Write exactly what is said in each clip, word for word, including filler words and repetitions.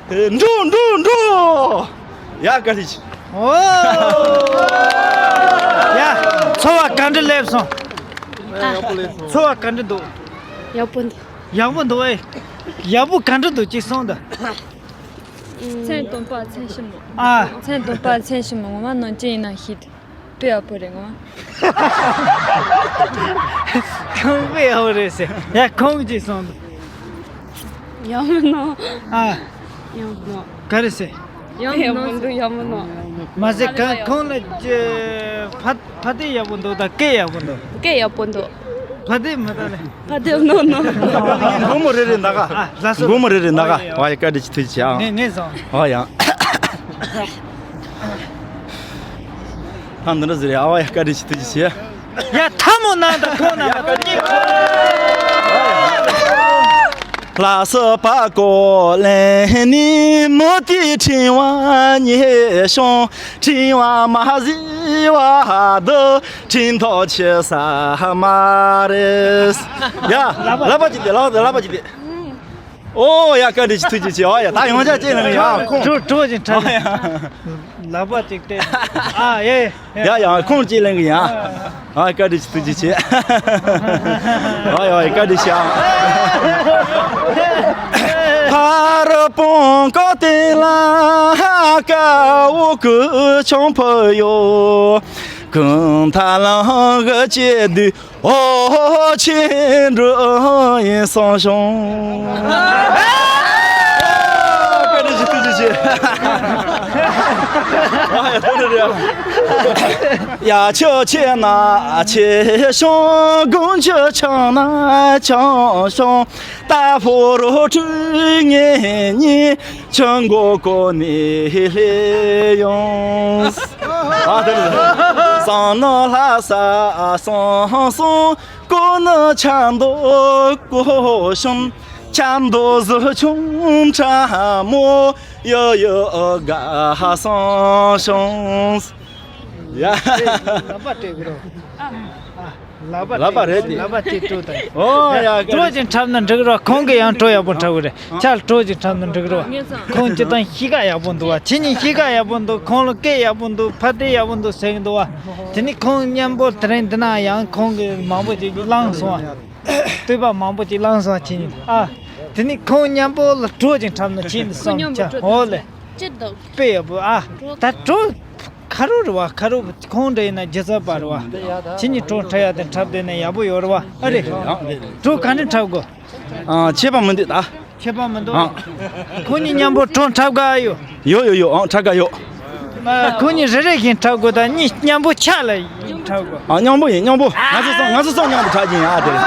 འགྲོ། འགྲོ། འགྲོ། ཡ། བཀའ་དྲིན་ཆེ། ཨོ། ཡ། ཚོར་བ་ག་འདྲ་སླེབས་སོང་། ཨ། ཚོར་བ་ག་འདྲ་འདུག། ཡག་པོ་འདུག། ཡག་པོ་འདུག་ཨེ། ཡག་པོ་ག་འདྲ་འདུག་ཅིག་གསུངས་དང་། མཚན་སྟོན་པ་མཚན་ཞིབ་མོ། ཨ། མཚན་སྟོན་པ་མཚན་ཞིབ་མོ། ངོ་མ་ནང་ཅི་ཡིན་ན་ཤེས། དཔེ་ཡག་པོ་རེད་ངོ་མ། ཁོང་དཔེ་ཡག་པོ་རེད་ཟེར། ཡ། ཁོང་གིས་ཅིག་གསུངས་དང་། ཡག་མོ་ནོ། ཨ། ཡག་མོ་ནོ། ག་རེ་ཟེར། ཡག་མོ་ནོ། ཡག་མོ་ནོ། མ་ཟད་ག་ཁོང་ལ་ཅི་ཕ་ཕ་དེ་ཡག་པོ་འདུག་ད་སྐད་ཡག་པོ་འདུག། སྐད་ཡག་པོ་འདུག། ཕ་དེ་མི་ད་ལེ། ཕ་དེ་ནོ་ནོ། སྒོར་མོ་རེ་རེ་ན་ག། ཨ། ལགས་སོ། སྒོར་མོ་རེ་རེ་ན་ག། ཨ། ཡ། བཀའ་དྲིན་ཆེ། ཐུགས་རྗེ་ཆེ་ཨང་། ངས་ངས་བཟང་། ཨ་ཡ། ཐ་འདི་འདྲ་ཟེར་རེད། ཨ་བ་ཡ། བཀའ་དྲིན་ཆེ། ཐུགས་རྗེ་ཆེ། ཡ། ཐ་མོ་ན་ད་ཁོ་ན་ད་ཁོ་ནི། ལྷ་ས་པ་ཀོ་ལན་ནི་མོ་ཏི་ཕྲེང་བ་ཉེ་ཤོང་། ཕྲེང་བ་མ་བཟི་བ་དུ་ཕྲེང་ཐོག་ཆེ་ས་མ་རེད། ཡ། ལག་པ་ཅིག་དེ། ལག་པ་ཅིག་དེ། ཨོ་ཡ། བཀའ་དྲིན་ཆེ། ཐུགས་རྗེ་ཆེ། ཨོ་ཡ། ད་ཡོང་ཆ་ཅེ་ན་ཡ། ཁོང་གྲོ་གྲོ་ཅིག་འཁྲབ། ཨོ་ཡ། ལག་པ་ཅིག་སྟེ། ཨ། ཡེ། ཡ་ཡ། ཁོང་ཅིག་ལེན་གི་ཡ། ཨ། བཀའ་དྲིན་ཆེ། ཐུགས་རྗེ་ཆེ། ཨོ་ཡ། ཨོ་ཡ། བཀའ་དྲིན་ཆེ། ཕ་རོལ་པོ་ཀོ་ཏི་ལ་ཀ་འུ་ཀུ་ཆོང་ཕུ་ཡོ། ཀུན་ཐ་ལང་གི་ཅེ་དུ། ཨོ་ཆེ་འགྲོ་ཡིན་སང་ཞོང་། བཀའ་དྲིན་ཆེ། ཐུགས་རྗེ་ཆེ། ཨ་ཡ། ཐུགས་རྗེ་ཆེ། ཡ། ཆོས་ཆེ་ན་ཆེ་ཞོང་། དགུང་ཆོས་ཆང་ན་ཆང་ཞོང་། ད་ཕོ་རོ་ཁྲུས་ངེས་ཉེས། ཆང་མགོ་ཀོ་ནི་ལྷེ་ཡོང་། ཨ། དེ་ནི་སང་ནོ་ལྷ་ས་སོང་སོང་། ཀོ་ནི་ཆ་མདོ་ཀོ་ཤོང་། ཆ་མདོ་ཟི་ཆུང་ཁྲ་མོ་ཡོ་ཡོ་དགའ་སང་ཤོང་། ཡ། ལག་པ་སྤྲད་གི་རོ། ལག་པ་ལག་པ་རེད་དེ། ལག་པ་སྤྲད། གྲོ་དང་། ཨོ་ཡ། གྲོ་ཅིག་འཁྲབ་ན་འགྲིག་རོ། ཁོང་གིས་ཡང་གྲོ་ཡག་པོ་འཁྲབ་གི་རེད། ཁྱེད་གྲོ་ཅིག་འཁྲབ་ན་འགྲིག་རོ། ཁོང་སྤྱིར་བཏང་གཤིས་ཀ་ཡག་པོ་འདུག་བ། ཁྱེད་གཉིས་གཤིས་ཀ་ཡག་པོ་འདུག། ཁོང་ལ་སྐད་ཡག་པོ་འདུག། ཕ་དེ་ཡག་པོ་འདུག་ཟེར་གི་འདུག་བ། དེ་ནི་ཁོང་མཉམ་པོ་དེ་རིང་འདི་ན་ཡང་ཁོང་གིས་མང་པོ་ཅིག་བླངས་སོང་བ། བསྟོད་པ་མང་པོ་ཅིག་བླངས་སོང་བ། ཁྱེད་གཉིས། ཨ། དེ་ནི་ཁོང་མཉམ་པོ་ལ་གྲོ་ཅིག་འཁྲབ་ན་ཁྱེད་འདི་བསམ་འཆར། ཨོ་ལེ། ཅི་འདུག། དཔེ་ཡག་པོ། ཨ། ད་གྲོ། ཁ་རོ་རེད་བ། ཁ་རོ་ཁོང་འདྲ་ཡིན་ན་སྒྱུ་རྩལ་པ་རེད་བ། ཁྱེད་གཉིས་གྲོ་འཁྲབ་ཡ་དེ་འཁྲབ་བསྡད་ན་ཡག་པོ་ཡོད་རེད་བ། ཨ་རེད། གྲོ་ག་འདྲ་འཁྲབ་དགོས། ཨ། ཁྱད་པར་མི་འདུག་ད། ཁྱད་པར་མི་འདུག། ཨ། ཁོང་གཉིས་མཉམ་པོ་གྲོ་འཁྲབ་ག་ཡོད། ཡོད་ཡོད་ཡོད། ཨང་། འཁྲབ་ག་ཡོད། ཨ། ཁོང་གཉིས་རེ་རེ་བཞིན་འཁྲབ་དགོས། ད་གཉིས་མཉམ་པོ་ཆ་ལ་འཁྲབ་དགོས། ཨ། མཉམ་པོ་ཡིན། མཉམ་པོ། ང་ཚོ་ཚང་། ང་ཚོ་ཚང་མཉམ་པོ་འཁྲབ་ཀྱི་ཡིན། ཨ། དེ་རེད།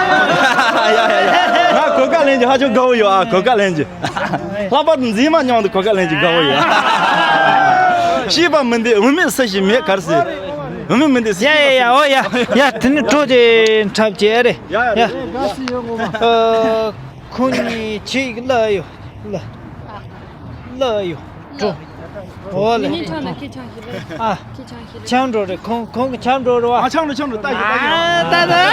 ཡ་ཡ་ཡ། ང་གོ་སྐབས་ལེན་གྱི་ཧ་ཅང་དགའ་བོ་ཡོད། ཨ། གོ་སྐབས་ལེན་གྱི། ལྷག་པར་དུ་མཛེས་མ་མཉམ་དུ་གོ་སྐབས་ལེན་གྱི་དགའ་བོ་ཡོད། ཤེས་པ་མི་འདི་བུད་མེད་སུ་ཞིག་མེད་ག་རེ་ཟེར། བུད་མེད་མི་འདི་སུ་ཡ་ཡ་ཡ། ཨོ་ཡ་ཡ། དེ་ནི་གྲོ་དེ་འཁྲབ་བྱེད་རེད། ཡ་ཡ། ཡ། ཨ། ཁོང་གཉིས་ཆིག་ལ་ཡོད། ལ། ལ་ཡོད། གྲོ། ཨོ་ལེ། ངའི་ཆང་ན་ཁྱེད་ཆང་ཞིག་རེད། ཨ། ཁྱེད་ཆང་ཞིག་རེད། ཆང་གྲོ་རེད། ཁོང་ཁོང་གི་ཆང་གྲོ་རེད་བ། ཨ། ཆང་གྲོ། ཆང་གྲོ། ལྟ་ཡི། ལྟ་ཡི། ཨ། ད་ད།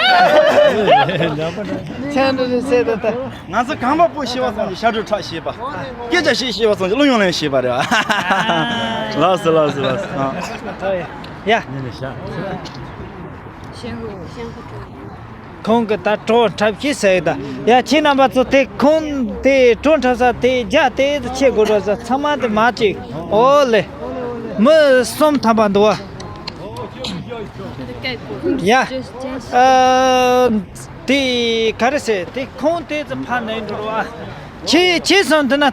ཆང་གྲོ་རེད་ཟེར་ད་ད། ང་ཚོ་གངས་པ་སྤོ་ཤེས་པ་ཙམ་གྱིས་ཤ་དྲོད་འཁྲབ་ཤེས་པ། སྐད་ཆ་བཤད་ཤེས་པ་ཙམ་གྱིས་གླུ་དབྱངས་ལེན་ཤེས་པ་རེད་བ། ལགས་སོ། ལགས་སོ། ལགས་སོ། ཨ། ཡ། ཡ། ཁོང་གིས་ད་གྲོ་འཁྲབ་ཤེས་ཟེར་ཡོད་ད། ཡ། ཁྱེད་རྣམ་པ་ཚོ་དེ་ཁོང་དེ་གྲོ་འཁྲབ་ས་དེ་རྒྱ་དེ་ཚོ་ཆེ་དགོས་རོགས་ཟེར། ཚང་མ་དེ་མ་ཅིག། ཨོ་ལེ། མི་གསུམ་ཐམ་པ་འདུག་བ། ཡ། ཨ། དེ་ག་རེ་ཟེར། དེ་ཁོང་དེ་ཚོ་ཕ་ནས་འགྲོ་བ། ཁྱེད་ཁྱེད་གསུམ་དེ་ན།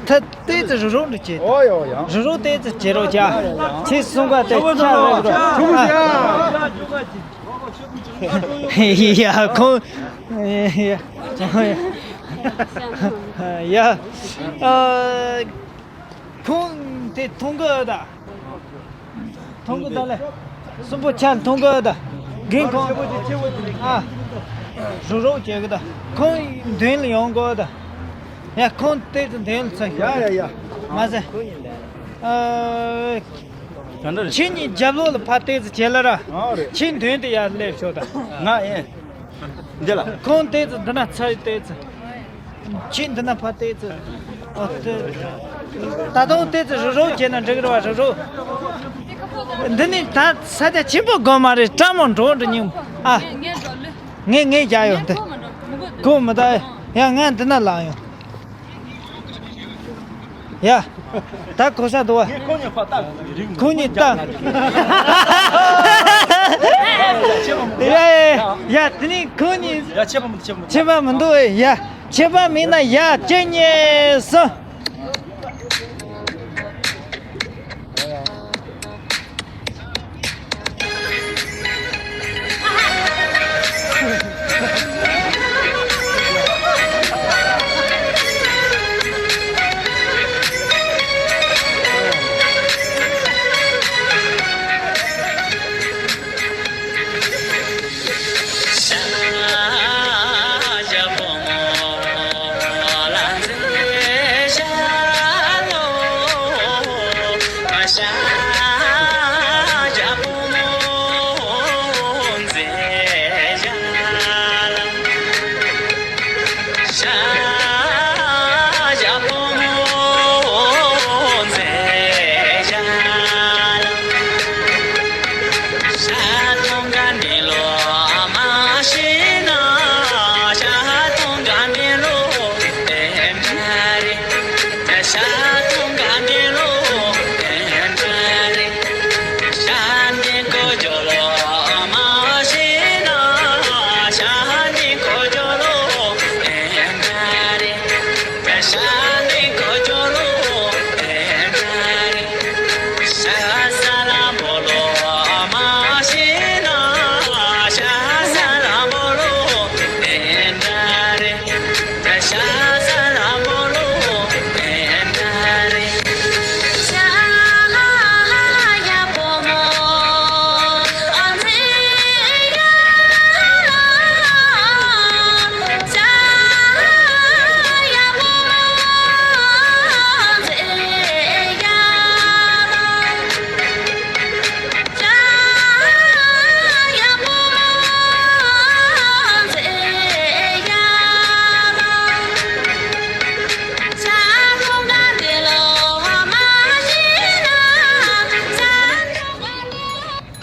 ད་ལྟའི་ཚེ་རུ་རོགས་འདྲ་བྱེད། ཨོ་ཡོ་ཡ། རུ་རོགས་ལྟའི་ཚེ་བྱེད་རོགས་བྱ། ཁྱེད་གསུམ་ཀ་དེ་ཆ་རེ་རོགས། ཡ། ཁོང་། ཡ། ཡ། ཨ། ཁོང་དེ་མཐོང་གི་ད། མཐོང་གི་ད་ལེ། གསུམ་པོ་ཆ་མཐོང་གི་ད། རྒན་ཁོང་། ཨ། རུ་རོགས་བྱེད་གི་ད། ཁོང་མདུན་ལ་ཡོང་གི་ད། ཡ། ཁོང་དེ་ཚོ་མདུན་ལ་ཚུར་ཤོག། ཡ་ཡ་ཡ། མ་ཟད། ཨ། ག་འདྲ་རེད། ཁྱེད་གཉིས་རྒྱབ་ལོགས་ལ་ཕར་ལྟས་ཚེ་བྱེད་ལ་ར། ཨ་རེད། ཁྱེད་མདུན་དེ་ཡར་སླེབས་ཤོག་ད། ང་ཨེ། འདི་ལ། ཁོང་ལྟས་ཚེ་འདི་ན་ཚུར་ལྟས་ཚེ། ཁྱེད་འདི་ན་ཕར་ལྟས་ཚེ། ཨ། དེ། ད་དུང་དེ་ཚོ་རུབ་རུབ་བྱས་ན་འགྲིག་གི་རེད་བ། རུབ་རུབ། འདི་ནི་ད་ས་ཆ་ཆེན་པོ་དགོས་མ་རེད། སྤྲ་མོ་འགྲོ་འགྲོ་སྙིང་། ཨ། ངས་ངས་རྒྱག་ཡོང་དེ། གོ་མི་ད། ཡ་ང་འདི་ན་ལངས་ཡོང་། ཡ། ད་གོ་ས་འདུག་བ། ཁོ་གཉིས་ཕར་ལྟ། ཁོ་གཉིས་ལྟ། ཡ་ཡ་ཡ། དེ་ནི་ཁོ་གཉིས། ཡ། ཆད་པ་མི་འདུག་ཆད་པ་མི་འདུག་ཆད་པ་མི་འདུག་ཨེ། ཡ། ཆད་པ་མེད་ན་ཡ། གཅིག་གཉིས་གསུམ།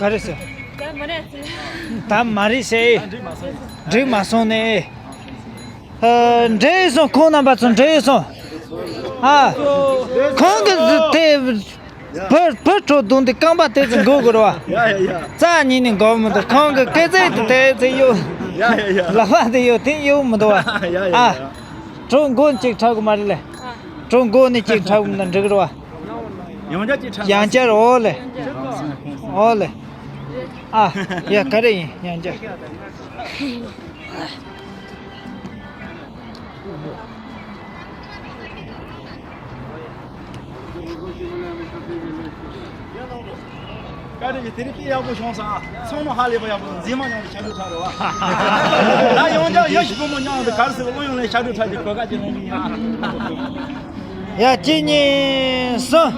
ག་རེ་ཟེར། ད་མ་རེད་ཟེར། འགྲིག་མ་སོང་ནས། ཨ། འགྲིག་སོང་། ཁོང་རྣམ་པ་ཚོ་འགྲིག་སོང་། ཨ། ཁོང་གི་དེ་བུ་བུ་ཁྲོ་བརྡུངས་ཏེ་རྐང་པ་དེ་ཚོ་འགུལ་དགོས་རེད་བ། ཡ་ཡ་ཡ། རྩ་ཉིད་ནས་འགུལ་མི་འདུག་ཁོང་གི་སྐེ་ཚེ་དེ་དེ་ཚོ་གཡུག་ཡ་ཡ་ཡ། ལག་པ་དེ་གཡུག་དེ་གཡུག་མི་འདུག་བ། ཡ་ཡ་ཡ། ཨ། གྲོ་མགོ་གཅིག་འཁྲབ་གི་མ་རེད་ལེ། གྲོ་མགོ་ནས་གཅིག་འཁྲབ་གི་མི་འདུག་འགྲིག་རེད་བ། ཡང་བསྐྱར་གཅིག་འཁྲབ། ཡང་བསྐྱར། འོ་ལེ། འོ་ལེ། ཨ། ཡ། ག་རེ་ཡིན། ཡང་བསྐྱར། བཀའ་དྲིན་ཆེ། དེ་རིང་དཔེ་ཡག་པོ་བྱུང་སོང་། ཚང་མ་ཧ་ལས་པ་ཡག་པོ། མཛེས་མ་མཉམ་དུ་ཕྱག་དྲུག་འཁྲབ་རེད་བ། ད་ཡང་བསྐྱར་ཡ་ཞིག་བུ་མོ་མཉམ་དུ་ག་རེ་ཟེར། དབུ་ཡོང་ནས་ཕྱག་དྲུག་འཁྲབ་ཀྱི་གོ་སྐབས་ཅིག་ལེན་གྱི་ཡིན་ཨ། ཡ། གཅིག་གཉིས་གསུམ།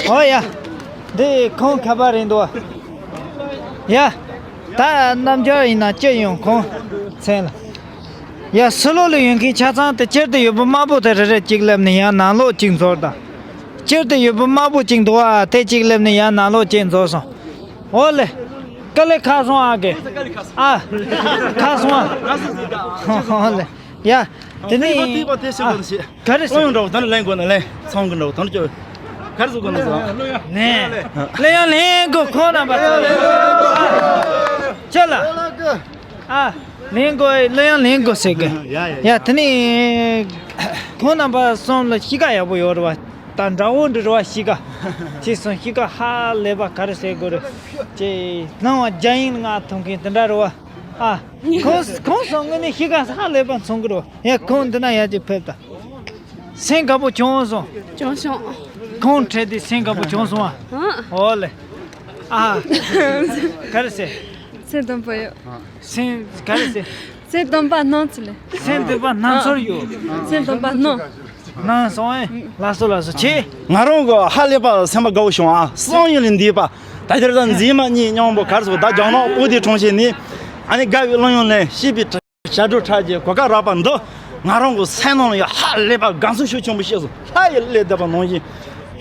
ཨོ་ཡ། འདི་ཁོང་ཁ་པར་རེད་འདུག་ཡ། ད་རྣམ་འགྱུར་ཡིན་ན་ཅི་ཡོང་ཁོང་མཚན་ལ། ཡ་སི་ལོ་ལ་ཡོད་མཁན་ཆ་ཚང་དེ་སྤྱིར་དུ་ཡོད་པ་དམར་པོ་དེ་རེ་རེ་གཅིག་སླེབས་ནས་ཡང་ནང་ལོགས་གཅིག་འཛོར་དང་། སྤྱིར་དུ་ཡོད་པ་དམར་པོ་གཅིག་འདུག་ཨ་དེ་གཅིག་སླེབས་ནས་ཡང་ནང་ལོགས་གཅིག་འཛོར་སོང་། ཨོ་ལེ། དཀའ་ལས་ཁག་སོང་ཨ་གེ། ཨ། ཁག་སོང་ཨ། ཨོ་ལེ། ཡ། དེ་ནས་ཐིག་པ་ཐིག་པ་དེ་ཤེས་དགོས་ནི་ཤེས། ག་རེ་ཤེས། གློག་ཡོང་འདྲ་བོ་ད་ནི་ལེན་དགོས་ན་ལེན། ཚོང་གི་འདྲ་བོ་ད་ནི་ཅོ། ག་རེ་བཟོ་དགོས་ན་བཟོ། ནས། གློག་ཡང་ལེན་དགོས་ཁོང་རྣམ་པ་ཚོ། ཅི་ལ། ཨ། ལེན་དགོས་གློག་ཡང་ལེན་དགོས་ཟེར་གི། ཡ་ཡ་ཡ། ཡ་དེ་ནས། ཁོང་རྣམ་པ་གསུམ་ལ་གཤིས་ཀ་ཡག་པོ་ཡོད་རེད་བ། ད་འདྲ་བོ་འདྲ་བ་གཤིས་ཀ་ཅེས་སོང་། གཤིས་ཀ་ཧ་ལས་པ་ག་རེ་ཟེར་དགོས་རེད། ཅེས་སྣང་བ་རྒྱ་ཡིན་ང་ཐོན་མཁན་དེ་འདྲ་རེད་བ། ཨ། ཁོང་ཁོང་སོང་ངས་ནི་གཤིས་ཀ་ཧ་ལས་པ་མཚོན་གི་རེད་བ། ཡ་ཁོང་འདི་ན་ཡ་ཅིག་ཕེབས་ད། སེམས་དགའ་པོ་བྱུང་སོང་། བྱུང་སོང་། ཁོང་འཕྲད་དེ་སེམས་དགའ་པོ་བྱུང་སོང་ཨ། ཨ། ཨོ་ལེ། ཨ། ག་རེ་ཟེར། སེམས་སྡུག་པོ་ཡོད། སེམས་ག་རེ་ཟེར། སེམས་སྡུག་པ་སྣང་ཚུལ་ལས། སེམས་སྡུག་པ་སྣང་ཚོར་ཡོད། སེམས་སྡུག་པ་སྣང་། སྣང་སོང་ཨེ། ལགས་སོ་ལགས་སོ་ཆེ། ང་རང་གི་ཧ་ལས་པ་སེམས་པ་དགའ་བོ་བྱུང་ཨ། སང་ཉིན་ལས་འདས་པ། ད་དེར་ད་མཛེས་མ་གཉིས་མཉམ་པོ་གར་སོགས་ད་རྒྱ་ནག་པོ་ཏི་གྲོང་ཁྱེར་ནས། ཨ་ནི་དགའ་བའི་གླུ་དབྱངས་ལེན་ཤེས་པའི་ཞབས་བྲོ་འཁྲབ་ཀྱི་གོ་སྐབས་རག་པ་འདི། ང་རང་གི་སེམས་ནང་ལ་ཡང་ཧ་ལས་པ་དགའ་ཚོར་ཤུགས་ཆེན་པོ་སྐྱེས་སོང་། ལྷ་ཡི་ཀླད་བརྡབས་པ་ནང་བཞིན།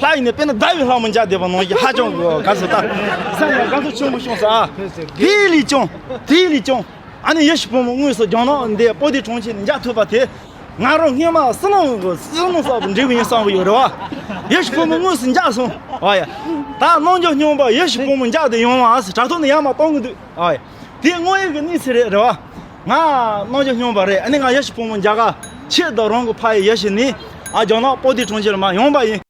ལྷ་ཡི་ནི་དཔེར་ན་ཟླ་བའི་ལྷ་མོ་མཇལ་བསྡད་པ་ནང་བཞིན་ཧ་ཅང་གི་ག་ཚོད་ད། སེམས་ལ་དགའ་ཚོར་ཆེན་པོ་བྱུང་སོང་ཨ། དེ་ལས་ཀྱང་། དེ་ལས་ཀྱང་། ཨ་ནི་ཡེ་ཤུ་བུ་མོ་དངོས་སུ་རྒྱ་ནག་འདི་པོ་ཏི་གྲོང་ཁྱེར་ནས་མཇལ་ཐུབ་པ་དེ། ང་རང་སྔོན་མ་བསོད་ནམས་ཀྱི་བསོད་ནམས་གསར་པ་འགྲིག་པ་ཡིན་བསམ་གི་ཡོད་རེད་བ། ཡེ་ཤུ་བུ་མོ་དངོས་སུ་མཇལ་སོང་། ཨ་ཡ། ད་རྣམ་འགྱུར་སྙོམས་པ་ཡེ་ཤུ་བུ་མོ་མཇལ་དུ་ཡོང་བ་ཨ་སི་དྲ་ཐོག་ནས་ཡར་མར་གཏོང་གི་འདུག་ཨ་ཡ། དེ་དངོས་ཡོད་ཀྱི་གནས་ཚུལ་རེད་རེད་བ། ང་རྣམ་འགྱུར་སྙོམས་པ་རེད། ཨ་ནི་ང་ཡེ་ཤུ་བུ་མོ་མཇལ་ག་ཆེད་དུ་རང་གི་ཕ་ཡུལ་ཡེ་ཤུ་ནས་ཨ་རྒྱ་ནག་པོ་ཏི་གྲོང་ཁྱེར་མར་ཡོང་པ་ཡིན།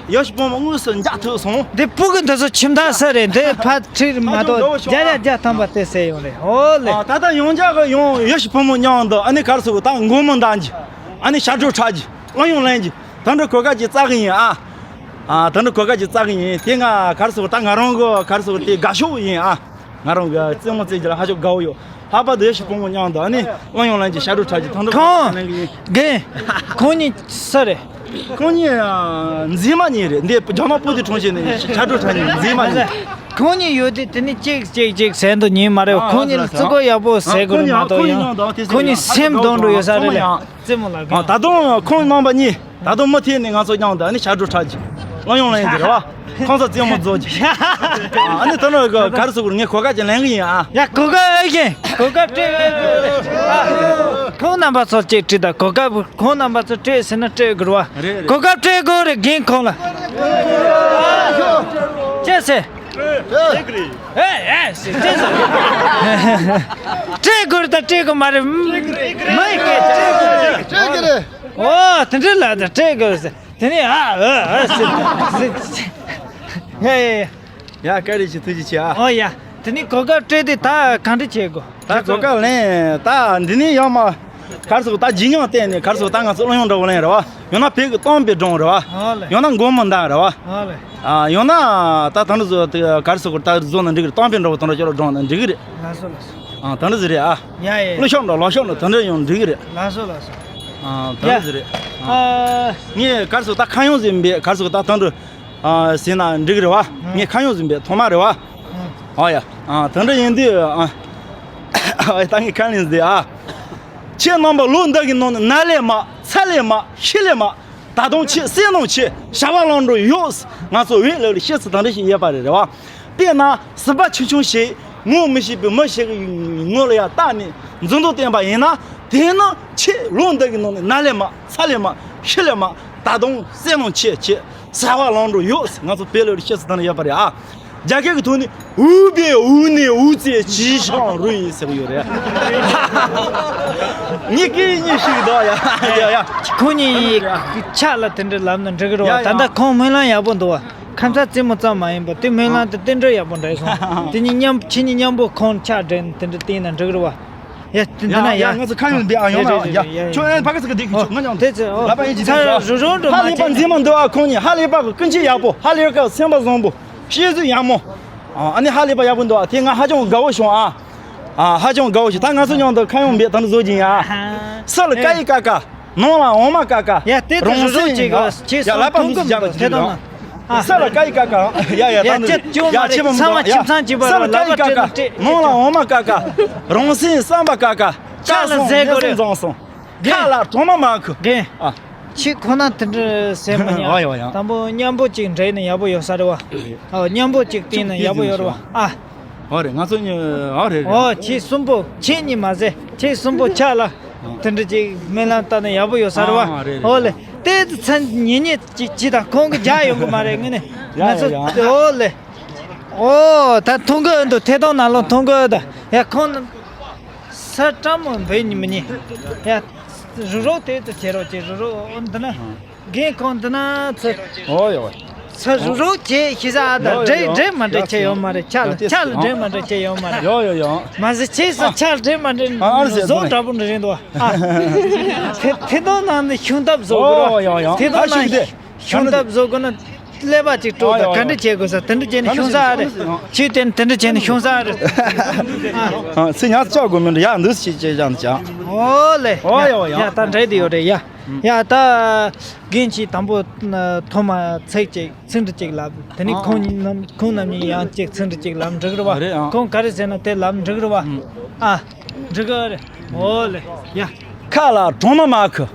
ཡེ་ཤུ་བུ་མོ་དངོས་སུ་མཇལ་ཐུབ་སོང་། འདི་སྤུ་གུ་འདི་ཚོ་ཁྱིམ་བདག་ས་རེད། འདི་ཕ་ཁྲིར་མ་གཏོགས་བརྒྱ་ཆ་བརྒྱ་ཐམ་པ་དེ་ཟེར་ཡོང་རེད། ཨོ་ལེ། ཨ་ད་ལྟ་ཡོང་འཇགས་གི་ཡོང་ཡེ་ཤུ་བུ་མོ་མཉམ་དུ་ཨ་ནི་གར་སོགས་ད་མགོ་མོ་འདང་གི། ཨ་ནི་ཞབས་བྲོ་འཁྲབ་གི། གླུ་དབྱངས་ལེན་གི། ད་འདྲ་གོ་སྐབས་ཅིག་བཙལ་གི་ཡིན་ཨ། ཨ་ད་འདྲ་གོ་སྐབས་ཅིག་བཙལ་གི་ཡིན། དེ་ང་གར་སོགས་ད་ང་རང་གི་གར་སོགས་དེ་དགའ་ཤོས་ཡིན་ཨ། ང་རང་གི་རྩེད་མོ་རྩེ་རྒྱུ་ལ་ཧ་ཅང་དགའ་བོ་ཡོད། ལྷག་པར་དུ་ཡེ་ཤུ་བུ་མོ་མཉམ་དུ་ཨ་ནི་གླུ་དབྱངས་ལེན་གྱི་ཞབས་བྲོ་འཁྲབ་ཀྱི་དང་དུ་ཁོང་ལེན་གྱི་ཡིན། རྒན། ཁོང་གཉིས་སུ་རེད། ཁོང་གཉིས་ཨ། མཛེས་མ་གཉིས་རེད། འདི་རྒྱ་ནག་པོ་ཏི་གྲོང་ཁྱེར་ནས་ཞབས་བྲོ་འཁྲབ་མཁན་མཛེས་མ་གཉིས། ཁོང་གཉིས་ཡོད་དུས་དེ་ནི་གཅིག་གཅིག་གཅིག་ཟེར་འདུག་ཉན་མ་རེད། ཨ་ཁོང་གཉིས་ལ་ཨ་བརྩི་བཀུར་ཡག་པོ་ཟེར་དགོས་རེད་མ་གཏོགས་ཡང་ཁོང་གཉིས་སེམས་གཏོང་འགྲོ་ཡོད་ས་རེད་ལ། རྩེད་མོ་ལ་ཨ་ད་དུང་ཁོང་རྣམ་པ་གཉིས། ད་དུང་མུ་མཐུད་ནས་ང་ཚོ་མཉམ་དུ་ཨ་ནི་ཞབས་བྲོ་འཁྲབ་ཀྱི། གླུ་དབྱངས་ལེན་གྱི་རེད་བ། ཁོང་ཚོ་རྩེད་མོ་རྫོགས་ཀྱི། ཨ་ནི་ད་ནི་ག་རེ་ཟེར་དགོས་རེད། ངས་གོ་སྐབས་ཅིག་ལེན་གི་ཡིན་ཨ། ཡ་གོ་སྐབས་ཨེ་ཤེས། གོ་སྐབས་སྤྲད་ཨེ་དགོས་རེད། ཁོང་རྣམ་པ་ཚོ་གཅིག་ཁྲིད་དང་གོ་སྐབས་ཁོང་རྣམ་པ་ཚོ་སྤྲད་ཟེར་ན་སྤྲད་དགོས་རེད་བ། རེད་རེད། གོ་སྐབས་སྤྲད་དགོས་རེད་རྒན་ཁོང་ལ། ཅི་ཟེར། ཨེ་ཨེ་ཟེར་ཅི་ཟེར། སྤྲད་དགོས་རེད་ད་སྤྲད་དགོས་མ་རེད། མི་ཡི་སྐད་ཆ་སྤྲད་དགོས་རེད། སྤྲད་དགོས་རེད། ཨོ་དེ་འདྲ་ལ་ད་སྤྲད་དགོས་ཟེར། དེ་ནས་ཨ་ཨ་ཨ་ཟེར་ཟེར། ཡ་ཡ་ཡ། ཡ་བཀའ་དྲིན་ཆེ་ཐུགས་རྗེ་ཆེ་ཨ། ཨོ་ཡ། དེ་ནས་གོ་སྐབས་སྤྲད་དུས་ད་གང་འདྲ་བྱེད་དགོས། ད་གོ་སྐབས་ལེན་ད་འདི་ནས་ཡང་མ། གར་སོགས་ད་ཇི་སྙིང་བསྟན་ནས་གར་སོགས་ད་ང་ཚོ་གླུ་དབྱངས་འདྲ་བོ་ལེན་རེད་བ། ཡང་ན་བོད་ཀྱི་གཏམ་དཔེ་སྒྲུང་རེད་བ། ཨོ་ལེ། ཡང་ན་མགོ་མོ་འདང་རེད་བ། ཨོ་ལེ། ཨ་ཡང་ན་ད་ད་འདྲ་བཟོ་གར་སོགས་ད་བཟོ་ན་འགྲིག་གི་རེད། གཏམ་དཔེ་འདྲ་བོ་ད་འདྲ་ཅོག་ལ་སྒྲུང་ན་འགྲིག་གི་རེད། ལགས་སོ་ལགས་སོ། ཨ་ད་འདྲ་ཟིག་རེད་ཨ། ཡ་ཡ། གླུ་ཤགས་འདྲ་ལོ་ཤགས་འདྲ་ད་འདྲ་ཡང་འགྲིག་གི་རེད། ལགས་སོ་ལགས་སོ། ཨ་ད་འདྲ་ཟིག་རེད། ཨ། ངས་གར་སོགས་ད་ཁ་ཡོང་ཟིན་པས་གར་སོགས་ད་ད་འདྲ། ཨ་ཟིན་ན་འགྲིག་གི་རེད་བ། ངས་ཁ་ཡོང་ཟིན་པས་ཐོག་མ་རེད་བ། ཨ་ཡ། ཨ་ད་འདྲ་ཡིན་དུས་ཨ། ཨ་ད་ངས་ཁ་ལེན་ཟིན་ཨ། ཁྱེད་རྣམ་པ་ལོ་འདི་གི་ནང་ནས་ན་ལས་མ་ཚ་ལས་མ་ཤི་ལས་མ། ད་དུང་ཁྱེད་བསོད་ནམས་ཆེ་བྱ་བ་ལམ་འགྲོ་ཡོད། ང་ཚོ་བོད་ལ་ལ་བཤད་ཚུལ་དང་འདྲ་ཞིག་ཡོད་པ་རེད་རེད་བ། དཔེར་ན་སྲིད་པ་ཆུང་ཆུང་ཞིག་ངོ་མི་ཤེས་པའི་མི་ཞིག་གི་ངོ་ལ་ཡ་བལྟས་ནས་མཛུབ་མོ་བསྟན་པ་ཡིན་ན། དེ་ནི་ཁྱེད་ལོ་འདི་གི་ནང་ནས་ན་ལས་མ་ཚ་ལས་མ་ཤི་ལས་མ། ད་དུང་བསོད་ནམས་ཆེ་ཆེ་བྱ་བ་ལམ་འགྲོ་ཡོད། ང་ཚོ་བོད་ལ་ལ་བཤད་ཚུལ་དང་འདྲ་ཡོད་པ་རེད་ཨ། རྒྱ་སྐད་ཀྱི་ཐོག་ནས་འུ་པའི་འུ་ནས་འུ་ཙེ་ཇི་ཤང་རུ་ཡིན་ཟེར་གྱི་ཡོད་རེད། ངས་སྐད་གཉིས་ཤིག་འདུག་ཡ་ཡ་ཡ། ཁོ་གཉིས་ཕྱག་ལ་དེ་འདྲ་ལབ་ན་འགྲིག་གི་རེད་བ། ཡ་ཡ། ད་ལྟ་ཁོང་སྨོན་ལམ་ཡག་པོ་འདུག་བ། ཁམས་ཚ་རྩེད་མོ་ཙམ་མ་ཡིན་པ་དེ་སྨོན་ལམ་དེ་རྟེན་འབྲེལ་ཡག་པོ་འདྲ་སོང་། དེ་གཉིས་མཉམ་ཁྱེད་གཉིས་མཉམ་པོ་ཁོང་ཕྱག་སྦྲེལ་ནས་དེ་འདྲ་བསྟན་ན་འགྲིག་གི་རེད་བ། ཡ་དེ་འདི་ན་ཡ། ཡ་ང་ཚོ་ཁ་ཡོང་འདི་ཨ་ཡོང་ན་ཡ། ཁྱོད་ཨེ་ཕ་གི་ཚ་གི་འདི་ཁྱོད་ང་ཡང་དེ་ཚེ་ལ་པ་ཡིན་གྱི་ཚ་རུ་རུ་འགྲོ་ཧ་ལས་པ་མཛེས་མ་འདུག་ཨ། ཁོང་གཉིས་ཧ་ལས་པ་གི་ཀུན་སྤྱོད་ཡག་པོ། ཧ་ལས་ཀ་སེམས་པ་བཟང་པོ། བཤད་ཚུལ་ཡག་མོ། ཨ་ནི་ཧ་ལས་པ་ཡག་པོ་འདུག་ཨ། དེ་ང་ཧ་ཅང་དགའ་བོ་བྱུང་ཨ། ཨ་ཧ་ཅང་དགའ་བོ་བྱུང་། ད་ང་ཚོ་མཉམ་དུ་ཁ་ཡོང་འབད་ད་ནི་བཟོ་གྱིན་ཡ། ས་ལ་ཀ་ཡི་ཀ་ཀ། ནང་ལ་འོ་མ་ཀ་ཀ། ཡ་དེ་ད་རང་རུ་རུ་སེམས་ཅིག་ཡ། ག་ཡ་ལ་པ་འདི་ཅི་རྒྱག་ལ་ཅི་རེད། ཨ། ས་ལ་ཀ་ཡི་ཀ་ཀ། ཡ་ཡ། ཡ། ད་ཅི་ཅུང་མ་རེད། ཚང་མ་ཁྱིམ་ཚང་གཅིག་པ་རེད། ལག་པ་སྤྲད་ན་སྤྲད། ནང་ལ་འོ་མ་ཀ་ཀ། རང་སེམས་བསམ་པ་ཀ་ཀ། ཕྱག་ལ་གཟན་དགོས་རེད། ཀ་སོང་ནས་སོང་། ཁ་ལ་གྲོ་མ་མ་ཁུ། རྒན། ཨ། ཁྱེད་ཁོ་ན་དེ་འདྲ་ཟེར་མི་ཉན། ཨ་ཡོ་ཡ། དང་པོ་མཉམ་པོ་ཅིག་འདྲེས་ནས་ཡག་པོ་ཡོད་ས་རེད་བ། ཨ། མཉམ་པོ་ཅིག་བསྟེན་ན་ཡག་པོ་ཡོད་རེད་བ། ཨ། ཨོ་རེད། ང་ཚོ་གཉིས། ཨོ་རེད་རེད། ཨོ། ཁྱེད་གསུམ་པོ། ཁྱེད་གཉིས་མ་ཟད་ཁྱེད་གསུམ་པོ་ཆ་ལ་དེ་འདྲ་ཅིག་སྨོན་ལམ་བཏབ་ན་ཡག་པོ་ཡོད་ས་རེད་བ། ཨ། རེད་རེད། ཨོ་ལེ། དེ་ཚོ་མཚན་ཉེ་ཉེ་ཅིག་ཅིག་དང་ཁོང་གི་རྒྱག་ཡོང་གི་མ་རེད། ངས་ནི་ཡ་ང་ཚོ་ཡ་ཡ། ཨོ་ལེ། ཨོ། ད་མཐོང་གི་འདུག་ཐད་གཏོང་ནང་ལོགས་མཐོང་གི་འདུག་ཡ། ཁོང་ས་སྤྲང་མོ་འབོད་ཉི་མི་ཉི། ཡ། རུ་རོགས་དེ་ཚོ་བྱེད་རོགས་བྱེད། རུ་རོགས། ཨོ། འདི་ན། རྒན་ཁོང་འདི་ན་ཚོ། ཨོ་ཡོ། ས་རུ་རོགས་བྱེད་ཤི་ས། ཨ། ད་ཡོ་ཡོ་འདྲེ་ཡོ། འདྲེ་མ་འདྲེ་ཡ་ཆེ་ཡོད་མ་རེད། ཆ་ལ་ཡ། ཆ་ལ་འདྲེ་མ་འདྲེ་ཆེ་ཡོད་མ་རེད། ཡོ་ཡོ་ཡོ། མ་ཟེར་ཁྱེད་ས་ཆ་ལ་འདྲེ་མ་འདྲེ། ཨ། ཨ་རེད་ཟེར། བཟོ་འདྲ་པོ་འདྲ་རེད་འདུག་ཨ། ཐེ་ཐེ་དོན་ནང་ནས་ཤུང་ཐབ་བཟོ་དགོས་ར། ཨོ་ཡོ་ཡོ། ཐེ་དོན་ཨ་ནང་ཤུང་དེ། ཤུང་ཐབ་བཟོ་དགོས་ན་ཀླད་པ་ཅིག་སྤྲོ། ཨོ་ད་ཡོ་ག་འདྲ་ཡོ། བྱེད་དགོས་ས་དེ་འདྲ་བྱས་ནས་ཤུང་ས་རེད། ཁྱེད་དེ་དེ་འདྲ་བྱས་ནས་ཤུང་ས་རེད། ཨ། ཚེ་ཉག་ལྕགས་དགོས་མི་འདྲ་ཡག་འདུག་ཅེས་ཅེས་ཀྱང་ཅང་། ཨོ་ལེ། ཨོ་ཡོ་ཡོ། ཡ། ད་འདྲེ་དེ་ཡོད་རེད་ཡ། ཡ། ད་རྒན་གྱིས་དང་པོ་ཐོག་མ་ཚིག་ཅིག་ཚིག་འབྲུ་གཅིག་ལབ། དེ་ནས་ཨ། ཁོང་རྣམ་ཁོང་རྣམ་གཉིས་ཡང་གཅིག་ཚིག་འབྲུ་གཅིག་ལབ་འགྲིག་རེད་བ། རེད་ཨ། ཁོང་ག་རེ་ཟེར་ན་དེ་ལབ་འགྲིག་རེད་བ། ཨ། འགྲིག་གི་རེད། ཨོ་ལེ། ཡ། ཁ་ལ་གྲོ་མ་མ་ཁུ།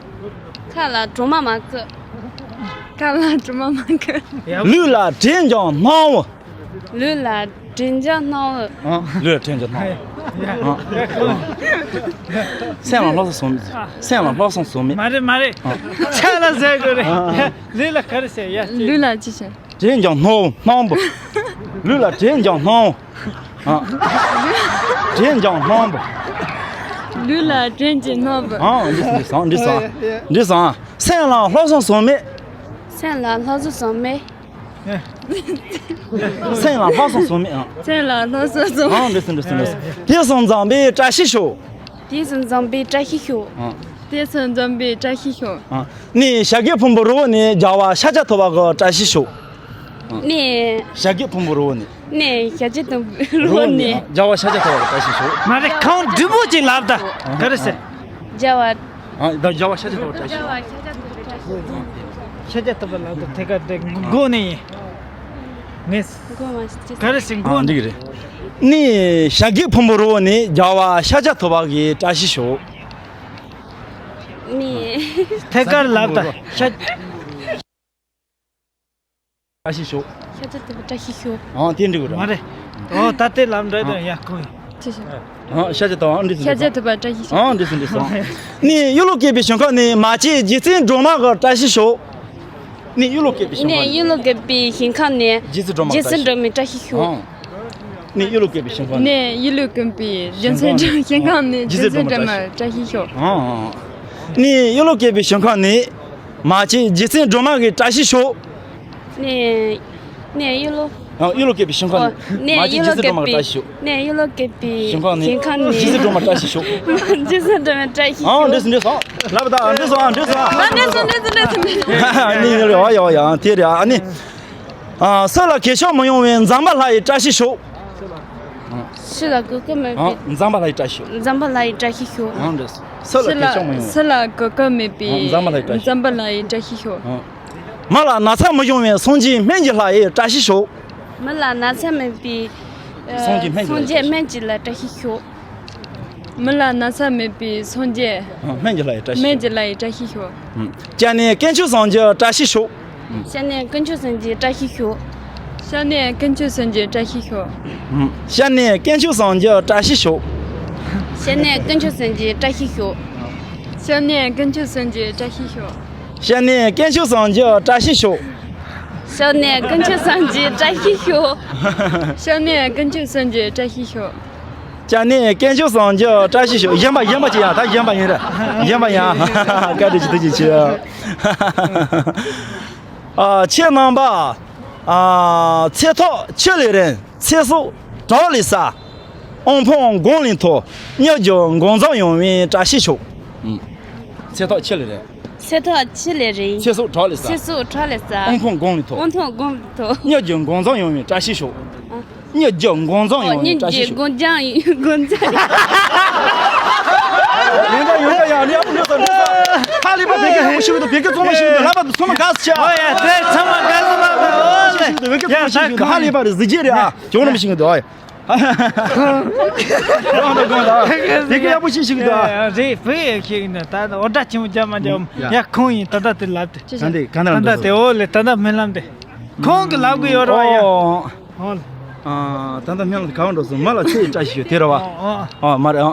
ཁ་ལ་གྲོ་མ་མ་ཁུ། ཁ་ལ་གྲོ་མ་མ་ཁུ། ལུས་ལ་དྲན་ཀྱང་སྣང་བ། ལུས་ལ་དྲན་ཀྱང་སྣང་བ། ཨ། ལུས་ལ་དྲན་ཀྱང་སྣང་བ། ཨ། ཨ། སེམས་ལ་ལྷག་བསམ་ཟོ་མི། སེམས་ལ་ལྷག་བསམ་ཟོ་མི། མ་རེད་མ་རེད། ཨ། ཆ་ལ་ཟེར་དགོས་རེད། ཨ། ལུས་ལ་ག་རེ་ཟེར་ཡ། ལུས་ལ་ཅི་ཟེར། དྲན་ཀྱང་སྣང་བ། སྣང་བ། ལུས་ལ་དྲན་ཀྱང་སྣང་བ། ཨ། དྲན་ཀྱང་སྣང་བ། ལུས་ལ་དྲན་ཀྱང་སྣང་བ། ཨ། འདི་འདི་སང་འདི་སང་འདི་སང་། སེམས་ལ་ལྷག་བསམ་ཟོ་མི། སེམས་ལ་ལྷག་བསམ་ཟོ་མི། སེམས་ལ་ལྷག་བསམ་ཟོ་མི། ཨ། སེམས་ལ་ལྷག་བསམ་ཟོ་མི། ཨ། འདི་སང་འདི་སང་འདི་སང་། དེ་སང་འཛམ་བུའི་བཀྲ་ཤིས་ཤོག། དེ་སང་འཛམ་བུའི་བཀྲ་ཤིས་ཤོག། ཨ། དེ་སང་འཛམ་བུའི་བཀྲ་ཤིས་ཤོག། ཨ། ནི་ཤཱཀྱའི་ཕུང་པོ་རི་བོ་ནས་རྒྱལ་བ་ཤཱཀྱ་ཐུབ་པ་གི་བཀྲ་ཤིས་ཤོག། ནས། ཤཱཀྱའི་ཕུང་པོ་རི་བོ་ནས། ནས་ཤཱཀྱའི་ཕུང་པོ་རི་བོ་ནས། རྒྱལ་བ་ཤཱཀྱ་ཐུབ་པ་བཀྲ་ཤིས་ཤོག། མ་རེད། ཁོང་འབྲི་བོ་ཅིག་ལབ་ད། ག་རེ་ཟེར། རྒྱལ་བ། ཨ། ད་རྒྱལ་བ་ཤཱཀྱ་ཐུབ་པ་བཀྲ་ཤིས་ཤོག། ཤཱཀྱ་ཐུབ་པ་ལབ་ད་དེ་ག་དེ་མགོ་ནས་ཡིན། ངས་མགོ་མ་ཤེས། ག་རེ་ཟེར་མགོ། ཨ། འགྲིག་རེད། ནི་ཤཱཀྱའི་ཕུང་པོ་རི་བོ་ནས་རྒྱལ་བ་ཤཱཀྱ་ཐུབ་པ་གི་བཀྲ་ཤིས་ཤོག། ནི། ཐད་ཀར་ལབ་ད། ཤཱཀྱ། བཀྲ་ཤིས་ཤོག། ཤཱཀྱ་ཐུབ་པ་བཀྲ་ཤིས་ཤོག། ཨང་། དེ་འགྲིག་གི་རེད། མ་རེད། ཨོ་ད་དེ་ལབ་འདྲ་དེ། ཨང་། ཡ་ཁོང་། ཅི་ཞིག་ཨང་། ཤཱཀྱ་ཐུབ་པ། ཨང་། འགྲིག་སོང་། ཤཱཀྱ་ཐུབ་པ་བཀྲ་ཤིས་ཤོག། ཨང་། འགྲིག་སོང་། འགྲིག་སོང་། ནི་གཡུ་ལོ་བཀོད་པའི་ཞིང་ཁམས་ནས་མ་གཅིག་རྗེ་བཙུན་སྒྲོལ་མ་གི་བཀྲ་ཤིས་ཤོག། ནི་གཡུ་ལོ་བཀོད་པའི་ཞིང་ཁམས་ནས། ནི་གཡུ་ལོ་བཀོད་པའི་ཞིང་ཁམས་ནས་རྗེ་བཙུན་སྒྲོལ་མ་རྗེ་བཙུན་སྒྲོལ་མའི་བཀྲ་ཤིས་ཤོག། ཨང་། ནི་གཡུ་ལོ་བཀོད་པའི་ཞིང་ཁམས་ནས། ནི་གཡུ་ལོ་བཀོད་པའི་རྗེ་བཙུན་སྒྲོལ། ཞིང་ཁམས་ནས་རྗེ་བཙུན་སྒྲོལ་མ་བཀྲ་ཤིས་ཤོག། ཨང་། ནི་གཡུ་ལོ་བཀོད་པའི་ཞིང་ཁམས་ནས། མ་གཅིག་རྗེ་བཙུན་སྒྲོལ་མ་གི་བཀྲ་ཤིས་ཤོག། ནས། ནས་གཡུ་ལོ། ཨ། གཡུ་ལོ་བཀོད་པའི་ཞིང་ཁམས། ཨོ། ནས་མ་གཅིག་རྗེ་བཙུན་སྒྲོལ་མ་གི་བཀྲ་ཤིས་ཤོག། ནས་གཡུ་ལོ་བཀོད་པའི་ཞིང་ཁམས་ནས། ཞིང་ཁམས་ནས། རྗེ་བཙུན་སྒྲོལ་མ་བཀྲ་ཤིས་ཤོག། རྗེ་བཙུན་སྒྲོལ་མ་བཀྲ་ཤིས་ཤོག། ཨང་། འགྲིག་སོང་། འགྲིག་སོང་། ལབ་ད། འགྲིག་སོང་། ཨང་། འགྲིག་སོང་། ཨང་། འགྲིག་སོང་། འགྲིག་སོང་། ཨ་ནི་ཡོ་ཡོ་ཡ། དེ་རེད། ཨ་ནི། ཨ། སུ་ལ་གུས་ཕྱོགས་མི་ཡོང་བའི་འཛམ་བུ་ལྷ་ཡི་བཀྲ་ཤིས་ཤོག། སུ་ལ་གུས་ཕྱོགས་མི་ཡོང་བའི། ཨང་། འཛམ་བུ་ལྷ་ཡི་བཀྲ་ཤིས་ཤོག། འཛམ་བུ་ལྷ་ཡི་བཀྲ་ཤིས་ཤོག། ཨང་། འགྲིག་སོང་། སུ་ལ་གུས་ཕྱོགས་མི་ཡོང་། སུ་ལ་གུས་ཕྱོགས་མེད་པའི། ཨང་། འཛམ་བུ་ལྷ་ཡི་བཀྲ་ཤིས། འཛམ་བུ་ལྷ་ཡི་བཀྲ་ཤིས་ཤོག། ཨང་། མི་ལ་ན་ཚ་མི་ཡོང་བའི་སངས་རྒྱས་སྨན་གྱི་ལྷ་ཡི་བཀྲ་ཤིས་ཤོག། མི་ལ་ན་ཚ་མེད་པའི། ཨ། སངས་རྒྱས་སྨན་གྱི་ལྷ། སངས་རྒྱས་སྨན་གྱི་ལྷ་བཀྲ་ཤིས་ཤོག། མི་ལ་ན་ཚ་མེད་པའི་སངས་རྒྱས། ཨ། སྨན་གྱི་ལྷ་ཡི་བཀྲ་ཤིས། སྨན་གྱི་ལྷ་ཡི་བཀྲ་ཤིས་ཤོག། ཨུམ། སྐྱབས་གནས་དཀོན་མཆོག་སངས་རྒྱས་བཀྲ་ཤིས་ཤོག། སྐྱབས་གནས་དཀོན་མཆོག་སངས་རྒྱས་བཀྲ་ཤིས་ཤོག། སྐྱབས་གནས་དཀོན་མཆོག་སངས་རྒྱས་བཀྲ་ཤིས་ཤོག། ཨུམ། སྐྱབས་གནས་དཀོན་མཆོག་སངས་རྒྱས་བཀྲ་ཤིས་ཤོག། སྐྱབས་གནས་དཀོན་མཆོག་སངས་རྒྱས་བཀྲ་ཤིས་ཤོག། སྐྱབས་གནས་དཀོན་མཆོག་སངས་རྒྱས་བཀྲ་ཤིས་ཤོག། སྐྱབས་གནས་དཀོན་མཆོག་སངས་རྒྱས་བཀྲ་ཤིས་ཤོག། སྐྱབས་གནས་དཀོན་མཆོག་སངས་རྒྱས་བཀྲ་ཤིས་ཤོག། སྐྱབས་གནས་དཀོན་མཆོག་སངས་རྒྱས་བཀྲ་ཤིས་ཤོག། སྐྱབས་གནས་དཀོན་མཆོག་སངས་རྒྱས་བཀྲ་ཤིས་ཤོག། གཞན་པ་གཞན་པ་ཅི་ཡང་། ད་གཞན་པ་ཡིན་ར། གཞན་པ་ཡང་། བཀའ་དྲིན་ཆེ། ཐུགས་རྗེ་ཆེ། ཨ། ཁྱེད་རྣམ་པ། ཨ། ཚེ་ཐོག་ཆུ་ལས་རིང་། ཚེ་སྲོག་བྲག་ལས་སྲ། དབུལ་ཕོངས་སྒང་ལས་མཐོ། སྨྱོ་རྒྱུ་འགོ་འཛིན་ཡོང་བའི་བཀྲ་ཤིས་ཤོག། ཨུམ། ཚེ་ཐོག་ཆུ་ལས་རིང་། ཚེ་ཐོག་ཆུ་ལས་རིང་། ཚེ་སྲོག་བྲག་ལས་སྲ། ཚེ་སྲོག་བྲག་ལས་སྲ། དབུལ་ཕོངས་སྒང་ལས་མཐོ། དབུལ་ཕོངས་སྒང་ལས་མཐོ། སྨྱོ་རྒྱུ་འགོ་འཛིན་ཡོང་བའི་བཀྲ་ཤིས་ཤོག། ཨ། སྨྱོ་རྒྱུ་འགོ་འཛིན་ཡོང་བའི་བཀྲ་ཤིས་ཤོག། སྨྱོ་རྒྱུ་འགོ་འཛིན། འགོ་འཛིན། ཡོང་ད་ཡོང་ད་ཡ། ཨ་ནི་ཨ་ཕོ་འགྲོ་ས་འགྲོ་ས། ཧ་ལས་པ་བེ་ཀེ་ཧ་མོ་ཤི་གི་འདུག་བེ་ཀེ་བཙོང་མ་ཤི་གི་འདུག་ལབ་པ་ཚང་མ་དགའ་ས་ཆེ། ཨོ་ཡ། དེ་ཚང་མ་དགའ་ས་མ་རེད། ཨོ། ཤིག་འདུག་ཧ་ལས་པ་རེད། གཟི་བརྗིད་རེད་ཨ། ཇོ་ནམ་ཤིག་འདུག་ཨ། གང་དང་གང་དང་། དེ་ག་ཡག་པོ་ཞིག་ཞིག་འདུག་ཨ། རེད། བོད་ཡིག་ཤེས་ཀྱི་འདུག་ད་འོ་སྒྲ་ཆེན་པོ་རྒྱབ་མ་རྒྱབ། ཡ། ཡ་ཁོང་ཡིན། ད་ལྟ་དེ་ལབ་དེ། གང་དེ་གང་དང་ད་ལྟ་དེ་འོ་ལེ། ད་ལྟ་སྨོན་ལམ་དེ་ཁོང་གི་ལབ་གི་ཡོད་རེད་བ། ཡ། ཨོ། ཨོ་ལེ། ཨ། ད་ལྟ་སྨོན་ལམ་གང་འགྲོ་སོང་། མ་ལ་ཚེ་ཡི་བཀྲ་ཤིས་ཤོག་དེ་རེད་བ། ཨོ་ཨོ། ཨོ་མ་རེད་ཨ།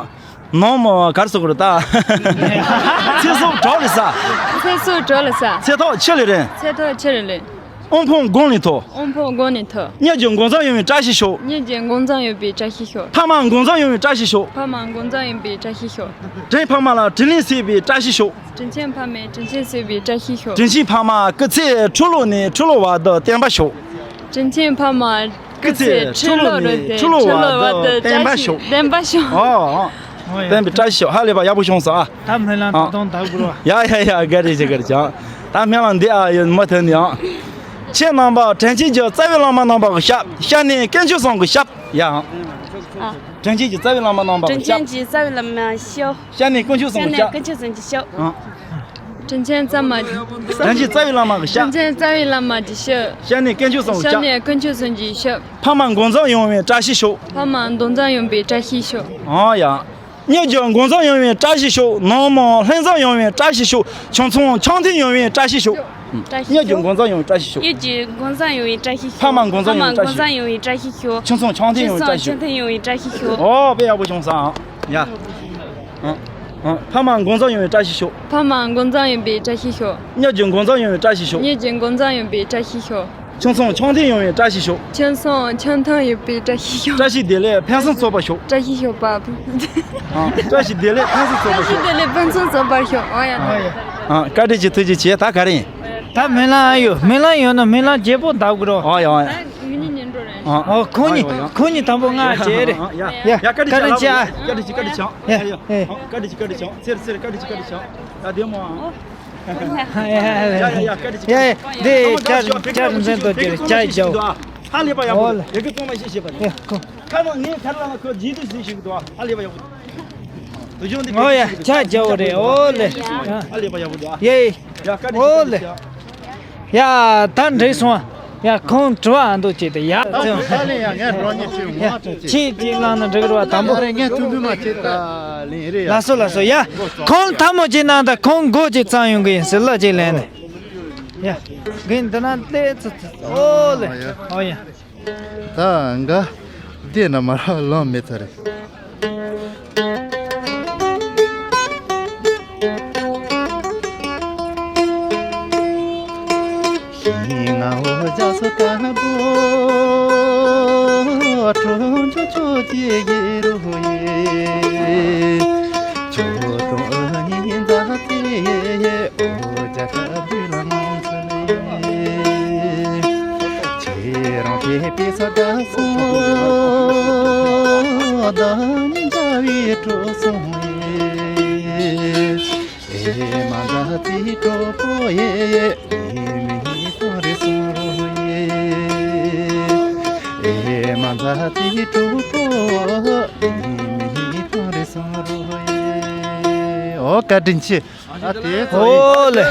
ནོར་མོ་གར་སོགས་རེད་ད། ཚེ་སྲོག་གྲོགས་ལས་སྲ། ཚེ་སྲོག་གྲོགས་ལས་སྲ། ཚེ་ཐོག་ཆེ་ལས་རིང་། ཚེ་ཐོག་ཆེ་ལས་རིང་། དབུལ་ཕོངས་དགུང་ནས་མཐོ། དབུལ་ཕོངས་དགུང་ནས་མཐོ། གཉེན་གྱི་དགུང་གཙང་ཡོང་བའི་བཀྲ་ཤིས་ཤོག་གཉེན་གྱི་དགུང་གཙང་ཡོང་བའི་བཀྲ་ཤིས་ཤོག་ཕ་མ་དགུང་གཙང་ཡོང་བའི་བཀྲ་ཤིས་ཤོག་ཕ་མ་དགུང་གཙང་ཡོང་བའི་བཀྲ་ཤིས་ཤོག་དྲིན་ཕ་མ་ལ་དྲིན་ལན་གཟིགས་པའི་བཀྲ་ཤིས་ཤོག་དྲིན་ཆེན་ཕ་མའི་དྲིན་ཆེན་གཟིགས་པའི་བཀྲ་ཤིས་ཤོག་དྲིན་ཆེན་ཕ་མ་སྐུ་ཚེ་ཁྲི་ལོ་ནས་ཁྲི་ལོ་བར་དུ་བརྟན་པར་ཤོག་དྲིན་ཆེན་ཕ་མ་སྐུ་ཚེ་ཁྲི་ལོ་ནས་ཁྲི་ལོ་བར་དུ་བརྟན་པར་ཤོག་བརྟན་པར་ཤོག་ཨོ་ཨོ། བརྟན་པའི་བཀྲ་ཤིས་ཤོག་ཧ་ལས་པ་ཡག་པོ་བྱུང་སོང་ཨ། ད་སྨོན་ལམ་ཨ། ད་དུང་ད་དགོས་རོགས། ཡ་ཡ་ཡ། ག་རེ་བྱེད་ག་རེ་བྱེད་ཨ། ད་སྨོན་ལམ་འདི་ཨ་ཡོད་མ་ཐོན་ནི་ཨ། ཁྱེད་རྣམ་པ་དྲིན་ཆེན་གྱི་རྩ་བའི་བླ་མ་རྣམ་པ་གི་ཞབས། ཤ་ནས་དཀོན་མཆོག་གསུམ་གྱི་ཞབས། ཡ་ཨ། ཨ། དྲིན་ཆེན་གྱི་རྩ་བའི་བླ་མ་རྣམ་པ་གི་དྲིན་ཆེན་ཞབས། གྱི་རྩ་བའི་བླ་མ་ཞབས། ཤ་ནས་དཀོན་མཆོག་གསུམ་གྱི་ཞབས། དཀོན་མཆོག་གསུམ་གྱི་ཞབས། ཨ། དྲིན་ཆེན་རྩ་མ། དྲིན་ཆེན་རྩ་བའི་བླ་མ་གི་ཞབས། དྲིན་ཆེན་རྩ་བའི་བླ་མ་གི་ཞབས། ཤ་ནས་དཀོན་མཆོག་གསུམ་གྱི་ཞབས། ཤ་ནས་དཀོན་མཆོག་གསུམ་གྱི་ཞབས། ཕ་མ་དགུང་གཙང་ཡོང་བའི་བཀྲ་ཤིས་ཤོག་ཕ་མ་དགུང་གཙང་ཡོང་བའི་བཀྲ་ཤིས་ཤོག་ཨ་ཡ། གཉེན་གྱི་དགུང་གཙང་ཡོང་བའི་བཀྲ་ཤིས་ཤོག་ནོར་མོ་ལྷུན་འཛོམས་ཡོང་བའི་བཀྲ་ཤིས་ཤོག་ཆུང་ཆུང་འཆམ་མཐུན་ཡོང་བའི་བཀྲ་ཤིས་ཤོག་གཉེན་གྱི་དགུང་གཙང་ཡོང་བའི་བཀྲ་ཤིས་ཤོག་གཉེན་གྱི་དགུང་གཙང་ཡོང་བའི་བཀྲ་ཤིས་ཤོག་ཕ་མ་དགུང་གཙང་ཕ་མ་ཡོང་བའི་བཀྲ་ཤིས་ཤོག་དགུང་གཙང་ཡོང་བའི་བཀྲ་ཤིས་ཤོག་ཆུང་ཆུང་འཆམ་མཐུན་ཡོང་བའི་བཀྲ་ཤིས་ཤོག་ཆུང་ཆུང་འཆམ་མཐུན་ཡོང་བའི་བཀྲ་ཤིས་ཤོག་ཨོ་དཔེ་ཡག་པོ་བྱུང་སོང་ཨ། ཡ། ཨ། ཨ། ཕ་མ་དགུང་གཙང་ཡོང་བའི་བཀྲ་ཤིས་ཤོག་ཕ་མ་དགུང་གཙང་ཡོང་བའི་བཀྲ་ཤིས་ཤོག་གཉེན་གྱི་དགུང་གཙང་ཡོང་བའི་བཀྲ་ཤིས་ཤོག་གཉེན་གྱི་དགུང་གཙང་ཡོང་བའི་བཀྲ་ཤིས་ཤོག་ཆུང་ཆུང་འཆམ་མཐུན་ཡོང་བའི་བཀྲ་ཤིས་ཤོག་ཆུང་ཆུང་འཆམ་མཐུན་ཡོང་བའི་བཀྲ་ཤིས་ཤོག་བཀྲ་ཤིས་བདེ་ལེགས་ཕུན་སུམ་ཚོགས་པར་ཤོག་བཀྲ་ཤིས་ཤོག་པ། ཨ། བཀྲ་ཤིས་བདེ་ལེགས་ཕུན་སུམ་ཚོགས་པར་ཤོག་བཀྲ་ཤིས་བདེ་ལེགས་ཕུན་སུམ་ཚོགས་པར་ཤོག་ཨ་ཡ། ཨ། བཀའ་དྲིན་ཆེ། ཐུགས་རྗེ་ཆེ། ད་ག་རེ་ཡིན། ད་སྨོན་ལམ་ཨ་ཡོད། སྨོན་ལམ་ཡོད་ན་སྨོན་ལམ་བརྗེ་པོ་འདབ་དགོས་རོགས། ཨ་ཡ་ཨ་ཡ། ཨ། ཨ། ཁོང་གཉིས། ཨ་ཡ་ཨ་ཡ། ཁོང་གཉིས་དང་པོ་ང་བྱེད་རེད། ཡ་ཡ། ཡ། བཀའ་དྲིན་ཆེ་ཨ། བཀའ་དྲིན་ཆེ། བཀའ་དྲིན་ཆེ། ཡ་ཡ། བཀའ་དྲིན་ཆེ། བཀའ་དྲིན་ཆེ། ཚེ་རིང་། ཚེ་རིང་། བཀའ་དྲིན་ཆེ། བཀའ་དྲིན་ཆེ། ད་བདེ་མོ་ཨ། ཡ་ཡ་ཡ། བཀའ་དྲིན་ཆེ། ཡ་ཡ། འདི་ཇ་ཇ་རིན་ཆེན་དོ་ཀྱི་ཇ་ཇོ། ཧ་ལས་པ་ཡག་པོ། ཡ་གི་ཚང་མ་ཤེས་ཤེས་པ་རེད། ཁ་ནང་ངས་ཁ་ལ་ཁོ་རྗེས་འདུག་ཟེར་ཞིག་འདུག་ཧ་ལས་པ་ཡག་པོ། དུ་ཇོ་འདི། ཨོ་ཡ། ཇ་ཇོ་རེད། ཨོ་ལེ། ཧ་ལས་པ་ཡག་པོ་འདུག་ཡེ། ཡ་བཀའ་དྲིན་ཆེ། ཨོ་ལེ། ཡ་ད་འགྲིག་སོང་། ཡ་ཁོང་དྲི་བ་ཨ་འདུག་བྱེད་དེ་ཡ། ད་ལན་ཡ་ངས་འགྲོ་ཉེ་ཆེ་ངོ་ཐུག་ཆེ། ཁྱེད་ཀྱིས་བླངས་ན་འགྲིག་རེད་བ། དང་པོ། ངས་ཐུག་འདུག་མ་བྱེད་ད་ལན་རེད་ཡ། ལགས་སོ་ལགས་སོ་ཡ། ཁོང་ཐལ་མོ་ཅིག་གནང་དང་ཁོང་མགོ་ཅིག་བརྩམས་ཡོང་གི་ཡིན་ཟེར་ལ་ཅིག་ལན་ནས། ཡ། གིན་འདི་ན་ལྟས་ཚུ་ཚུ། ཨོ་ལེ། ཨོ་ཡ། ད་འགའ་འདི་འདྲ་མ་རག་ལོང་མེད་ཚ་རེད། ཤིང་ང་འོ་ཇ་སོ་དཀར་པོ། ཁྲོ་ཆོ་ཆོ་ཅེ་ཡེ་རུ་ཡེ། ཁྱོད་དང་ཨ་ནི་འཛའ་ཏེ་འོ་ཇ་ཁ་བུ་ལ་མང་ཚ་ལེ། ཁྱེད་རང་ཕེབས་པའི་ས་དགའ་སོང་། ད་ནི་འདྲ་བའི་སྤྲོ་སོང་ཡེ། ཨེ་མ་འདྲ་ཙི་སྤྲོ་པོ་ཡེ། ཨེ་མི་ཐང་རེ་སོང་རོ་ཡེ། ཨེ་མ་འདྲ་ཙི་སྤྲོ་པོ། ཨེ་མི་ཐང་རེ་སོང་རོ་ཡེ། ཨོ་བཀའ་དྲིན་ཆེ། ཨ་དེ་ཚོ་ཡིན། ཨོ་ལེ།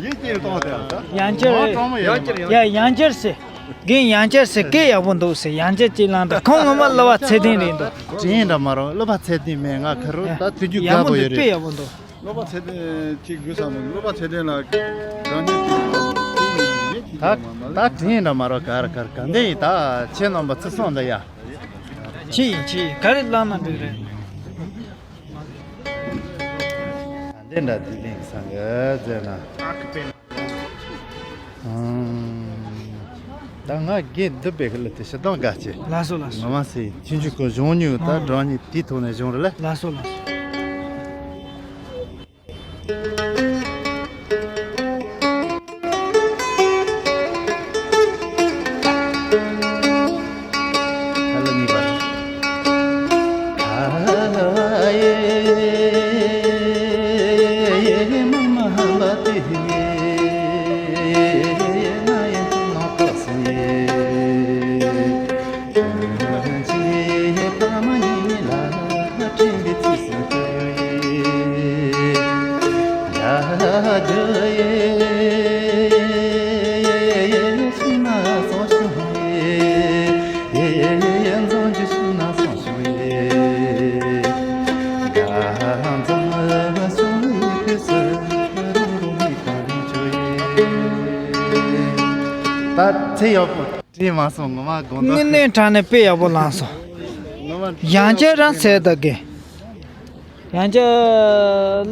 ཡིན་གྱིས་གཏོང་དེ། ཡང་བསྐྱར། ཡ་ཡང་བསྐྱར་ཟེར། རྒན་ཡང་བསྐྱར་ཟེར། སྐད་ཡག་པོ་འདུག་ཟེར། ཡང་བསྐྱར་ཅིག་བླངས་དང་། ཁོང་ངོ་མ་སློབ་པ་ཚད་ལྡན་རེད་འདུག་དྲིན་འདྲ་མ་རོ། སློབ་པ་ཚད་ལྡན་མེད། ང་ཁ་རོ་ད་དུས་རྒྱུན་དགའ་པོ་ཡོད་རེད། ཡག་པོ་འདུག་དཔེ་ཡག་པོ་འདུག་སློབ་པ་ཚད་ལྡན་ཅིག་དགོས་བསམ། སློབ་པ་ཚད་ལྡན་ལ་རང་ཉིད་ཀྱི་ད་ད་དྲིན་འདྲ་མ་རོ། ག་རེ་ག་རེ་ག་འདྲ་ཡིན། ད་ཁྱེད་རྣམ་པ་ཚུར་སོང་ད་ཡ། ཅི་ཡིན་ཅི་ཡིན། ག་རེ་བླངས་ན་འགྲིག་རེད། འདི་འདྲ་དེ་ལིང་སང་གི་ཟེར་ན། ཨང་། ད་ང་རྒན་འདི་པའི་ཁ་ལ་དེ་ཞེ་སྡང་དགའ་ཆེ། ལགས་སོ་ལགས་སོ། ང་མ་སེ་ཆུང་ཆུང་ཀུན་གཞུང་ཉུལ་ད། ཨང་། རང་ཉིད་དེའི་ཐོག་ནས་བྱུང་རེད་ལ། ལགས་སོ་ལགས་སོ། ཚེ་ཡག་པོ། དྲན་མ་སོང་། ངོ་མ་དགོངས་དག་དངོས་གནས་དྲང་གནས་དཔེ་ཡག་པོ་བླངས་སོང་། ངོ་མ་ཡང་བསྐྱར་རང་ཟེར་ད་གི། ཡང་བསྐྱར་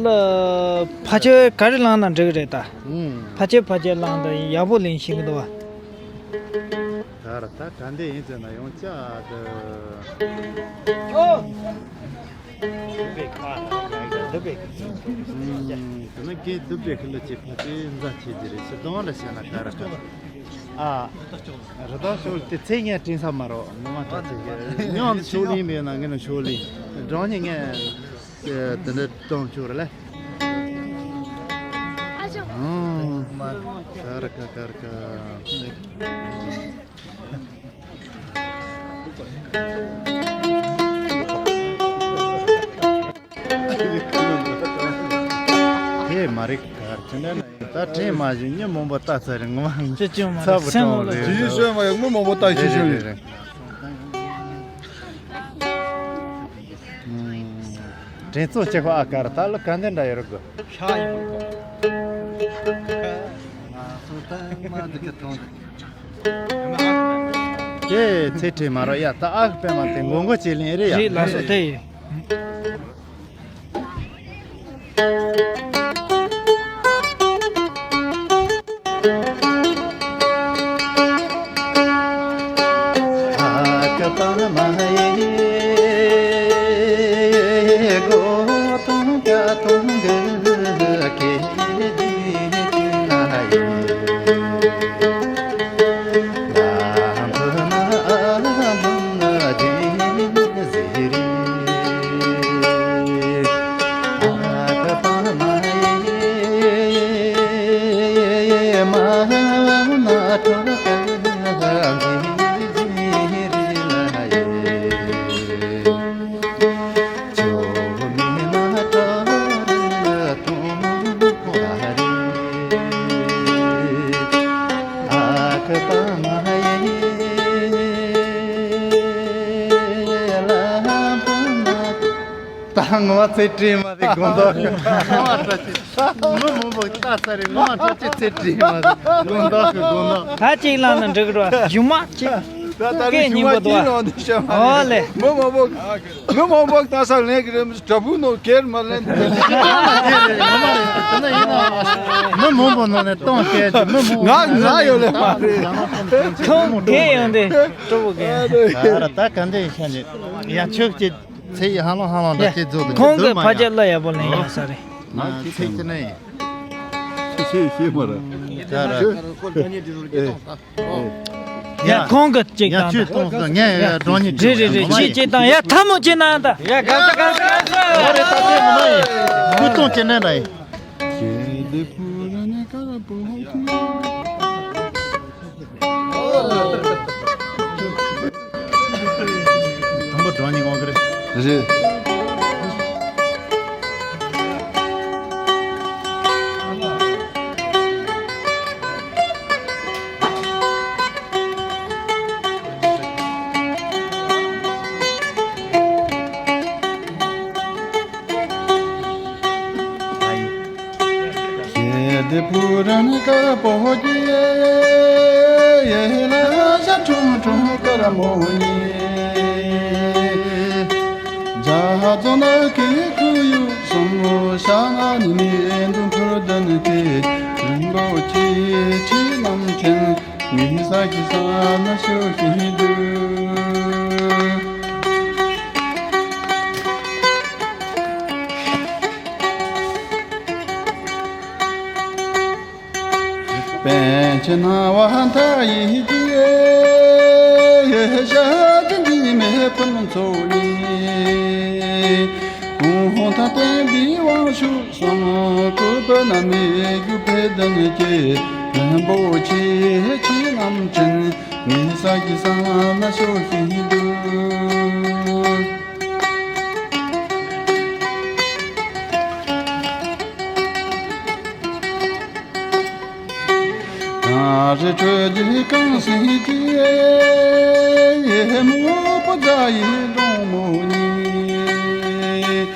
ལ་ཕལ་ཆེར་ག་རེ་བླངས་ན་འགྲིག་གི་རེད་ད། ཨུམ། ཕལ་ཆེར་ཕལ་ཆེར་བླངས་ད་ཡག་པོ་ལེན་ཤེས་ཀྱི་འདུག་བ། ད་ར་ད་ག་འདྲ་ཡིན་ཟེར་ན་ཡང་བསྐྱར་དུ། ཨུམ། དེ་ནི་རྒན་སྡུག་པའི་ཁུ་ལུ་ཅིག་ཕ་ཚེ་མཛའ་ཆེ་གི་རེད་ཟེར་དང་འདྲ་བྱས་ན་ག་རེ་ག་རེ། ཨ། རི་དྭགས་ཤོག་དེ་ཚེ་ངས་དྲན་ས་མ་རོ། ངོ་མ་ཁྲ་ཚེ་གི་མྱང་དུ་ཤོག་ལིང་མེད་ན་ངས་ནི་ཤོག་ལིང་འགྲང་ཉི་ངས་དེ་འདྲ་གཏོང་ཆོག་རེད་ལ། ཨང་། ཀར་ཀ་ཀར་ཀ། དེ་མ་རེད། གར་ཅི་འདྲ་ན་ཡིན། ད་དྲན་མ་བྱུང་། མི་མང་པོ་ལྟ་ཚར་རེད། ངོ་མ་ཅི་ཅུང་མ་ཚ་རེད། པོ་སེམས་གྲོང་ལ་རེད། ཇི་ཡིན་ཤོད་མ་ཡོང་། མི་མང་པོ་ལྟ་ཤེས་ཤོད་རེད། རེད། དྲན་གསོ་ཅི་ཁོ་ཨ་ཀར་ད་ལ་ག་འདི་འདྲ་ཡོད་རེད་གོ། ཤ་ཡིན་པ་གོ། ང་སོ་ད་མ་འདི་ག་ཐོང་། དེ་ཚེ་ཁྲིད་མ་རོ་ཡ། ད་ཨ་ཁུ་པད་མ་དེ་མགོ་མགོ་ཅིག་ལེན་རེད་ཡ། རེད་ལགས་སོ། དེ་ཡིན། ད་ངོ་མ་ཚེ་ཁྲིད་མ་རེད་དགོངས་དག་མི་མང་པོ་ལྟ་ས་རེད། ངོ་མ་ཁྲ་ཆེ་ཚེ་ཁྲིད་མ་རེད་དགོངས་དག་གི་དགོངས་དག་ད་གཅིག་བླངས་ན་འགྲིག་གི་རེད་བ། གཞུག་མ་གཅིག་ད་ད་རེས་སྐད་སྙིང་པོ་འདུག་བ། ཨོ་ལེ། མི་མང་པོ་མི་མང་པོ་ལྟ་ས་ལེན་གི་རེད། དྲ་འབུ་ནོ་ཁེར་མ་ལེན། མི་མང་པོ་ནང་ནས་གཏོང་བྱས་ཀྱི་མི་མང་པོ་ང་ང་ཡོད་ལེ་མ་རེད། ཁོང་གེ་ཡོང་དེ་སྤྲོ་པོ་གེ། ད་ར་ད་ག་འདྲ་ཤ་ནི་ཡ་ཆོག་ཅིག་ཚེ་ཡི་ཧ་ལོང་ཧ་ལོང་ད་ཅིག་རྫོགས་འདུག་ཁོང་གི་ཕ་ཅག་ལ་ཡག་པོ་ལེན་ཡོད་ས་རེད། ང་ཚེ་ཅི་ནས་ཤེས་ཤེས་མ་ར། ད་ར། ཡ་ཁོང་གི་གཅིག་ཡ་དང་ཆུ་གཏོང་ས་ངས་ཡ་གྲོང་ཉིད་རེད་རེད་རེད། གཅིག་གཅིག་དང་ཡ་ཐལ་མོ་གཅིག་ནང་ད། ཡ་ག་ས་ག་ས་ག་ས། ཨོ་རེད། ད་ཚེ་ངོ་མ་ཡིན། ཁུ་གཏོང་གཅིག་ནས་ར་ཡིན། དང་པོ་གྲོང་ཉིད་དབང་གི་རེད། རེད། ཁྱེད་དེ་བུ་རང་དཀར་པོ་སྐྱེས། ཡེ་ལ་ཤ་ཁྲུང་ཁྲུང་དཀར་མོ་ཉེ། རྒྱ་རྫོང་ན་ཁེ་ཁུ་ཡུག་སོང་ཤ་ང་ནི་མི་འདུག་ཕུར་དོན་ཏེ་རིན་པོ་ཆེ་ཁྱེད་རྣམས་མཁྱེན། ངའི་ས་ཀྱི་ས་ན་ཤོ་ཤི་འདུག་པཎ་ཆེན་སྣང་བ་མཐའ་ཡས་ཀྱི། ཞལ་གྱི་འཇིགས་མེད་ཕུན་ཚོགས་ཉིད། གོང་ཐང་བསྟན་པའི་དབང་ཕྱུག་གསུམ། བཀོད་པ་རྣམ་གཉིས་རྒྱུད་འཕེལ་ལྡན་གྱི། རིན་པོ་ཆེ་ཁྱེད་རྣམས་མཁྱེན། ངའི་ས་ཀྱི་ས་ན་ཤོ་ཤི་འདུག་གངས་རི་ཁྲོད་ཀྱི་གངས་སེང་གེ། མོ་པོ་རྫ་ཡི་འབྲོང་མོ་ཉིད།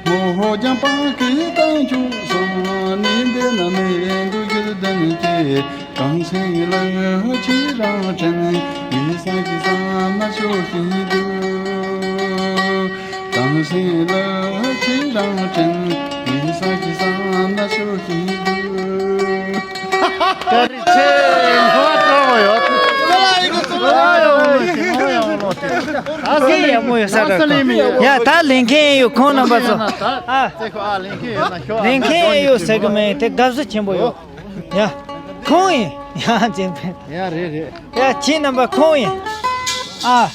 མོ་རྒྱང་པང་གི་རྟ་མཆོག་གསུམ། ནི་འདི་ན་མི་འདུག་རྒྱུད་ལྡན་གྱི། གངས་ཅན་ལ་ཁྱེད་རང་དྲན། ངའི་སེམས་ཀྱི་ཟ་མ་ཤོར་བཞིན་འདུག་གངས་ཅན་ལ་ཁྱེད་རང་དྲན། ངའི་སེམས་ཀྱི་ཟ་མ་ཤོར་བཞིན་འདུག་བཀའ་དྲིན་ཆེ། མཁོ་བ་སྤྲོ་བོ་ཡོད། ཨ་སེ་ཡག་མོ་ཡོད་ས་འདྲ། ཡ་ད་ལེན་མཁན་ཡོད་ཁོང་རྣམ་པ་ཚོ། ཨ་ལེན་མཁན་ཡོད་ཟེར་གི་མེད་དེ་དགའ་བསུ་ཆེན་པོ་ཡོད། ཡ། ཁོང་ཡིན། ཡ་ཅན་ཕན། ཡ་རེད་རེད། ཡ་ཁྱེད་རྣམ་པ་ཁོང་ཡིན། ཨ།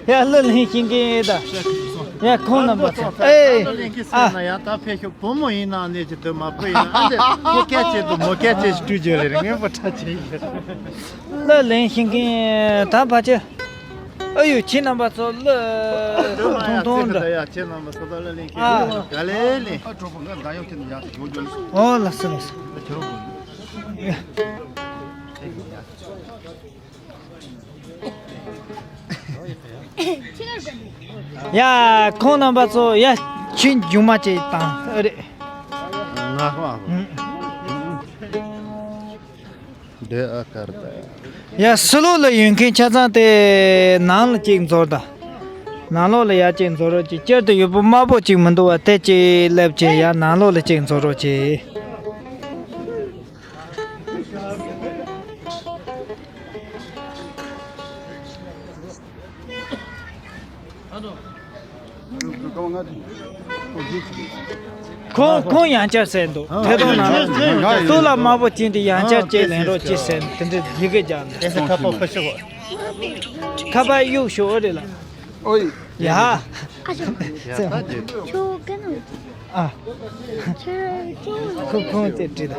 ཡ་གླུ་ལེན་ཤེས་མཁན་ཡིན་ད། ཡ་ཁོང་རྣམ་པ་ཚོ། ཨེ། ཨ། ཡ་ད་ཕེབས་ཤོག་བུ་མོ་ཡིན་ན་ནས་ཀྱི་དུ་མ་བུ་ཡིན་ན་ཨ་འདི་ཁོ་སྐད་ཆེད་དུ་མོ་སྐད་ཆེད་སྤྲུལ་རྒྱུ་རེད། ངས་བུ་ཁྲ་ཆེ་ཡིན། གླུ་ལེན་ཤེས་མཁན་ད་ཕ་ཆེ། ཨ་ཡོ་ཁྱེད་རྣམ་པ་ཚོ་གླུ་ཐུང་ཐུང་འདྲ། ཡ་ཁྱེད་རྣམ་པ་ཚོ་ད་གླུ་ལེན་མཁན་ཨ། ག་ལེ་ལེན། ཨོ་ལགས་སོ་ལགས་སོ། ཡ་ཁོང་རྣམ་པ་ཚོ་ཡ་ཆུ་རྒྱུག་མ་ཅིག་དང་ཨ་རེད། ང་ཧོ་ཨ་ཧོ། ཨུམ། འདྲེ་ཨ་ཀར་ད། ཡ་སི་ལོ་ལ་ཡོད་མཁན་ཆ་ཚང་དེ་ནང་ལ་གཅིག་འཛོལ་ད། ནང་ལོགས་ལ་ཡ་གཅིག་འཛོལ་རོགས་གྱིས། སྤྱིར་དུ་ཡུལ་པོ་དམར་པོ་གཅིག་མི་འདུག་བ་དེ་གཅིག་སླེབས་ཀྱིས་ཡ་ནང་ལོགས་ལ་གཅིག་འཛོལ་རོགས་གྱིས། ཁོང་ཁོང་ཡང་བསྐྱར་ཟེར་འདུག་ཐད་གཏོང་ནང་ལ་སྟོད་ལ་དམར་པོ་ཅན་དེ་ཡང་བསྐྱར་ཅིག་ལེན་རོགས་ཅིག་ཟེར་དེ་འདྲ་ཡི་གེ་རྒྱག་འདུག་ཁ་པར་ཕ་ཤི་གོ། ཁ་པར་གཡུག་ཞོག་རེད་ལ། ཨོ་ཡ། ཁྱོད་ཀ་ནང་ཨ། ཁོ་ཁོང་དེ་བྲིས་ད།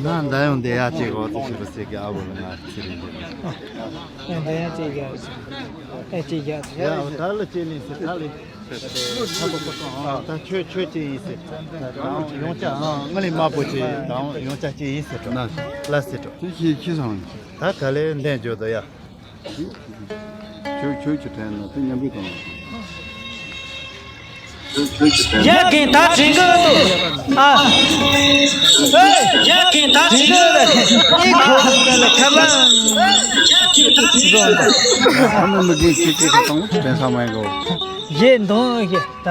ང་འདའ་ཡོང་དེ་ཡ་ཅིག་འོ་དེ་ཞིག་རུ་སེ་གི་ཨ་བོ་ལ་ང་ཚེ་རིང་དེ། ཡང་འདའ་ཡང་ཅིག་ཡ་ཨེ་ཅིག་ཡ། ཡ་འོ་ད་ལ་ཅིག་ལིན་སེ་ད་ལི། ད་ཁྱོད་ཁྱོད་ཅིག་ཡིན་སེ། ད་ཡོང་ཅག་ང་ལི་དམར་པོ་ཅིག་ད་ཡོང་ཅག་ཅིག་ཡིན་སེ་ད་ལ་སེ་ད། དེ་ཁྱེད་ཁྱེད་སང་། ད་ག་ལེ་འདན་འཇོ་ད་ཡ། ཁྱོད་ཁྱོད་ཀྱི་དྲན་ན་དེ་མཉམ་པོ་དང་། ཡ་རྒན་ད་དྲན་གི་འདུག་ཨ། ཡ་རྒན་ད་དྲན་གི་འདུག་ཨེ་ཁོ་ཁ་ལ། ཨ་ནི་མི་རྒན་ཁྱེད་ཀྱི་དང་དྲན་ས་མ་ཡིན་གོ། ཡེ་འདོན་གི་ད།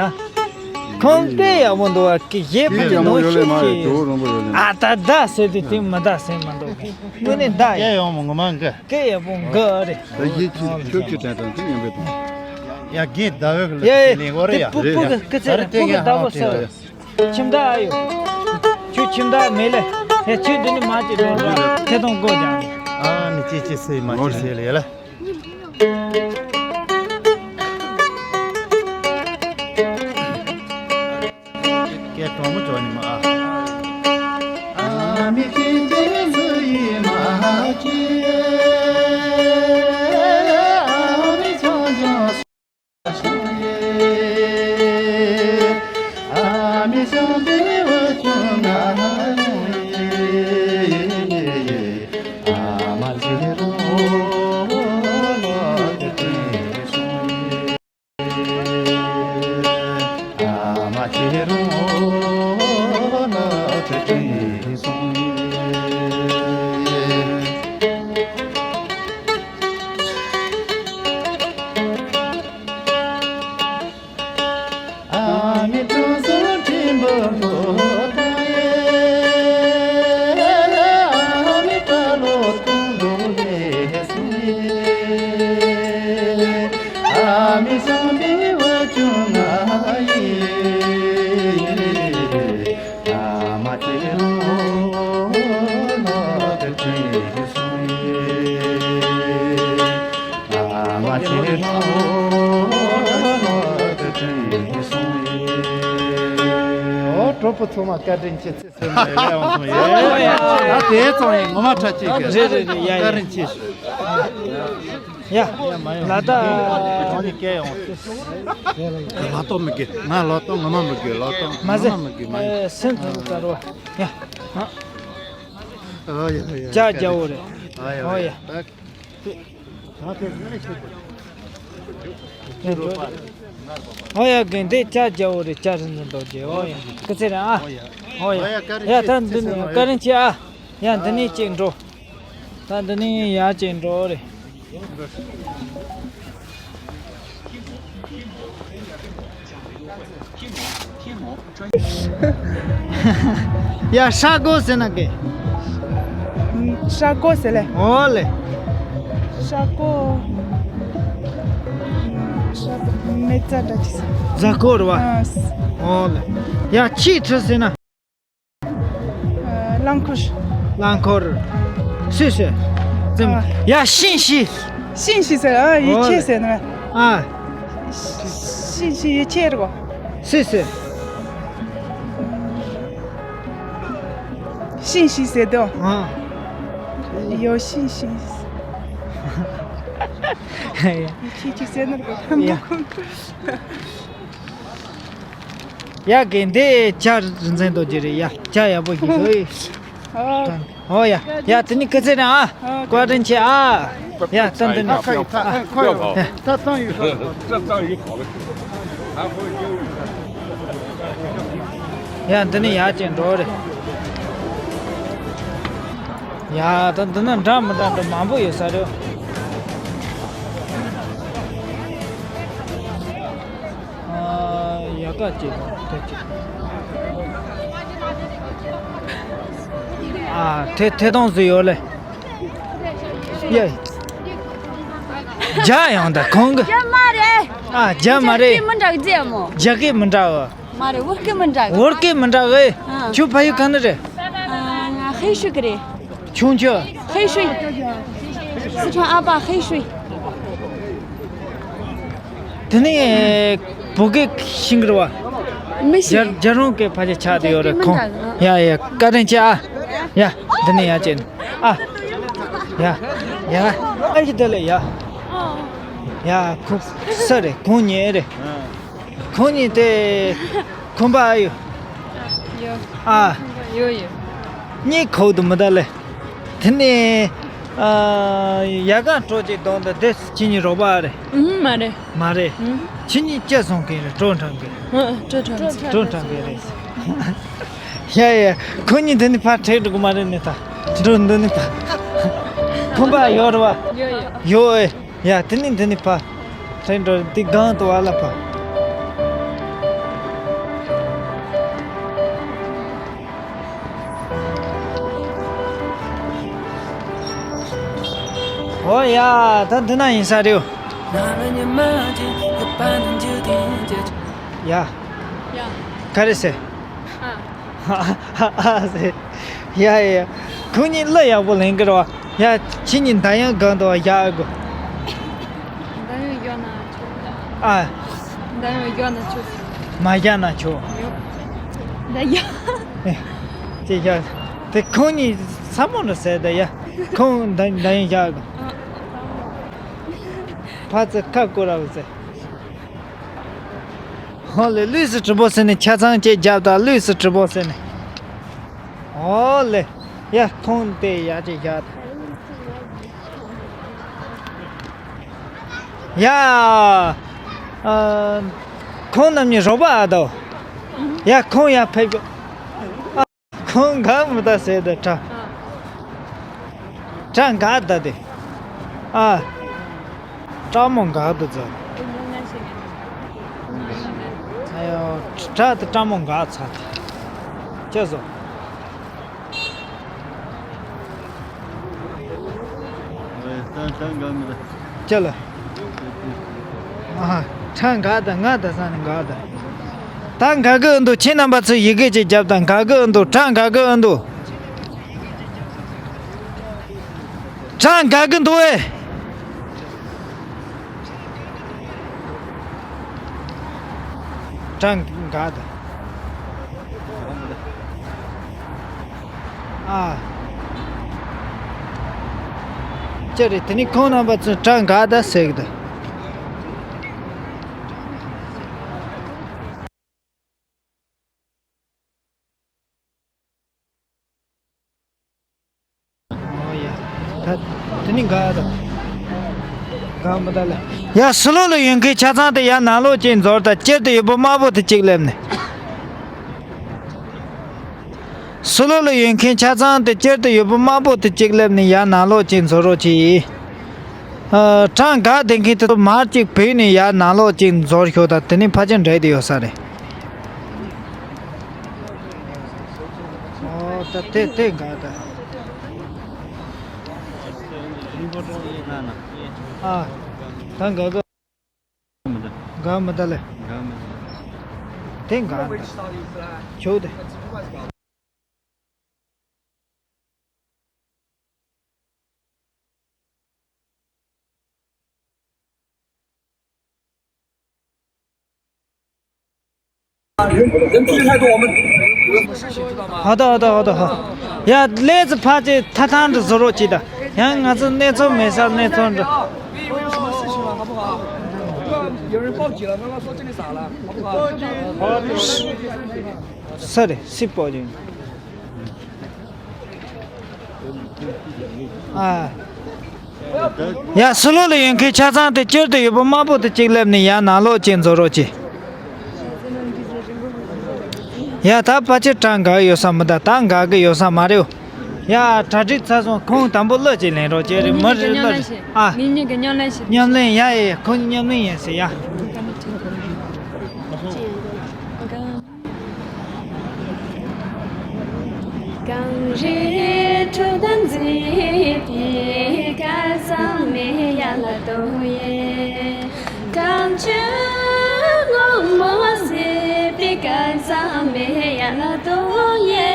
ཁོང་སྐད་ཡག་པོ་འདུག་བ། གཞས་ཕ་གི་ནང་ཤུགས་ཆེ། ཨ་ད་ད་ཟེར་དུས་དེ་མི་ད་ཟེར་མ་འདུག་དངོས་གནས་ད་ཡ། སྐད་ཡག་མོ་ངོ་མ་འགའ། སྐད་ཡག་པོ་འགའ་རེད། ད་གཞས་ཁྱོད་ཁྱོད་ཀྱི་དྲན་དང་དེ་མཉམ་པའི་དང་། ཡ་རྒན་ཟླ་འོད་ལ་ཡ་ལེན་གོ་རེད་ཡ། དེ་སྤུ་སྤུ་གི་སྐུ་ཚེ་སྤུ་གི་ཟླ་བོ་ཟེར། ཁྱིམ་བདག་ཨ་ཡོ། ཁྱོད་ཁྱིམ་བདག་མེད་ལེ། ཡ་ཁྱོད་འདི་ནི་མ་ཅིག་འགྲོ་འགྲོ་ཐེ་གཏོང་དགོས་ཀྱང་། ཨ་ནི་ཅི་ཅི་སེ་མ་ཅི་སེ་ལེ་ལ། སྐད་གྲོགས་མོ་ཅོ་ནི་མ་ཨ། ཨ་མི་ཁྱི་ཁྱི་ཟི་ཡི་མ་ཁྱི། ཨ་མི་ཆང་ཆང་སུ་ཡེ། ཨ་མི་ཆང་དེ་བ་ཆུང་ན་ཡེ། ཨ་མ་ལི་རོ་ལོ་དེ་དེ་སུ་ཡེ། ཨ་མ་ཁྱེད་རང་ལ་དེ་དྲན་སོང་། ཨ་མའི་དྲང་སྲོང་དྲིན་པ་ལོ་དང་ཡེ། ཨ་མའི་བཀྲ་ལོ་ཐུང་ལོ་ལས་སུ་ཡེ། ཨ་མའི་བྱང་པའི་བུ་ཆུང་ང་ཡེ། ཨ་མ་ཁྱེད་རང་ལ་དེ་དྲན་སོང་ཡེ། ཨ་མ་ཁྱེད་རང་ལ་དེ་དྲན་སོང་ཡེ། ཨོ་གྲོགས་པོ་ཚང་མ་བཀའ་དྲིན་ཆེ། ཚེ་སྲོག་ནས་ལས་འོང་སོང་ཡེ། ཨ་དེ་ཙང་ཡེ་ངོ་མ་ཁྲ་ཆེ་གི། རེད་རེད་རེད། ཡ་ཡ། བཀའ་དྲིན་ཆེ་ཞུ། ཡ། ལ་ད། གྲོང་ནས་སྐད་ཡོང་། ལོ་ཏོག་མི་དགོས། ང་ལོ་ཏོག་ངོ་མ་མི་དགོས། ལོ་ཏོག་མ་ཟེར། ངོ་མ་མི་དགོས། མ་ཡིན། སེམས་ཐག་ཚར་བ། ཡ། ཨ་ཡ་ཡ། ཅག་རྒྱ་བོ་རེད། ཨ་ཡ་ཨོ་ཡ། ཡ། ད་དེ་ངས་ཤེས་དགོས། ཡ་འགྲོ། ཨོ་ཡ། དགེ་འདི་ལྕགས་རྒྱལ་པོ་རེད། ལྕགས་རིན་ཆེན་རྡོ་རྗེ། ཨོ་ཡ། སྐུ་ཚེ་རིང་ཨ། ཨོ་ཡ། ཨོ་ཡ། ཡ་ད་འདི་ནི་བཀའ་དྲིན་ཆེ་ཨ། ཡ་འདི་ནས་ཅིག་འགྲོ། ད་འདི་ནས་ཡར་ཅིག་འགྲོ་རེད། ཡ་ཧྲ་གོ་ཟེར་ན་གི། ཧྲ་གོ་ཟེར་ལེ། ཨོ་ལེ། ཧྲ་གོ། ཧྲ་གོ་མེ་ཙ་འདྲ་ཅིག་ཟེར། རྫ་ཁོ་རེད་བ། ཨོ་ལེ། ཡ་ཆི་ཁྲི་ཟེར་ན། རླངས་འཁོར། རླངས་འཁོར། སུས་ཟེར། ཙམ། ཡ་ཤིང་ཤི། ཤིང་ཤི་ཟེར་ཨ། ཡི་ཆེ་ཟེར་ན། ཨ། ཤིང་ཤི་ཡི་ཆེ་རེད་གོ། སུས་ཟེར། ཤིང་ཤི་ཟེར་དོ། ཨ། ཡོ་ཤིང་ཤི། ཡི་ཆེ་ཅིག་ཟེར་ན་རེད་གོ། ཡ། ཡ་གི་འདི་ལྕགས་རིན་ཆེན་རྡོ་རྗེ་རེད། ཡ་ལྕགས་ཡག་པོ་ཞིག་འདུག་ཨོ། ཨོ་ཡ། ཡ་དེ་ནི་སྐུ་ཚེ་རིང་ཨ། བཀའ་དྲིན་ཆེ་ཨ། ཡ་ད་འདི་ནི། ཡ་འདི་ནི་ཡར་ཅིག་འགྲོ་རེད། ཡ་ད་འདི་ན་འདྲ་མི་འདྲ་འདྲ་མང་པོ་ཡོད་ས་རེད། ཨ། ཡ་ག་ཅིག་དང་དེ་ཅིག་ཨ། ཐེ་ཐེ་དོང་ཟིག་ཡོད་ལེ། ཡ། རྒྱ་ཡང་ད་ཁོང་གི། རྒྱ་མ་རེད། ཨ། རྒྱ་མ་རེད། རྒྱ་སྐད་མི་འདྲ་གི་རྒྱ་མོ། རྒྱ་སྐད་མི་འདྲ་གི། མ་རེད། བོད་སྐད་མི་འདྲ་གི། བོད་སྐད་མི་འདྲ་གི། ཨ། ཁྱོད་ཕ་ཡུལ་ག་ནས་རེད། ཨ། ང་ཧེ་ཤུ་གི་རེད། ཁྱོད་ཁྱོད། ཧེ་ཤུ། སི་ཁྲོན་ཨ་པ་ཧེ་ཤུ། དེ་ནས་བོད་སྐད་ཤེས་ཀྱི་རེད་བ། མི་ཤེས། རྒྱ་རྒྱ་རོང་སྐད་ཕལ་ཆེར་ཆགས་བསྡད་ཡོད་རེད་ཁོང་། ཡ་ཡ་བཀའ་དྲིན་ཆེ་ཨ། ཡ་འདི་ནས་ཡར་ཅིག་ཨ། ཡ་ཡ་ཨ་ཡི་དེ་ལ་ཡ། ཡ་ཁོ་ས་རེད་ཁོང་ཉེ་རེད། ཁོང་གཉིས་དེ་ཁོམ་པ་ཨ་ཡོད། ཡོད། ཨ། ཡོད་ཡོད། གཉིས་ཁོག་ཏུ་མི་ད་ལེ། དེ་ནས་ཨ། ཡ་ག་གྲོགས་ཅིག་གདོང་དུ་དེ་ཁྱེད་གཉིས་རོགས་པ་རེད། ཨུམ་མ་རེད། མ་རེད། ཨུམ། ཁྱེད་གཉིས་སྐྱེ་སོང་མཁན་རེད། གྲོགས་འཕྲང་གི། ཨ། གྲོགས་འཕྲང་གི། གྲོགས་འཕྲང་གི་རེད། ཡ་ཡ་ཁོ་གཉིས་དེ་ནས་ཕར་ཁྲིད་འགྲོ་གི་མ་རེད་ནས་ད་འགྲོ་འདི་ནས་ཕར། ཁོམ་པ་ཡོད་རེད་བ། ཡོད་ཡོད། ཡོད་ཨེ། ཡ་དེ་ནི་འདི་ནི་ཕ། ཁྲེང་འགྲོ་འདི་སྒང་དུ་བ་ལ་ཕ། ཨོ་ཡ་ད་འདི་ན་ཡིན་ས་རེད། ཡ། ཡ། ག་རེ་ཟེར། ཨ། ཨ་ཨ་ཟེར། ཡ་ཡ། ཁོང་གཉིས་གླུ་ཡག་པོ་ལེན་གི་རེད་བ། ཡ་ཁྱེད་གཉིས་མདའ་ཡང་སྒང་དུ་བཞག་དགོས། མདའ་ཡང་གཡོག་ན་ཆོག་ཨ། མདའ་ཡང་གཡོག་ན་ཆོག་མ་བཞག་ན་ཆོག་ཡོ། མདའ་ཡང་ཨེ། ཅེས་བཞག་དེ་ཁོང་གཉིས་ཚ་མོ་རུ་ཟེར་ད་ཡ། ཁོང་མདའ་མདའ་ཡང་བཞག་དགོས། ཨ། ཕ་ཚེ་ཁ་སྐོར་ར་བ་ཟེར། ཧོ་ལེ་ལུས་སུ་གྲུ་པོ་ཟེར་ནས་ཆ་ཚང་བཅས་རྒྱབ་དང་ལུས་སུ་གྲུ་པོ་ཟེར་ནས། ཧོ་ལེ། ཡ་ཁོང་དེ་ཡ་ཅེ་བཞག་དང་། ཡ། ཨ། ཁོང་རྣམ་གཉིས་རོགས་པ་ཨ་དོ། ཡ་ཁོང་ཡ་ཕེབས། ཁོང་ག་མི་ད་ཟེར་ད་ཁྲ། ཁྲ་འགག་ད་དེ། ཨ། ཁྲ་མོ་འགག་ད་ཟེར། ཨ་ཡོ་ཁྲ་དེ་ཁྲ་མོ་འགག་ཚར་དེ། ཅེས་སོ། ཅི་ལ། ཨ། ཁྲ་འགག་དང་ང་དང་ས་ནས་འགག་དང་། ད་འགག་གི་འདུག་ཁྱེད་རྣམ་པ་ཚོས་ཡི་གེ་ཅིག་རྒྱབ་དང་འགག་གི་འདུག་ཁྲ་འགག་གི་འདུག་ཁྲ་འགག་གི་འདུག་ཨེ། ཁྲ་འགག་དང་། ཨ། ཅི་རེད་དེ་ནི་ཁོང་རྣམ་པ་ཚོས་ཁྲ་འགག་ད་ཟེར་གི་འདུག་ཨོ་ཡ། ད་དེ་ནི་འགག་ད། འགག་ ཡ། ཕྱི་ལོགས་ལ་ཡོད་མཁན་ཆ་ཚང་དེ་ཡར་ནང་ལོགས་ཅིག་འཛུལ་དང་། སྤྱིར་དུ་ཡོད་པོ་དམར་པོ་དེ་གཅིག་སླེབས་ནས། ཕྱི་ལོགས་ལ་ཡོད་མཁན་ཆ་ཚང་དེ། སྤྱིར་དུ་ཡོད་པོ་དམར་པོ་དེ་གཅིག་སླེབས་ནས་ཡར་ནང་ལོགས་ཅིག་འཛུལ་རོགས་གྱིས། ཨ། གྲངས་འགའ་དེ་མཁན་དེ་ཚོ་མར་གཅིག་བུད་ནས་ཡར་ནང་ལོགས་ཅིག་འཛུལ་ཤོག་དང་། དེ་ནས་ཕལ་ཆེར་འགྲིག་བསྡད་ཡོད་ས་རེད། ཨོ། ད་དེ་དེ་འགའ་ད། ཨ། ད་འགའ་ག་འགའ་མི་ད་ལེ། དེ་འགའ་ད། ཆོག་དེ།好的，好的，好的，好。ཡ། ལས་ཚོ་ཕར་ཅིག་ཐད་ཐང་འདྲ་བཟོ་རོགས་གྱིས་དང་། ཡང་ང་ཚོ་གནས་ཚུལ་མེད་ས་གནས་ཚུལ་འདྲ། ས་རེད། སི་པོ་ཅིང་ཨ། ཡ། ཕྱི་ལོགས་ལ་ཡོད་མཁན་ཆ་ཚང་དེ། སྤྱིར་དུ་ཡོད་པོ་དམར་པོ་དེ་གཅིག་སླེབས་ནས་ཡར་ནང་ལོགས་ཅིག་འཛུལ་རོགས་གྱིས། ཡ། ད་ཕལ་ཆེར་གྲངས་འགའ་ཡོད་ས་མི་ད། ད་འགའ་གི་ཡོད་ས་མ་རེད། ཡ། གྲ་སྒྲིག་ཚར་སོང་། ཁོང་དང་པོ་གླུ་ཅིག་ལེན་རོགས་གྱིས། རེད། མི་རེ་གླུ་རེད། ཨ། མི་གཉིས་ཀྱི་མཉམ་ལེན་བྱེད། མཉམ་ལེན། ཡ་ཡ། ཁོང་གཉིས་མཉམ་ལེན་ཡིན་ཟེར་ཡ། གངས་རི་ཁྲོད་ལྡན་མཛེས་པའི་སྐལ་བཟང་མེ་ཡར་ལ་དོ་ཡེ། གངས་ཆུ་སྔོན་མོ་ཟེར་བའི་སྐལ་བཟང་མེ་ཡར་ལ་དོ་ཡེ།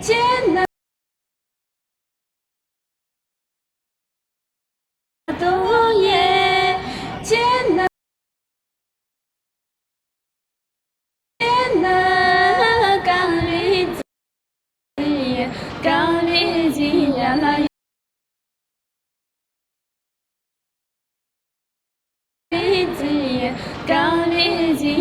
ཁྱེད་ན་དོ་ཡེ། ཁྱེད་ན། ཁྱེད་ན་གངས་རི་མཛེས། གངས་རི་མཛེས་ཡ་ལ། རི་མཛེས། གངས་རི་མཛེས་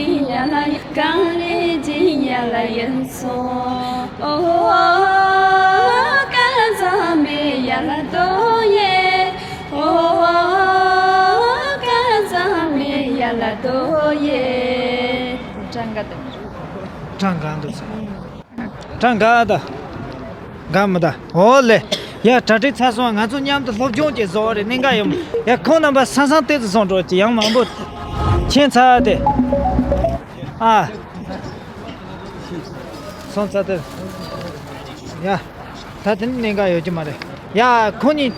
ཡ་ལ། གངས་རི་མཛེས་ཡ་ལ་ཡིན་སོང་། ཨོ། སྐལ་བཟང་མེ་ཡར་ལ་དོ་ཡེ། ཨོ། སྐལ་བཟང་མེ་ཡར་ལ་དོ་ཡེ། གྲངས་འགའ་འདུག་གྲངས་འགའ་འདུག་ས། གྲངས་འགའ་ད། འགའ་མི་ད། ཨོ་ལེ། ཡ། གྲ་སྒྲིག་ཚར་སོང་། ང་ཚོ་མཉམ་དུ་སློབ་སྦྱོང་བྱེད་བཟོ་བ་རེད། གནད་འགག་ཡོད་མ། ཡ། ཁོང་རྣམ་པ་སང་སང་ཏོག་ཙམ་སོང་འགྲོ་གི། ཡང་མང་པོ་ཕྱིན་ཚར་ཏེ། ཨ། སོང་ཚར་ཏེ། ཡ། ད་དེ་ནི་གནད་འགག་ཡོད་ཀྱི་མ་རེད། ཡ། ཁོང་གཉིས་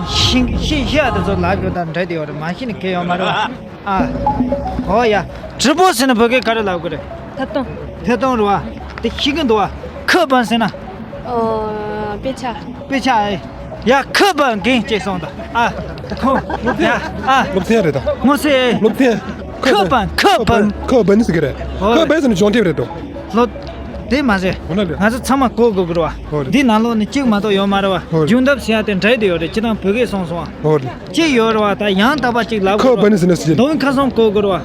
ཤི་ཤི་ཤི་ཡ་དེ་ཚོ་ལབ་ཡོད། ད་འདྲ་དེ་ཡོད་རེད། མ་ཤི་ནི་གལ་ཡོད་མ་རེད་བ། ཨ། ཨོ་ཡ། དྲིལ་བུ་ཟེར་ན་བོད་སྐད་ག་རེ་ལབ་དགོས་རེད། ཐད་གཏོང་། ཐད་གཏོང་རེད་བ། དེ་ཤེས་ཀྱི་འདུག་བ། ཁུ་བན་ཟེར་ན། ཨོ། དཔེ་ཆ། དཔེ་ཆ་ཨེ། ཡ། ཁུ་བན་རྒན་གཅིག་སོང་ད། ཨ། ཁོང་། ཡ། ཨ། སློབ་ཚན་རེད་ད། ངོ་ཚེ་ཨེ། སློབ་ཚན། ཁུ་བན། ཁུ་བན། ཁུ་བན་ཟེར་གི་རེད། ཨོ། ཁུ་བན་ཟེར་ན་སྦྱོང་དེབ་རེད་དོ། ལོ། དེ་མ་ཟེར། འོ་ན་ལེ། ང་ཚོ་ཚང་མ་གོ་དགོས་ཀྱི་རེད་བ། ཧོ་རེད། འདི་ནང་ལོགས་ནས་གཅིག་མ་གཏོགས་ཡོད་མ་རེད་བ། ཧོ་རེད། སྦྱོང་ཐབས་ཟེར་ཡ་དེ་འདྲ་དེ་ཡོད་རེད། སྤྱིར་བཏང་བོད་སྐད་སོང་སོང་བ། ཧོ་རེད། གཅིག་ཡོད་རེད་བ། ད་ཡང་དག་པ་གཅིག་ལབ་དགོས་རེད་བ། ཁོ་བ་ནི་ཟེར་ན་ཟེར། མདོ་ཁ་སང་གོ་དགོས་རེད་བ།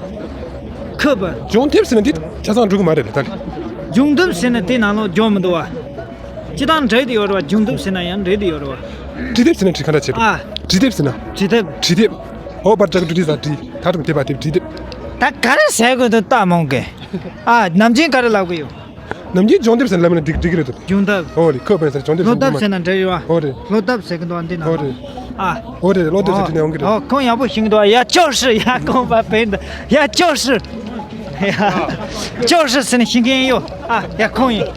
ཁོ་བ། སྦྱོང་ཐབས་ཟེར་ན་འདི་ཆ་ཚང་འགྲོ་གི་མ་རེད་ལ་ད། སྦྱོང་ཐབས་ཟེར་ན་དེ་ནང་ལོགས་འཇོག་མི་འདུག་བ། སྤྱིར་བཏང་འདྲ་དེ་ཡོད་རེད་བ། སྦྱོང་ཐབས་ཟེར་ན་ཡང་འདྲ་དེ་ཡོད་རེད་བ། འབྲི་དེབ་ཟེར་ན་འབྲི་ག་འདྲ་བྱེད་པ། ཨ། འབྲི་དེབ་ཟེར་ན། འབྲི་དེབ། འབྲི་དེབ། ཨོ་བར་ཅག་འབྲི་དེབ་ཟ་འབྲི། ད་དུང་དེབ་པ་དེབ་འབྲི་དེབ། ད་ག་རེ་ཟེར་དགོས་འདུག་ལྟ་མང་གི། ཨ། ནམ་རྒྱུན་ག་རེ་ལབ་གི་ཡོད། ནམ་རྒྱུན་སྦྱོང་དེབ་ཟེར་ལབ་ན་འགྲིག་འགྲིག་གི་རེད་དོ། སྦྱོང་དེབ། ཨོ་རེད། ཁོ་བན་ཟེར་སྦྱོང་དེབ་ཟེར། སློབ་དེབ་ཟེར་ན་འགྲིག་རེད་བ། ཨོ་རེད། སློབ་དེབ་ཟེར་གི་འདུག་ཨ། འདི་ན། ཨོ་རེད། ཨ། ཨོ་རེད། སློབ་དེབ་ཟེར་འདི་ན་འོང་གི་རེད། ཨོ། ཁོང་ཡག་པོ་ཤེས་ཀྱི་འདུག་ཨ། ཡ། 教室། ཡ། 功课本། 本的། 呀，教室。 ཡ། 教室ཟེར་ན་ཤེས་མཁན་ཡོད། ཨ། ཡ། ཁོང་ཡིན།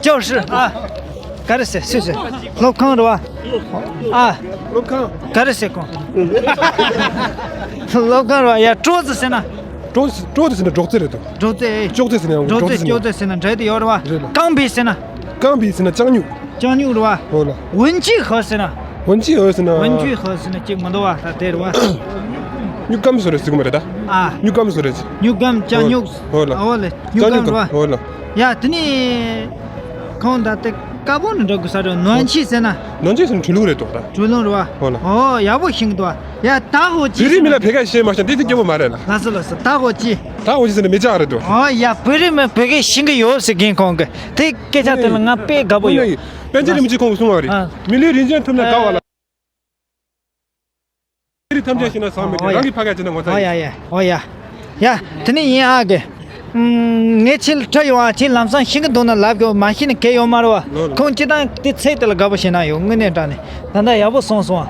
教室། 啊། ག་རེ་ཟེར། སུས་ཟེར། སློབ་ཁང་རེད་བ། ཨ། སློབ་ཁང་། ག་རེ་ཟེར་ཁོང་། སློབ་ཁང་རེད་བ། ཡ། 桌子ཟེར་ན། 桌子། 桌子ཟེར་ན་སྒྲོག་ཙེ་རེད་དོ། སྒྲོག་ཙེ། 桌子ཟེར་ན་ཡང་སྒྲོག་ཙེ། 桌子ཟེར་ན། 桌子ཟེར་ན་འདྲ་དེ་ཡོད་རེད་བ། རེད་ལ། 钢笔ཟེར་ན། 钢笔ཟེར་ན་ལྕགས་སྨྱུག། ལྕགས་སྨྱུག་རེད་བ། ཧོ་ལ། 文具盒ཟེར་ན། 文具盒ཟེར་ན། 文具盒ཟེར་ན་གཅིག་མི་འདུག་བ། ད་དེ་རེད་བ། སྨྱུག་སྒམ་བཟོ་རེད་ཟེར་གི་མ་རེད་ད། ཨ། སྨྱུག་སྒམ་བཟོ་རེད། སྨྱུག་སྒམ། ལྕགས་སྨྱུག་ཧོ་ལ། ཨོ་ལེ། སྨྱུག་སྒམ་རེད་བ། ཧོ་ལ། ཡ། དེ་ནི་ཁོང་ད་ལྟ་ དཀར་པོ་ནི་འགྲོ་དགོས་ས་རེད། ནོན་ཆི་ཟེར་ན། ནོན་ཆི་ཟེར་ན་གྲུ་ལུག་རེད་འདུག་ད། གྲུ་ལུག་རེད་བ། ཧོ་ལ། ཨོ་ཡག་པོ་ཤེས་ཀྱི་འདུག་བ། ཡ་ད་ཧོ་ཅི། བོད་རིགས་མི་ལ་བོད་སྐད་བཤད་མ་ཤེས་འདི་དེ་སྐྱོ་པོ་མ་རེད་ལ། ལགས་སོ་ལགས་སོ། ད་ཧོ་ཅི། ད་ཧོ་ཅི་ཟེར་ན་མི་ལྕགས་རེད་འདུག། ཨོ་ཡ་བོད་རིགས་མི་བོད་སྐད་ཤེས་ཀྱི་ཡོད་ཟེར་མཁན་ཁོང་གི་དེ་སྐད་ཆ་དེ་ལ་ང་དཔེ་དགའ་པོ་ཡོད། པཎ་ཆེན་རིན་པོ་ཆེ་ཁོང་གིས་གསུངས་པ་རེད། ཨ། མི་ལུས་རིན་ཆེན་ཐོབ་ན་དགའ་བ་ལ། རིགས་ཐམས་ཅད་ཤེས་ན་བཟང་མི་འདུག། ཨོ་ཡ། རང་གི་ཕ་སྐད་བྱས་ན་ངོ་ཚ་ཨོ་ཡ་ཡིན། ཡ། ཨོ་ཡ། ཡ། དེ་ནས་ཡིན་ཨ་གི། ངས་ཁྱེད་ལ་ཁྲིད་ཡོང་ཨ། ཁྱེད་ལམ་སང་ཤེས་ཀྱི་འདུག་ན་ལབ་གི། མ་ཤེས་ན་གལ་ཡོད་མ་རེད་བ། ལོ་ལོ། ཁོང་སྤྱི་བཏང་དེ་ཚིག་དེ་ལ་དགའ་པོ་བྱེད་ན་ཡོད། དངོས་གནས་དྲང་གནས་ད་ལྟ་ཡག་པོ་སོང་སོང་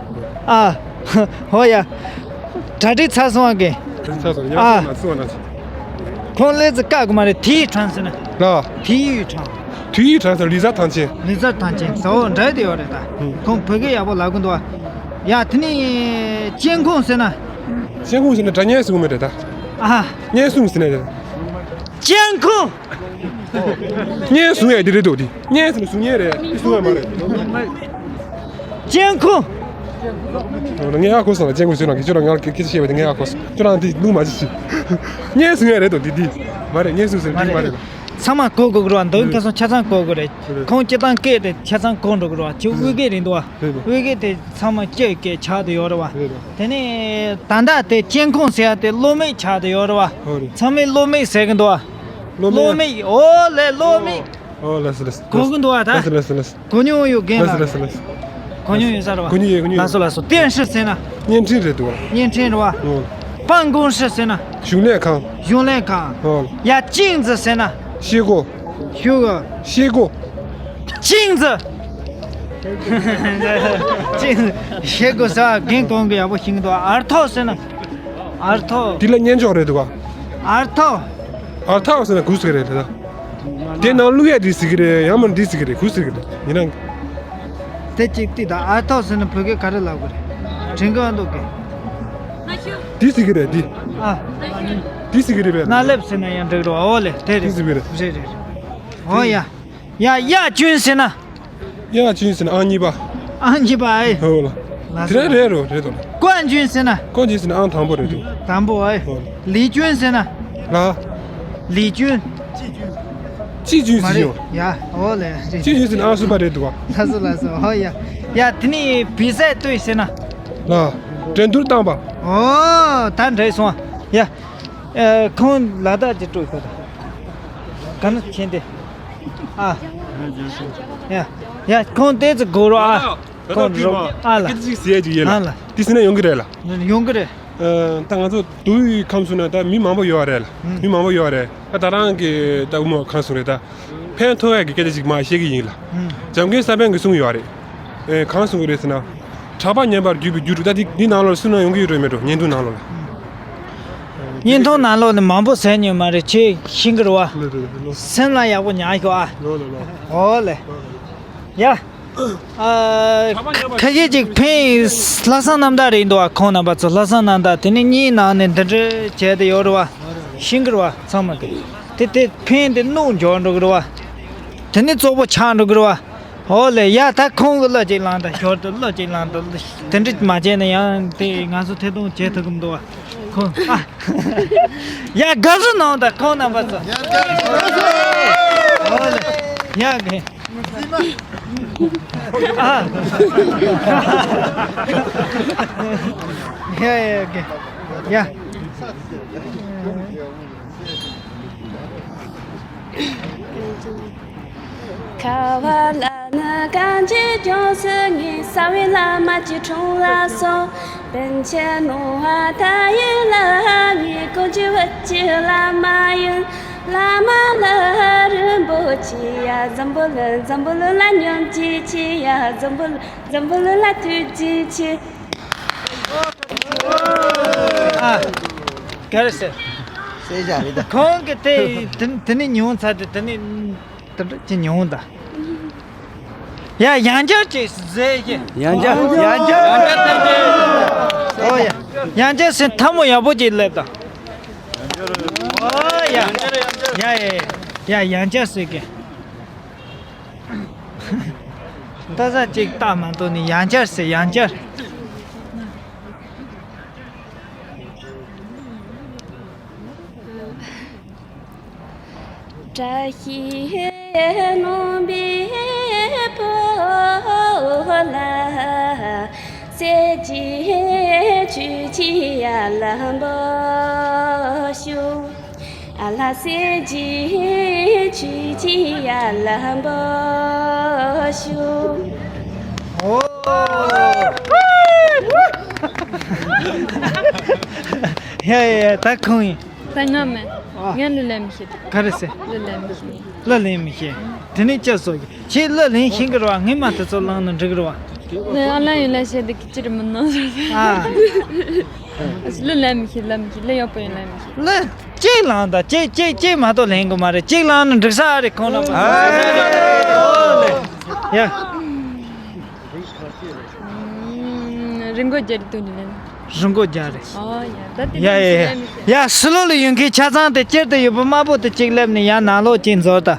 ཨ། ཨོ་ཡ། གྲ་སྒྲིག་ཚར་སོང་ཨ་གི། གྲ་སྒྲིག་ཚར་སོང་། ཡག་ཨ། སོང་ན་སོང་ན། ཁོང་ལས་ཙི་བཀག་གི་མ་རེད། དེའི་གྲངས་ཟེར་ན། ལ། དེའི་གྲངས། དུས་ཡིག་གྲངས་ཟེར་ལི་ཙ་ཐང་ཆེན། ལི་ཙ་ཐང་ཆེན་ཟེར་འོ་འདྲ་དེ་ཡོད་རེད་ད། ཧུམ། ཁོང་བོད་སྐད་ཡག་པོ་ལབ་གི་འདུག་བ། ཡ་དེ་ནས་ཅན་ཁུང་ཟེར་ན། ཅན་ཁུང་ཟེར་ན་སྒྲ་སྙན་གསུང་མི་རེད་ད། ཨ། སྙན་གསུང་ཟེར་ན་རེད། ཅན་ཁུང་། སྙན་གསུང་ཡ་དེ་རེད་འདུག་དེ། སྙན་ཟེར་ན་གསུང་མཁན་རེད། དེ་གསུང་ཡ་མ་རེད། ཅན་ཁུང་། ངས་ཧ་གོ་སོང་ལ། ཅན་ཁུང་ཁྱོད་རང་གིས་ཁྱོད་རང་ང་ལ་སྐད་ཆ་བཤད་པ་དེ་ངས་ཧ་གོ་སོང་། ཁྱོད་རང་དེ་ལུང་མ་བྱེད་ཅིག། སྙན་གསུང་ཡ་རེད་འདུག་དེ་དེ། མ་རེད། སྙན་གསུང་ཟེར་ན་དེ་མ་རེད་ལ། ཚང་མ་གོ་དགོས་ཀྱི་རེད་བ། མདོ་ཁ་སང་ཆ་ཚང་གོ་དགོས་རེད། རེད། ཁོང་སྤྱི་བཏང་སྐད་དེ་ཆ་ཚང་གོ་འགྲོ་གི་རེད་བ། ཁྱོད་དབུས་སྐད་རེད་འདུག་བ། རེད་འདུག། དབུས་སྐད་དེ་ཚང་མ་སྐྱོ་སྐད་ཆགས་བསྡད་ཡོད་རེད་བ། རེད་འདུག། དེ་ནས་ད་ལྟ་དེ་ཅན་ཁུང་ཟེར་ཡ་དེ་གློ་མིག་ཆགས་བསྡད་ཡོད་རེད་བ། ཧོ་རེད། ཚང་མས་གློ་མིག་ཟེར་གི་འདུག་བ། གློ་མིག། གློ་མིག། ཨོ་ལེ་གློ་མིག། ཨོ་ལགས་སོ་ལགས་སོ། གོ་གི་འདུག་བ་ད། ལགས་སོ་ལགས་སོ་ལགས་སོ། གོ་མྱོང་ཡོད་རྒན་ལགས་སོ་ལགས། ལགས་སོ་ལགས་སོ། གོ་མྱོང་ཡོད་ས་རེད་བ། གོ་མྱོང་ཡོད། གོ་མྱོང་ཡོད། ལགས་སོ་ལགས་སོ། བསྟན་ཧྲི་ཟེར་ན། བརྙན་འཕྲིན་རེད་འདུག་བ། བརྙན་འཕྲིན་རེད་བ། ཨོ། པན་ཀུང་ཧྲི་ཟེར་ན། གཞུང་ལས་ཁང་། གཞུང་ལས་ཁང་། ཨོ། ཡ་ཅིང་ཙི་ཟེར་ན། ཤེལ་སྒོ། ཤེལ་སྒོ། ཤེལ་སྒོ། ཅིང་ཙི། ཅིང་ཙི། ཤེལ་སྒོ་ཟེར་བ་རྒན་གོང་གི་ཡག་པོ་ཤེས་ཀྱི་འདུག་བ། ཨར་ཐོག་ཟེར་ན། ཨར་ཐོག། དེ་ལ་སྙན་ཅོག་རེད་འདུག་བ། ཨར་ཐོག། ཨར་ཐོག་ཟེར་ན་གུ་ཟེར་རེད་ད། དེ་ནང་བླུག་ཡ་འདི་ཟེར་གི་རེད། ཡང་མིན་འདི་ཟེར་གི་རེད། གུ་ཟེར་གི་རེད་ཡིན་ན། དེ་གཅིག་ལྟོས་དང་། ཨ་ཐོག་ཟེར་ན་བོད་སྐད་ག་རེ་ལབ་གི་རེད། དྲན་གི་ཨ་འདུག་གི། འདི་ཟེར་གི་རེད་འདི། ཨ། འདི་ཟེར་གི་རེད་པས། སྣ་ལེབ་ཟེར་ན་ཡང་འགྲིག་རེད། ཨོ་ལེ་དེ་རེད། འདི་ཟེར་གི་རེད། རེད་རེད་རེད། ཨོ་ཡ། ཡ་ཡ་ཅུན་ཟེར་ན། ཡ་ཅུན་ཟེར་ན་ཨང་གཉིས་པ། ཨང་གཉིས་པ་ཨེ། ཧོ་ལ། ལགས་སོ། དེ་རེད་རོ་རེད་དོ། ཀོན་ཅུན་ཟེར་ན། ཀོན་ཅུན་ཟེར་ན་ཨང་དང་པོ་རེད་དོ། དང་པོ་ཨེ། ཧོ་ལ། ལི་ཅུན་ཟེར་ན། ལ། ལི་ཅུན། ཅི་ཅུན་མ་ཟེར་རེད་ཡོང་། ཡ་ཨོ་ལེ། ཅི་ཅུན་ཟེར་ན་ཨང་གསུམ་པ་རེད་འདུག་བ། ལགས་སོ་ལགས་སོ། ཧོ་ཡ། ཡ་དེ་ནི་བི་ཟའི་ལྟོས་ཟེར་ན། ལ། འགྲན་བསྡུར་བཏང་པ། ཨོ་ད་འགྲིག་སོང་། ཡ། ཨ་ཁོང་ལ་དྭགས་ཀྱི་སྤྲོ་ཤོར་ད། ག་ན་ཁྱེད་དེ། ཨ། ཡ། ཡ་ཁོང་དེ་ཚོ་གོ་རོ་ཨ། ཁོང་རོ་ཨ་ལ། སྐད་ཅིག་ཟེར་ཡ་ཅིག་ཡེ་ལ། ཨ་ལ། དེ་ཟེར་ན་ཡོང་གི་རེད་ལ། ཡོང་གི་རེད། ཨ་ད་ང་ཚོ་དུ་ཡི་ཁམས་སུ་ན་ད་མི་མང་པོ་ཡོད་རེད་ལ། ཧུམ། མི་མང་པོ་ཡོད་རེད། ད་ད་རང་གི་ད་དབུ་མ་ཁམས་སུ་རེད་ད། ཕན་ཐོགས་ཡ་གི་སྐད་ཆ་ཅིག་མ་བཤད་གི་ཡིན་ལ། ཧུམ། འཇམ་མགོན་ས་པཎ་གྱིས་གསུངས་ཡོད་རེད། ཨེ་གང་གསུང་གི་རེད་ཟེར་ན། གྲགས་པ་ཉམས་པར་བརྒྱུད་པའི་རྒྱུ་དྲུག་ད་འདི་འདི་ནང་ལོགས་སུ་ན་ཡོང་གི་ཡོད་རེད་མེད་འགྲོ། བརྙན་ཐུང་ནང་ལོགས་ལ། བརྙན་ཐུང་ནང་ལོགས་ནས་མང་པོ་ཟེར་མྱོང་མ་རེད། ཁྱེད་ཤེས་གི་རེད་བ། ལོ་ལོ་ལོ། སེམས་ལ་ཡག་པོ་ཉར་ཤོག་ཨ། ལོ་ལོ་ལོ། ཨོ་ལེ། ཡ། ཨ། ཁ་ཤས་ཅིག་ཕིན་ལྷ་བསངས་རྣམ་དག་རེད་འདུག་བ། ཁོང་རྣམ་པ་ཚོ་ལྷ་བསངས་རྣམ་དག་དེ་ནས་གཉིས་ནང་ནས་འདི་འདྲ་བྱས་ཏེ་ཡོད་རེད་བ། ཤེས་གི་རེད་བ་ཚང་མ་གི། དེ་དེ་ཕིན་དེ་སྣུག་འཇོག་འགྲོ་གི་རེད་བ། དེ་ནས་བཙོག་པོ་ཆགས་འགྲོ་གི་རེད་བ། ཨོ་ལེ། ཡ་ད་ཁོང་གི་གླུ་ཅིག་བླངས་དང་། ཞོར་དུ་གླུ་ཅིག་བླངས་དང་། དེ་འདྲ་མ་བྱས་ན་ཡང་དེ་ང་ཚོ་ཐད་གཏོང་བྱེད་ཐུབ་ཀྱི་མི་འདུག་བ། ཁོང་ཨ། ཡ་དགའ་བསུ་གནང་དང་ཁོང་རྣམ་པ་ཚོ། ཨོ་ལེ། ཡ་གི། ཨ། ཡ་ཡ་གི། ཡ། ཁ་བ་ལ་ནི་གངས་ཀྱི་ལྗོངས་སུ་ངས། གསང་བའི་བླ་མ་ཀྱི་དྲུང་ལ་སོང་། པཎ་ཆེན་ནོར་བ་ད་ཡིན་ལ་ངས། ཀོང་ཇོ་བོད་ཀྱི་བླ་མ་ཡིན། བླ་མ་ལ་རིན་པོ་ཆེ་ཡ། འཛམ་བུ་གླིང་འཛམ་བུ་གླིང་ལ་སྙིང་རྗེ་ཆེ་ཡ། འཛམ་བུ་གླིང་འཛམ་བུ་གླིང་ལ་ཐུགས་རྗེ་ཆེ། ཨ། ག་རེ་ཟེར། ཟེར་བཞག་རེད་ད། ཁོང་གིས་དེ་དེ་དེ་ནས་ཉུང་ཚར་ཏེ་དེ་ནས། དེ་འདྲ་ཅི་ཉུང་ད། ཡ་ཡང་བསྐྱར་ཅིག་ཟེར་གྱི། ཡང་བསྐྱར། ཡང་བསྐྱར། ཨོ་ཡ། ཡང་བསྐྱར་ཟེར་ཐལ་མོ་ཡག་པོ་ཅིག་སླེབས་དང་། ཨོ་ཡ། ཡ་ཡ་ཡ། ཡ་ཡང་བསྐྱར་ཟེར་གྱི། ལྟ་ས་ཅིག་ལྟ་མ་གཏོགས་ནི་ཡང་བསྐྱར་ཟེར་ཡང་བསྐྱར། བཀྲ་ཤིས་སྣང་བའི་ ལ། སྲས་ཀྱི་ཆོས་ཀྱི་ཡར་ལངས་པ་ཤོག་ཨ་ལ། སྲས་ཀྱི་ཆོས་ཀྱི་ཡར་ལངས་པ་ཤོག་ཨོ། ཡ་ཡ་ཡ། ད་ཁོང་ཡིན། ད་ང་མིན། ཨ། ངས་གླུ་ལེན་མི་ཤེས། ག་རེ་ཟེར། གླུ་ལེན་མི་ཤེས། གླུ་ལེན་མི་ཤེས། དེ་ནས་ཅི་བཟོ་གི། ཁྱེད་གླུ་ལེན་ཤེས་ཀྱི་རེད་བ། ངས་མ་དེ་ཚོ་བླངས་ན་འགྲིག་གི་རེད་བ། ནས་ཨ་ལ་ཡོད་ལ་བཤད་དེ་ཅི་རེད་མི་སྣང་། ཨ། གླུ་ལེན་མི་ཤེས། ལེན་མི་ཤེས། གླུ་ཡག་པོ་ཡང་ལེན་མི་ཤེས། གླུ་གཅིག་བླངས་དང་། གཅིག་གཅིག་གཅིག་མ་གཏོགས་ལེན་གི་མ་རེད། གཅིག་བླངས་ན་འགྲིག་ས་རེད། ཁོང་རྣམ་པ། ཡ། རི་མགོ་རྒྱལ་དུ་ནི་ལེན། རི་མགོ་རྒྱལ་རེད། ཨོ་ཡ། ད་དེ་ཡ་ཡ་ཡ། ཡ། ཕྱི་ལོགས་ལ་ཡོད་མཁན་ཆ་ཚང་དེ་དཀྱིལ་དུ་ཡོད་པ་དམར་པོ་དེ་གཅིག་སླེབས་ནས་ཡར་ནང་ལོགས་གཅིག་འཛུལ་དང་།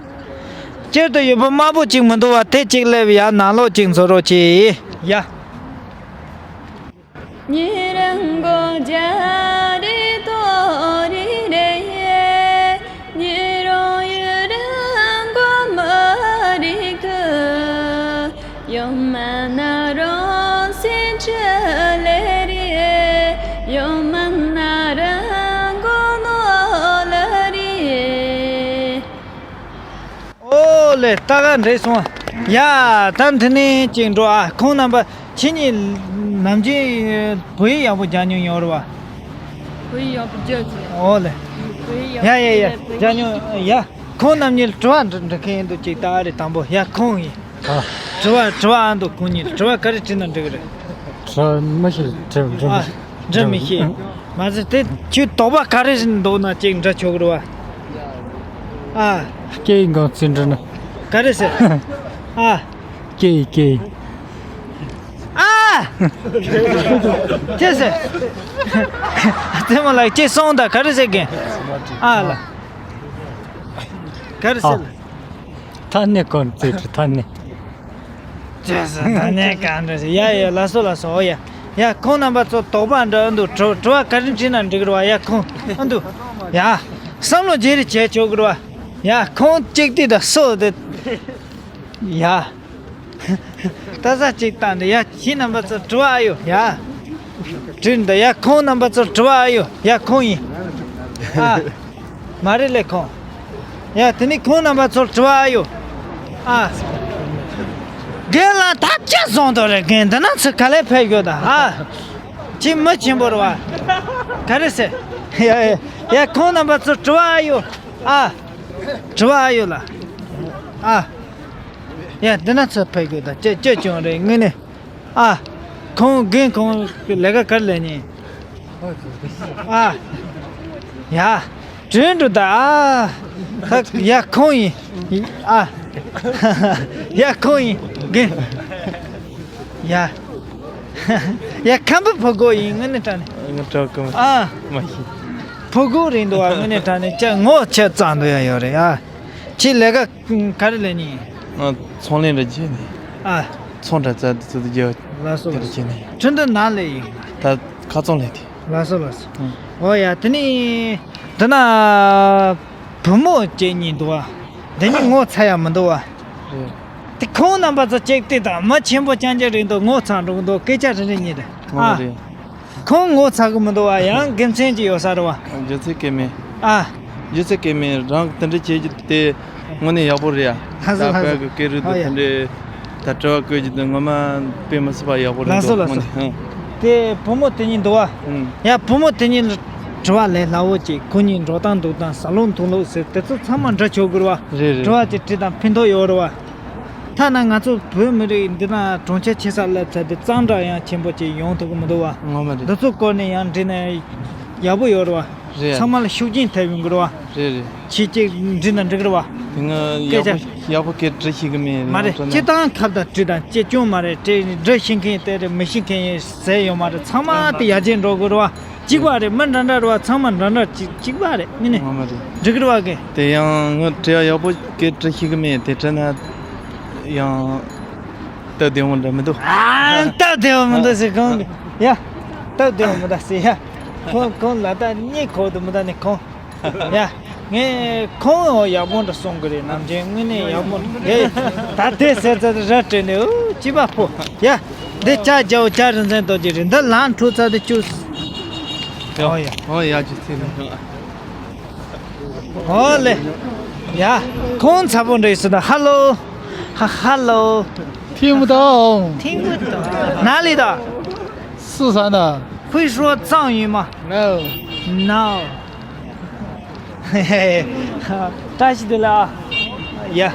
དཀྱིལ་དུ་ཡོད་པ་དམར་པོ་གཅིག་མི་འདུག་བ། དེ་གཅིག་སླེབས། ཡར་ནང་ལོགས་གཅིག་འཛུལ་རོགས་གྱིས། ཡ། ཉི་རང་གོ་རྒྱ་རི་དོ་རི་རེ། ཉི་རོ་ཡུ་རང་གོ་མ་རི་ཁུ། ཡོ་མ་ན་རོ་སི་ཆ་ལེ་རི། ཡོ་མ་ན་རང་གོ་ནོ་ལ་རི། ཨོ་ལེ། ད་ག་འགྲིག་སོང་། ཡ། ད་འདི་ནས་ཅིག་འགྲོ་ཨ། ཁོང་རྣམ་པ་ཁྱེད་གཉིས་ནམ་རྒྱུན་བོད་ཡིག་ཡག་པོ་སྦྱང་མྱོང་ཡོད་རེད་བ། བོད་ཡིག་ཡག་པོ་སྦྱང་ཟེར། ཨོ་ལེ། བོད་ཡིག་ཡག་ཡ་པོ་ཡ་ཡ། སྦྱང་མྱོང་། ཡ། ཁོང་རྣམ་གཉིས་ལ་དྲི་བ་འདྲི་འདྲི་མཁན་ཡིན་འདུག་ཅིག་ད་ཨ་རེ་དང་པོ། ཡ། ཁོང་ཡིན། ཨ། དྲི་བ་དྲི་བ་ཨ་འདུག་ཁོང་གཉིས་ལ་དྲི་བ་ག་རེ་དྲིས་ན་འགྲིག་གི་རེད། དྲི་བ་མི་ཤེས། དྲི་དྲི་མི་ཤེས། དྲི་མི་ཤེས། མ་ཟད་དེ་ཁྱོད་དོགས་པ་ག་རེ་འདུག་ན་ཅིག་འདྲི་ཆོག་གི་རེད་བ། ཨ། སྐད་ཡིག་འགོ་ཚུལ་འདྲི་ན། ག་རེ་ཟེར། ཨ། སྐད་ཡིག་སྐད་ཡིག་ཨ། ཅི་ཟེར། རྩེད་མོ་ལགས་ཅི་སོང་ད་ག་རེ་ཟེར་གི། ཨ་ལ། ག་རེ་ཟེར། ཨ། ཐ་སྙད་གོ་རྩེད་ཁྲི་ཐ་སྙད། ཅེས་སུ་ད་ནས་གང་འདྲ་ཞིག་ཡ་ཡ། ལགས་སོ་ལགས་སོ། ཨོ་ཡ། ཡ། ཁོང་རྣམ་པ་ཚོ་དོགས་པ་འདྲ་འདུག་དྲི་དྲི་བ་ག་རེ་དྲིས་ན་འགྲིག་གི་རེད་བ། ཡ། ཁོང་ཨ་འདུག་ཡ། བསམ་བློ་བརྗེ་རེས་བྱས་ཆོག་གི་རེད་བ། ཡ། ཁོང་གཅིག་དེ་ད་སོ་དེ། ཡ། ད་ས་གཅིག་བཏང་འདི། ཡ། ཁྱེད་རྣམ་པ་ཚོ་དྲི་བ་ཨ་ཡོད། ཡ། དྲིས་འདི། ཡ། ཁོང་རྣམ་པ་ཚོ་དྲི་བ་ཨ་ཡོད། ཡ། ཁོང་ཡིན། ཨ། མ་རེད་ལེ་ཁོང་། ཡ། དེ་ནི་ཁོང་རྣམ་པ་ཚོར་དྲི་བ་ཨ་ཡོད། ཨ། རྒན་ལགས་ད་ཅི་བཟང་དོ་རེད། རྒན་འདི་ན་ཚོ་ག་ལེ་ཕེབས་ཡོད་ད། ཨ། ཅི་མི་ཆེན་པོ་རེད་བ། ག་རེ་ཟེར། ཡ་ཡ་ཡ། ཁོང་རྣམ་པ་ཚོར་དྲི་བ་ཨ་ཡོད། ཨ། དྲི་བ་ཨ་ཡོད་ལ། ཨ། ཡ། འདི་ན་ཚོ་ཕེབས་ཡོད་ད། ཅི་ཅི་བྱུང་རེད་དངོས་གནས། ཨ། ཁོང་རྒན་ཁོང་གི་ལས་ཀ་ག་རེ་ལས་ཉན། ཨ། ཡ། དྲན་འགྲོ་ད། ཨ། ཡ། ཁོང་ཡིན། ཨ། ཡ། ཁོང་ཡིན། རྒན། ཡ། ཡ། ཁམས་པའི་ཕོ་རྒོད་ཡིན་དངོས་གནས་དྲང་གནས། ང་གྲོགས་ཀུན། ཨ། མ་ཡིན། ཕོ་རྒོད་རེད་འདུག་ཨ། དངོས་གནས་དྲང་གནས་ཅག་ངོ་ཆེ་གཙང་འདུག་ཡ་ཡོད་རེད་ཨ། ཁྱེད་ལས་ཀ་ག་རེ་ལས་ཉན། ང་ཚོང་ལས་འདྲ་བྱས་ནས། ཨ། ཚོང་འདྲ་ཚ་དེ་ཚོ་དེ་རྒྱ། ལགས་སོ། དེ་ལགས་འདྲ་བྱས་ནས། ཁྲིན་ཏུ་ནང་ལས་ཡིན། ད་ཁ་ཚོང་ལས་དེ། ལགས་སོ་ལགས་སོ། ཨང་། ཨོ་ཡ། དེ་ནི་དེ་ན་བུ་མོ་བཅས་གཉིས་འདུག་བ། འདི་གཉིས་ངོ་ཚ་ཡ་མི་འདུག་བ། རེད། དེ་ཁོང་རྣམ་པ་ཚོ་གཅིག་དེ་དང་མི་ཆེན་པོ་རྐྱང་རྐྱང་རེད་འདུག་ངོ་ཚ་འགྲོ་གི་འདུག་སྐད་ཆ་རེ་རེ་གཉིས་རེད། ཨ། ཨ་རེད། ཁོང་ངོ་ཚ་གི་མི་འདུག་བ། ཡང་དགེ་མཚན་ཅིག་ཡོད་ས་རེད་བ། རྒྱུ་མཚན་སྐད་མེད། ཨ། རྒྱུ་མཚན་སྐད་མེད། རང་གི་དེ་འདྲ་བྱེད་རྒྱུ་དེ་དངོས་གནས་ཡག་པོ་རེད་ཡ། ལྷ་ས་ད་ལྷ་ས་བོད་ཀྱི་སྐད་རིགས་ཨ་དེ་ཡ། དེ་འདྲའི་ད་དྲི་བ་བཀོད་རྒྱུ་དེ་ངོ་མ་དཔེ་མི་སྲིད་པ་ཡག་པོ་རེད་ལགས་སོ་འདུག་ལགས་སོ། དངོས་གནས། ཨང་། དེ་བུ་མོ་དེ་གཉིས་འདུག་བ། ཨང་། ཡ། བུ་མོ་དེ་གཉིས་ལ་དྲི་བ་ལས་སླ་བོ་ཅིག་ཁོ་གཉིས་འགྲོ་སྟངས་འདུག་སྟངས་ཟ་ལུགས་འཐུང་ལུགས་ཟེར་དེ་ཚོ་ཚང་མ་འདྲི་ཆོག་གི་རེད་བ། རེད་རེད། དྲི་བ་ཅིག་དྲིས་དང་ཕན་ཐོགས་ཡོད་རེད་བ། ཐ་ན་ང་ཚོ་བོད་མི་རིགས་འདི་ན་གྲོང་ཁྱེར་ཆེ་ས་སླེབས་ཚར་དུས་གཙང་སྦྲ་ཡང་ཆེན་པོ་ཅིག་ཡོང་ཐུབ་ཀྱི་མི་འདུག་བ། ངོ་མ་རེད། འདི་ཚོ་སྐོར་ནས་ཡང་འདྲི་ན་ཡག་པོ་ཡོད་རེད་བ། རེད། ཚང་མ་ལ་ཤུགས་རྐྱེན་ཐེབས་ཡོང་གི་རེད་བ། རེད་རེད། ཁྱེད་ཅིག་འདྲི་ན་འགྲིག་གི་རེད་བ། དེ་སྔ་ཡག་སྐད་པོ་ཆ་ཡག་པོ་སྐད་འདྲི་ཤེས་ཀྱི་མེད། མ་རེད། ང་ཚོ་ན་སྤྱིར་བཏང་ཁ་བརྡ་དྲི་དང་ཅི་བྱུང་མ་རེད། དྲི་འདྲི་ཤེས་མཁན་དེ་རེད། མི་ཤེས་མཁན་ཡིན་ཟེར་ཡོད་མ་རེད། ཚང་མ་དེ་ཡར་རྒྱས་འགྲོ་དགོས་རེད་བ། གཅིག་པ་རེད། མི་འདྲ་འདྲ་རེད་བ། ཚང་མ་འདྲ་འདྲ་གཅིག་གཅིག་པ་རེད། དངོས་གནས། ངོ་མ་རེད། འགྲིག་གི་རེད་བ་གི། དེ་ཡང་ངོ་དྲི་ཡག་ཡག་པོ་སྐད་འདྲི་ཤེས་ཀྱི་མེད། དེ་དྲི་ན་ཡང་སྟབས་བདེ་བོ་འདྲ་མི་འདུག་ཨ། སྟབས་བདེ་བོ་མི་འདུག་ཟེར་གང་གི། ཡ། སྟབས་བདེ་བོ་མི་འདུག་ཟེར་ཡ། ཁོང་ཁོང་ལ་ད་གཉིད་ཁུག་འདུག་མི་འདུག་ནི་ཁོང་། ཡ། ངས་ཁོང་ཡག་པོ་འདྲ་གསུང་གི་རེད། ནམ་རྒྱུན་དངོས་གནས་ཡག་པོ་འདྲ་རེད། ད་དེ་ཟེར་ཚར་ར་སྤྲད་ནས་ཨུ་ཅི་པ་ཕོ་ཡ། འདི་ལྕགས་རྒྱལ་པོ་ལྕགས་རིན་ཆེན་རྡོ་རྗེ་རེད། འདི་ལམ་འཁྲུག་ཚར་དེ་བཅུ། ཨོ་ཡ། ཨོ་ཡ་ཅི་ཚེ་ནི། ཨོ་ལེ། ཡ། ཁོང་ཚ་པོ་འདྲ་ཡིན་ཟེར་ད། ཧ་ལོ། ཧ་ཧ་ལོ། 听不懂。听不懂。哪里的？四川的。会说藏语吗？No。No。བཀྲ་ཤིས་བདེ་ལེགས་ཨ། ཡ།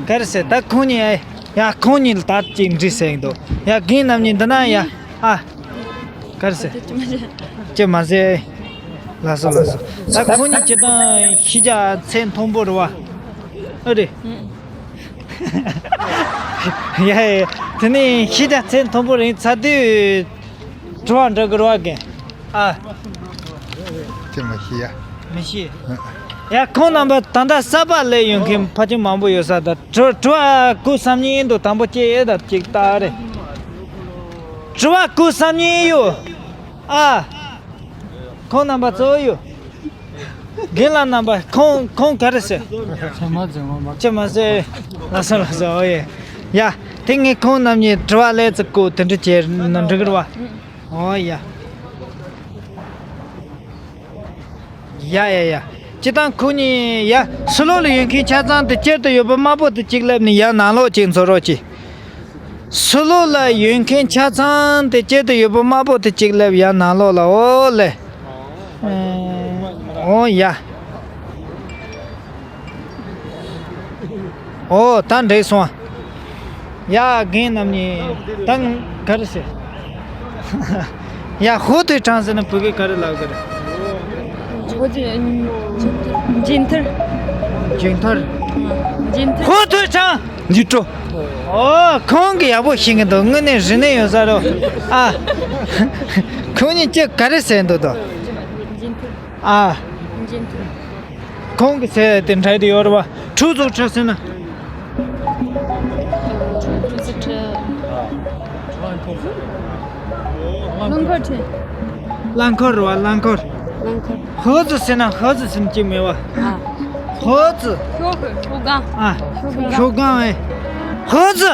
ག་རེ་ཟེར་ད་ཁོང་གཉིས་ཨེ། ཡ་ཁོང་གཉིས་ལ་ད་ཅིག་འདྲི་ཟེར་གྱི་འདུག་ཡ་རྒན་རྣམ་གཉིས་འདི་ན་ཡ། ཨ། ག་རེ་ཟེར། ཅི་མ་ཟེར། ལགས་སོ་ལགས་སོ། ད་ཁོང་གཉིས་ཅི་དང་ཤི་ཇ་ཚེ་མཐོན་པོ་རེད་བ། ཨ་རེད། ཡ་ཡ། དེ་ནས་ཤི་ཇ་ཚེ་མཐོན་པོ་རེད་ཚ་དུས། དྲི་བ་འདྲི་དགོས་རེད་བ་རྒན། ཨ། ཅི་མ་ཤི་ཡ། མི་ཤེས། ཡ་ཁོང་རྣམ་པ་ད་ལྟ་གསར་པ་སླེབས་ཡོང་མཁན་ཕལ་ཆེར་མང་པོ་ཡོད་ས་ད། དྲི་དྲི་བ་ཀུན་བསམ་ཉིན་འདུག་དང་པོ་སྐྱེ་ཡས་ད་ཅིག་ལྟ་རེད། དྲི་བ་ཀུན་བསམ་ཉིན་ཡོ། ཨ། ཁོང་རྣམ་པ་གཙོ་བོ་ཡོ། རྒན་ལགས་རྣམ་པ་ཁོང་ཁོང་ག་རེ་ཟེར། ཅི་མ་ཟེར་ངོ་མ། ཅི་མ་ཟེར། ལགས་སོ་ལགས་སོ་ཨོ་ཡེ། ཡ། དེ་ངས་ཁོང་རྣམ་གཉིས་དྲི་བ་ལས་ཚིག་གོ་དེ་འདྲ་བྱས་ན་འགྲིག་གི་རེད་བ། ཨོ་ཡ། ཡ་ཡ་ཡ། སྤྱིར་བཏང་ཁོ་གཉིས་ཡ། ཕྱི་ལོགས་ལ་ཡོད་མཁན་ཆ་ཚང་དེ་དཀྱིལ་དུ་ཡོད་པ་དམར་པོ་དེ་གཅིག་སླེབས་ནས་ཡར་ནང་ལོགས་གཅིག་འཛུལ་རོགས་གྱིས། ཕྱི་ལོགས་ལ་ཡོད་མཁན་ཆ་ཚང་དེ་དཀྱིལ་དུ་ཡོད་པ་དམར་པོ་དེ་གཅིག་སླེབས་ཡར་ནང་ལོགས་ལ་ཨོ་ལེ། ཨོ་ཡ། ཨོ་ད་འགྲིག་སོང་ཨ། ཡ་རྒན་རྣམ་གཉིས་ད་ག་རེ་ཟེར། ཡ་ཧོ་ཐོས་ཁྲང་ཟེར་ན་བོད་སྐད་ག་རེ་ལབ་གི་རེད། ཧོ་ཐོས་འཇིན་ཐར། འཇིན་ཐར། འཇིན་ཐར། ཧོ་ཐོས་ཁྲང་འཇིན་ཀྲོ། ཨོ་ཁོང་གིས་ཡག་པོ་ཤེས་ཀྱི་འདུག་དངོས་གནས་རིག་གནས་ཡོད་ས་རེད། ཨ། ཁོང་གཉིས་ཀྱིས་ག་རེ་ཟེར་འདུག་དོ། འཇིན་ཐར། ཨ། འཇིན་ཐར། ཁོང་གི་ཚེ་དེ་འདྲ་དེ་ཡོད་རེད་བ། ཁྲུ་ཚོགས་ཁྲ་ཟེར་ན། ཁྲུ་ཚོགས་ཁྲ། རླངས་འཁོར་ཁྲ། རླངས་འཁོར་རེད་བ་རླངས་འཁོར། རླངས་འཁོར། ཧོ་ཙི་ཟེར་ན་ཧོ་ཙི་ཟེར་ན་ཅི་མེད་བ། ཨ། ཧོ་ཙི། ཤོ་གི་ཤོ་གང་། ཨ། ཤོ་གང་། ཤོ་གང་ཨེ། ཧོ་ཙི།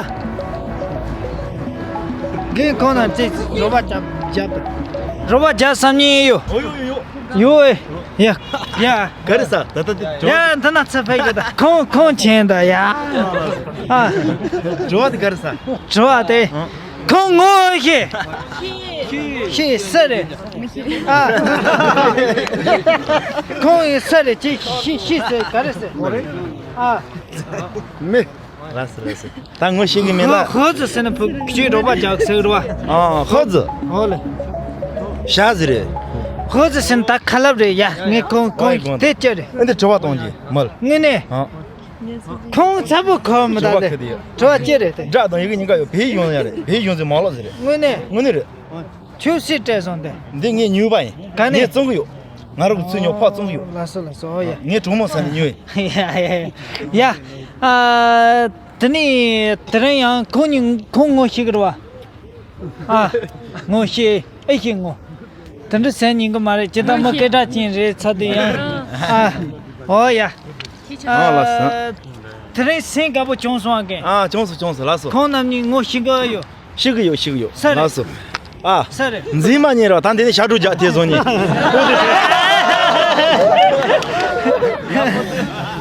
རྒན་ཁོང་ན་ཅི་རོ་བ་རྒྱབ་རྒྱབ་དང་། རོ་བ་རྒྱབ་བསམ་ཉིན་ཡོད། ཨོ་ཡོ་ཡོ་ཡོ། ཡོད་ཨེ། ཡ། ཡ། ག་རེ་ཟ་ད་ལྟ་དེ་ཡ་འདི་ན་ཚེ་ཕེབས་ཀྱི་ད་ཁོང་ཁོང་ཆེན་ད་ཡ། ཨ། དྲི་བ་དེ་ག་རེ་ཟ། དྲི་བ་དེ། ཨང་། ཁོང་ངོ་ཤེས། ཤེས་སུ་རེད། ཨ། ཁོང་ཡིན་སུ་རེད་ཅེས་ཤེས་ཤེས་སུ་ག་རེ་ཟེར། ཨ། མི། ལགས་སོ་ལགས་སོ། ད་ངོ་ཤེས་ཀྱི་མེད་ལ། ཧོ་ཙི་ཟེར་ན་བུ་ཁྱོད་རོགས་པ་རྒྱག་ཟེར་རོ། ཨ་ཧོ་ཙི། ཧོ་ལེ། ཤ་ཟི་རེད། ཧོ་ཙི་ཟེར་ན་ད་ཁ་ལབ་རེད་ཡ། ངས་ཁོང་ཁོང་དེ་ཅི་རེད། ཨ་འདི་དྲི་བ་གཏོང་གི་མོལ། དངོས་གནས། ཨ། ཁོང་ཚ་པོ་ཁོ་མི་ད་དྲི་བ་དེ་ཁ་དེ་ཡ། དྲི་བ་ཅི་རེད་དེ། སྒྲ་དང་ཡི་གེ་གཉིས་ཀ་ཡོད། བོད་ཡིག་ཡོང་ཡ་རེད། བོད་ཡིག་ཡོང་ཚེ་མ་ལོག་ཟེར་རེད། དངོས་གནས། དངོས་གནས་རེད། ཁྱོད་སུས་སྤྲད་སོང་དེ། འདི་ངས་ཉོས་པ་ཡིན། ག་ནས། ངས་བཙོང་གི་ཡོད། ང་རང་གི་ཚུར་ཉོ་ཕག་བཙོང་གི་ཡོད། ལགས་སོ་ལགས་སོ་ཨོ་ཡ། ངས་གྲོགས་མོ་ས་ནས་ཉོས་ཡིན། ཡ་ཡ་ཡ། ཡ། ཨ། དེ་ནས་དེ་རིང་ཡང་ཁོང་གཉིས་ཁོང་ངོ་ཤེས་ཀྱི་རེད་བ། ཨ། ངོ་ཤེས་ཨེ་ཤེས་ངོ་། དེ་འདྲ་ཟེར་ཉན་གི་མ་རེད་ཇི་ལྟར་མི་སྐད་གྲགས་ཅན་རེད་ཚ་དུས་ཡང་། ཨ། ཨོ་ཡ། ཨ་ལགས་སོ། དེ་རིང་སེམས་དགའ་པོ་བྱུང་སོང་ཨ་ཀེ། ཨ་བྱུང་སོང་བྱུང་སོང་ལགས་སོ། ཁོང་རྣམ་གཉིས་ངོ་ཤེས་གི་ཡོད། ཤེས་གི་ཡོད་ཤེས་གི་ཡོད་ས་རེད། ལགས་སོ། ཨ། ས་རེད། འཛིན་མ་ཉན་རོགས་ད་འདི་ནས་ཞབས་བྲོ་རྒྱག་དེ་བཟོ་ཉན།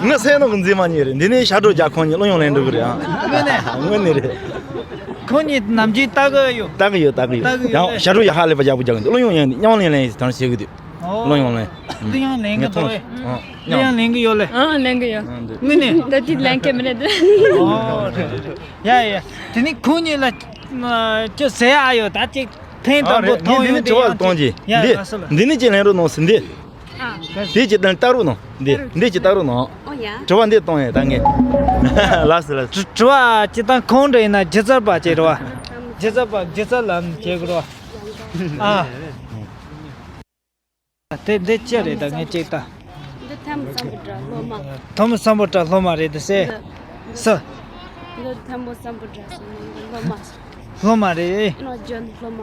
ངའི་སེམས་ནང་གི་འཛིན་མ་ཉན་རེད། འདི་ནས་ཞབས་བྲོ་རྒྱག་ཁོང་གཉིས་བློ་ཡོང་ལེན་འགྲོ་གི་རེད་ཨ། དངོས་གནས། དངོས་གནས་རེད། ཁོང་གཉིས་ནམ་རྒྱུན་ལྟ་གི་ཡོད། ལྟ་གི་ཡོད་ལྟ་གི་ཡོད། ལྟ་གི་ཡོད་ཡང་ལེ། ཞབས་བྲོ་ཡག་ཧ་ལས་པ་རྒྱག་པོ་རྒྱག་གི་འདུག་བློ་ཡོང་ཡང་མཉམ་ལེན་ལེན་ཡིན་ཟེར་དང་བྱེད་གི་འདུག་ཨོ། བློ་ཡོང་ལེན། ཨ། འདི་ཡང་ལེན་གི་འདུག་ཨེ། ཨ། འདི་ཡང་ལེན་གི་ཡོད་ལེ། ཨ་ལེན་གི་ཡོད། ཨ་འདི། དངོས་གནས། ད་ཅིག་ལེན་མཁན་མི་རེད་འདི། ཨོ། ཡ་ཡ། དེ་ནི་ཁོང་གཉིས་ལ་ཅི་ཟེར་ཡ་ཡོད་ད་ཅིག་ཐེངས་དང་པོ་མཐོང་ཡོང་དེ་ཡང་ཅིག་ཡ་ལགས་སོ་ལགས། འདི་ནི་ཅིག་ལེན་རོགས་གནང་ཟིན་འདི། ཨ། དེ་ཅིག་དང་ལྟ་རོགས་གནང་། འདི་འདི་ཅིག་ལྟ་རོགས་གནང་། ཨོ་ཡ། དྲི་བ་འདི་གཏོང་ཡ་ད་ངས། ལགས་སོ་ལགས་སོ། དྲི་བ་ཅི་ལྟར་ཁོང་འདྲ་ཡིན་ན་སྒྱུ་རྩལ་པ་ཅིག་རེད་བ། སྒྱུ་རྩལ་པ་སྒྱུ་རྩལ་ལམ་བྱེད་དགོས་རེད་བ། ཨ། དེ་འདི་ཅི་རེད་ད་ངས་ཅིག་ལྟ། འདི་ཐམ་སམ་བྷོ་ཊ་སློབ་མ། ཐམ་སམ་བྷོ་ཊ་སློབ་མ་རེད་དེ་སེ། འདི། སུ། འདི་ཐམ་པོ་སམ་བྷོ་ཊ་སློབ་མ། སློབ་མ་རེད། ཨ་ནི་ཇོན་སློབ་མ།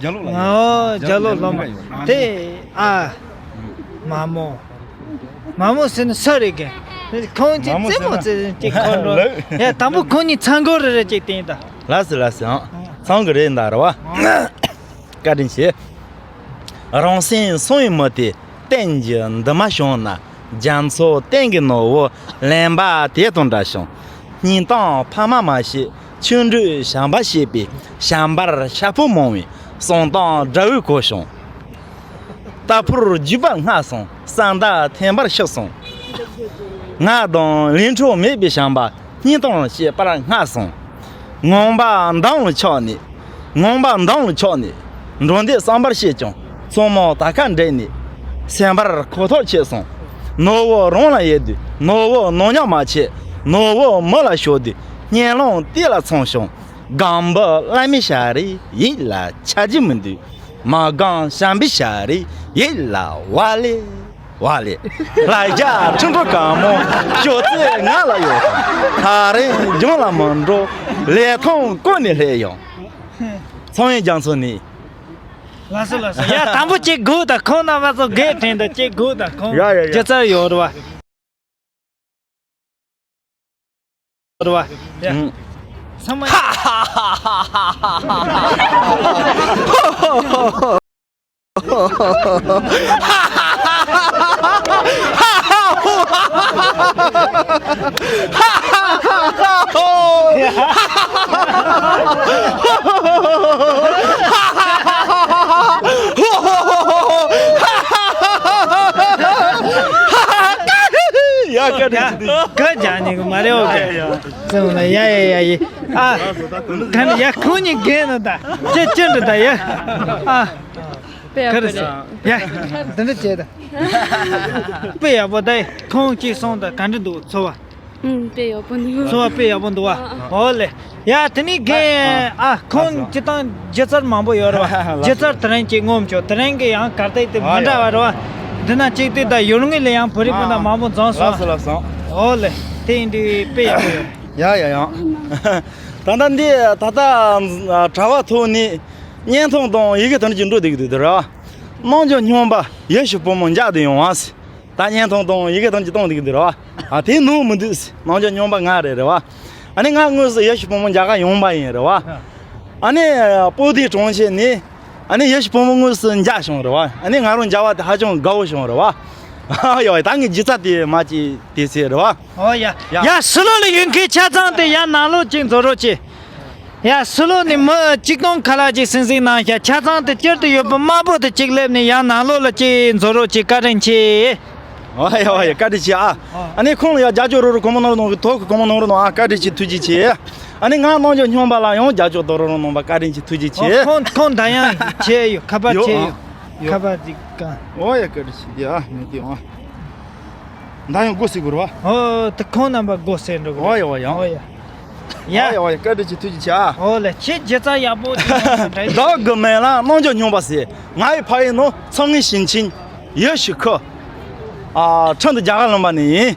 རྒྱ་ལོ་ལ་ཡོད། ཨོ་རྒྱ་ལོ་སློབ་མ། དེ་ཨ། མ་མོ། མ་མོ་ཟེར་ན་སུ་རེད་གི། ཁོང་ཅིག་མ་མོ་རྩེད་མོ་ཟེར་ན་རྩེད་ཅིག་ཁོང་འགྲོ། ལགས། ཡ་དང་པོ་ཁོང་གཉིས་ཚང་གོ་རེ་རེ་ཅིག་བསྟན་ད། ལགས་སོ་ལགས་སོ་ཨང་། ཚང་གི་རེད་འདའ་ར་བ། བཀའ་དྲིན་ཆེ། རང་སེམས་སོང་བའི་མི་དེ་གཏན་གྱི་འདུན་མ་བྱུང་ན། རྒྱ་མཚོ་གཏན་གྱི་ནོར་བུ་ལེན་པ་དེ་དང་འདྲ་ཞིང་། སྙིང་གཏམ་ཕ་མ་མ་བཤད་ཆུང་འདྲིས་བྱམས་པ་བཤད་པའི་བྱམས་པར་ཤ་ཕོ་མང་བའི་གསང་གཏམ་དགྲ་བོའི་གོ་བྱུང་། རྟ་ཕོར་རྒྱུག་པ་སྔ་སོང་ས་མཐའ་འཐེན་པར་ཤི་སོང་། ང་དང་ལས་འཕྲོ་མེད་པའི་བྱམས་པ་སྙིང་གཏམ་བཤད་པར་སྔ་སོང་། ངང་པ་འདམ་ལ་ཆགས་ནས། ངང་པ་འདམ་ལ་ཆགས་ནས། འགྲོ་འདོད་བསམ་པར་བཤད་ཀྱང་མཚོ་མོ་དར་ཁ་འདྲེས་ནས། སེམས་པར་ཁོ་ཐག་ཆོད་སོང་། ནོར་བུ་རང་ལ་ཡོད་དུས་ནོར་བུ་ནོར་ཉམས་མ་བྱེད། ནོར་བུ་མི་ལ་ཤོར་དུས་སྙན་ལམ་གཏད་ལ་ཚང་ཞིང་། སྒམ་པོ་བླ་མའི་ཞལ་རས་ཡིད་ལ་འཆར་གྱི་མི་འདུག་མ་སྒམ་བྱམས་པའི་ཞལ་རས་ཡིད་ལ་བ་ལེ། བ་ལེ། ལ་རྒྱ་ཁྲི་འགྲོ་དཀར་མོ་ཞོ་ཚེ་ང་ལ་ཡོད། ཐག་རིང་རྒྱང་ལ་མི་འགྲོ་ལས་ཐོང་ཀོ་ནས་སླེབས་ཡོང་། ཚངས་དབྱངས་རྒྱ་མཚོ་ནི། ལགས་སོ་ལགས་སོ། ཡ་དང་པོ་ཅིག་སྒུག་དང་ཁོང་རྣམ་པ་ཚོ་སྒེར་དྲན་དང་ཅིག་སྒུག་དང་ཁོང་ཡ་ཡ་ཡ། སྒྱུ་རྩལ་ཡོད་རེད་བ། རེད་བ། ཡ། ཚང་མ། ཡ་སྐད་ཆ་ཅིག་འདི། སྐད་རྒྱག་ཉན་གི་མ་རེད་འོ་ཡ་ཡ་ཡ། ཙམ་ལ་ཡ་ཡ་ཡ་ཡ། ཨ། ག་ནི་ཡ་ཁོང་གཉིས་རྒན་ནི་ད། ཅི་ཅི་འདྲི་ད་ཡ། ཨ། དཔེ་ཡག་པོ་རེད། ཡ། འདི་འདྲ་བྱས་ད། དཔེ་ཡག་པོ་ད་ཁོང་གཅིག་སོང་ད་ག་འདྲ་འདུག་ཚོར་བ། ཨུམ། དཔེ་ཡག་པོ་འདུག་ཚོར་བ་དཔེ་ཡག་པོ་འདུག་བ། ཨ། ཨོ་ལེ། ཡ་དེ་ནི་རྒན། ཨ། ཁོང་སྤྱིར་བཏང་སྒྱུ་རྩལ་མང་པོ་ཡོད་རེད་བ། སྒྱུ་རྩལ་དེ་རིང་གཅིག་ངོམ་ཆོག་དེ་རིང་གི་ཡང་གར་སྟེགས་དེ་མི་འདྲ་བ་རེད་བ། འདི་ན་གཅིག་དེ་ད་ཡུལ་དངོས་ལ་ཡང་བོད་རིགས་སྤུན་ཟླ་མང་པོ་འཛོམས་སོང་། ལགས་སོ་ལགས་སོ། ཨོ་ལེ། དེ་ཡིན་དུས་དཔེ་ཡག་པོ་ཡོད། ཡ་ཡ་ཡ། ད་ལྟ་འདི་ད་ལྟ་གྲྭ་པ་ཐོག་ནས་བརྙན་ཐུང་དང་ཡི་གེ་དོན་གྱི་འགྲོ་བསྡད་ཀྱི་འདུག་དེ་རེད་བ། རྣམ་འབྱོར་སྨྱོན་པ་ཡེ་ཤུ་བུ་མོ་འཇགས་ཏེ་ཡོང་བ། ད་བརྙན་ཐུང་དང་ཡི་གེ་དོན་གྱི་གཏོང་བསྡད་ཀྱི་འདུག་རེད་བ། ཨ། དེ་ནོར་མི་འདུག་རྣམ་འབྱོར་སྨྱོན་པ་ང་རེད་རེད་བ། ཨ་ནི་ང་དངོས་སུ་ཡེ་ཤུ་བུ་མོ་མཇལ་ག་ཡོང་པ་ཡིན་རེད་བ། ཨ་ནི་སྤོ་དེ་གྲོང་ཁྱེར་ནས། ཨ་ནི་ཡེ་ཤུ་བུ་མོ་དངོས་སུ་མཇལ་བྱུང་རེད་བ། ཨ་ནི་ང་རང་མཇལ་བ་དེ་ཧ་ཅང་དགའ་བོ་བྱུང་རེད་བ། ཡོ། ད་ངའི་སྒྱུ་རྩལ་དེ་མ་ཅིག་དེ་ཚེ་རེད་བ། ཨོ་ཡ། ཡ། ཡ་ཕྱི་ལོགས་ལ་ཡོད་མཁན་ཆ་ཚང་དེ་ཡ་ནང་ལོགས་ཅིག་འཛུལ་རོགས་གྱིས། ཡ་ཕྱི་ལོགས་ནས་མི་གཅིག་སྟོང་ཁ་ལག་ཅིག་སིང་སིང་གནང་ཤག་ཆ་ཚང་དེ་སྤྱིར་དུ་ཡོད་པ་དམར་པོ་དེ་གཅིག་སླེབས་ནས་ཡ་ནང་ལོགས་ལ་ཅིག་འཛུལ་རོགས་གྱིས། བཀའ་དྲིན་ཆེ། ཨོ་ཡ་ཨོ་ཡ། བཀའ་དྲིན་ཆེ་ཨ། ཨ་ནི་ཁོང་ལ་ཡ་རྒྱབ་སྐྱོར་རོགས་རོགས་གང་མང་གནང་རོགས་གནང་གི། ཐོག་གི་གང་མང་གནང་རོགས་གནང་ཨ། བཀའ་དྲིན་ཆེ། ཐུགས་རྗེ་ཆེ། ཨ་ནི་ང་རྣམ་འབྱོར་སྨྱོན་པ་ལ་ཡང་རྒྱབ་སྐྱོར་རོགས་རོགས་གནང་བ་བཀའ་དྲིན་ཆེ། ཐུགས་རྗེ་ཆེ། ཨོ། ཁོང་ཁོང་ད་ཡང་ཆེ་ཡོད། ཁ་པར་ཡོད་ཆེ་ཨ། ཡོད། ཡོད། ཁ་པར་ཅིག་གང་། ཨོ་ཡ། བཀའ་དྲིན་ཆེ། འདི་ཨ་མི་འདི་ཨ། ད་ཡང་སྒོ་ཟེར་དགོས་རེད་བ། ཨོ། ད་ཁོང་རྣམ་པ་སྒོ་ཟེར་འགྲོ་དགོས་རེད། ཨོ་ཡ་ཨོ་ཡ། ཨོ་ཡ། ཡ། ཨོ་ཡ་ཨོ་ཡ། བཀའ་དྲིན་ཆེ། ཐུགས་རྗེ་ཆེ་ཨ། ཨོ་ལེ། ཁྱེད་སྒྱུ་རྩལ་ཡག་པོ་ཅིག་ཡོང་བསྡད་ཡོད། བདག་གི་མིང་ལ་རྣམ་འབྱོར་སྨྱོན་པ་ཟེར། ང་ཡི་ཕ་ཡུལ་ནི་ཚང་ངི་ཞིང་ཆེན་ཡེ་ཤུ་ཁུལ། ཨ། ཁྲིན་ཏུ་རྒྱ་གར་ལུང་པ་ནས་ཡིན།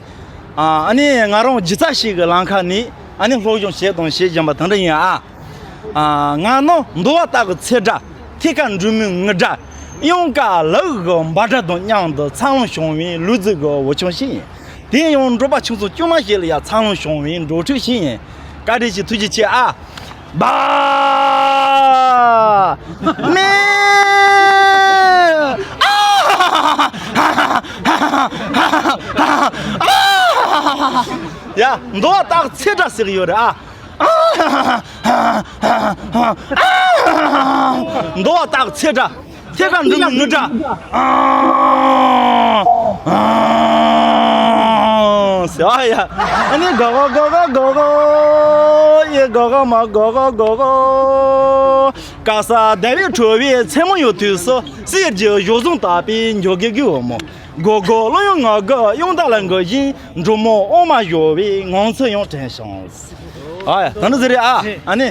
ཨ། ཨ་ནི་ང་རང་སྒྱུ་རྩལ་ཞིག་གི་ལམ་ཁ་ནས་ཨ་ནི་སློབ་སྦྱོང་བྱས་དང་བྱེད་བཞིན་པ་དེ་འདྲ་ཡིན་ཨ། ཨ། ང་ནི་འདུལ་བ་སྟག་གི་ཚེ་སྒྲ་ཐེ་ཀ་འབྲུག་མོའི་ངུ་སྒྲ། གཡང་དཀར་ལུག་གི་འབའ་སྒྲ་དང་མཉམ་དུ་འཚར་ལོངས་བྱུང་བའི་ལུག་རྫི་གི་འུར་ཆང་ཞིག་ཡིན། དེ་ཡང་འབྲོག་པ་ཁྱིམ་ཚང་དཀྱུས་མ་ཞིག་ལ་ཡང་འཚར་ལོངས་བྱུང་བའི་འབྲོག་ཕྲུག་ཞིག་ཡིན། བཀའ་དྲིན་ཆེ། ཐུགས་རྗེ་ཆེ་ཨ། བ། མེ། ཨ། ཡ། འདུལ་བ་སྟག་ཚེ་སྒྲ་ཟེར་གི་ཡོད་རེད་ཨ། འདུལ་བ་སྟག་ཚེ་སྒྲ། ཐེ་ཀ་འབྲུག་མོའི་ངུ་སྒྲ། ཨ། ཨ། ཟེར་བ་ཡ། ཨ་ནི་གོ་གོ་གོ་གོ་གོ་གོ། ཡེ་གོ་གོ་མ་གོ་གོ་གོ་གོ། དཀར་ས་ཟླ་བའི་དྲོ་བའི་མཚན་མོ་ཡོད་དུས་སུ། གསེར་གྱི་གཞོགས་ཟུང་བཏགས་པའི་འཇོ་སྒེག་གི་འོལ་མོ། གོ་གོ་གླུ་དབྱངས་ངག་གི་དབྱངས་རྟ་ལ་འགུལ་བཞིན། འབྲུག་མོ་འོ་མ་བཞོ་བའི་ངང་ཚུལ་ཡང་དྲན་བྱུང་། ཨ་ཡ། ད་ནི་ཟེར་རེད་ཨ། ཨ་ནི།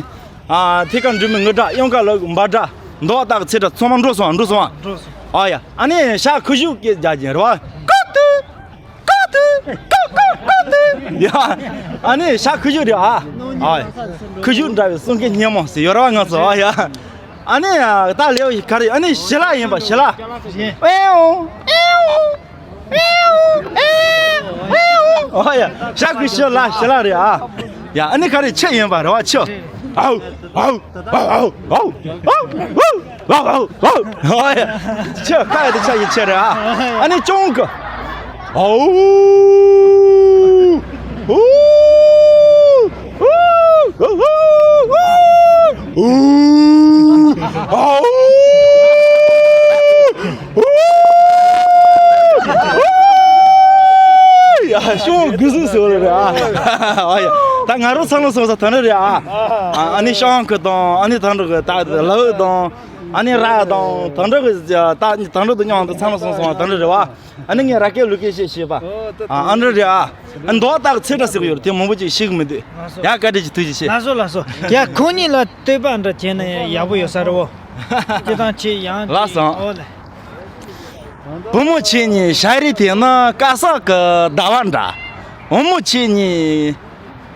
ཨ། ཐེ་ཀ་འབྲུག་མོའི་ངུ་སྒྲ། གཡང་དཀར་ལུག་འབའ་སྒྲ། འདུལ་བ་སྟག་གི་ཚེ་སྒྲ། ཚང་མ་འགྲོ་སོང་ཨ། འགྲོ་སོང་ཨ། འགྲོ་སོང་། ཨ་ཡ། ཨ་ནི་ཤ་ཁུ་བྱུག་གི་རྒྱག་གིན་རེད་བ། ཀོ་ཏུ། ཀོ་ཏུ། ཀོ་ཀོ་ཀོ་ཏུ། ཡ། ཨ་ནི་ཤ་ཁུ་བྱུག་རེད་ཨ། ཨ་ཡ། ཁུ་བྱུག་འདྲ་བའི་གསུང་སྐད་སྙན་མོ་ཟེར་ཡོད་རེད་བ་ང་ཚོ། ཨ་ཡ། ཨ་ནི་ད་ལེའུ་ག་རེ། ཨ་ནི་ཞི་ལ་ཡིན་པ། ཞི་ལ། ཨེའོ། ཨེའོ། ཨོ་ཡ། ཤ་ཁུ་ཤི་ལ་ཤི་ལ་རེད་ཨ། ཡ་ཨ་ནི་ག་རེ་ཆུ་ཡིན་པ་རེད་བ། ཆུ། ཨའུ་ཨའུ་ཨའུ་ཨའུ་ཨའུ། ཨའུ་ཨའུ་ཨའུ། ཨོ་ཡ། ཆུ་ཁ་ཡ་དེ་ཆུ་ཡི་ཆུ་རེད་ཨ། ཨ་ནི་ཅོང་གི། ཨའུ། ཨུ། ཨའུ། ཨའུ། ཡ་ཤོང་གི་ཟུག་ཟེར་རེད་ཨ། ཨ་ཡ། ད་ང་རང་ཚང་ལ་སོང་ས་ད་ནི་རེད་ཨ། ཨ་ནི་ཤང་གི་དང་ཨ་ནི་ད་འགྲོ་གི་ད་ལའུ་དང་ཨ་ནི་ར་དང་ད་འགྲོ་གི་ད་ད་འགྲོ་དུ་མཉམ་དུ་ཚང་ལ་སོང་སོང་ད་འགྲོ་རེད་བ། ཨ་ནི་ངས་ར་སྐད་ལུག་སྐད་བཤད་ཤེས་པ། ཨ་འདྲ་རེད་ཨ། མདོག་དག་ཚེ་འདྲ་ཟེར་གི་ཡོད་རེད། དེ་མང་པོ་ཅིག་ཤེས་གི་མི་འདུག་ཡ་བཀའ་དྲིན་ཆེ། ཐུགས་རྗེ་ཆེ། ལགས་སོ་ལགས་སོ། ཡ་ཁོང་གཉིས་ལ་བསྟོད་པ་འདྲ་བྱས་ན་ཡག་པོ་ཡོད་ས་རེད་བོ། ཅི་དང་ཆེ་ཡང་ལགས་སོ། ཨོ་ལེ། བུ་མོ་ཁྱེད་གཉིས་ཞག་རིས་དེ་ནི་དཀར་ས་གི་ཟླ་བ་འདྲ། བུ་མོ་ཁྱེད་གཉིས་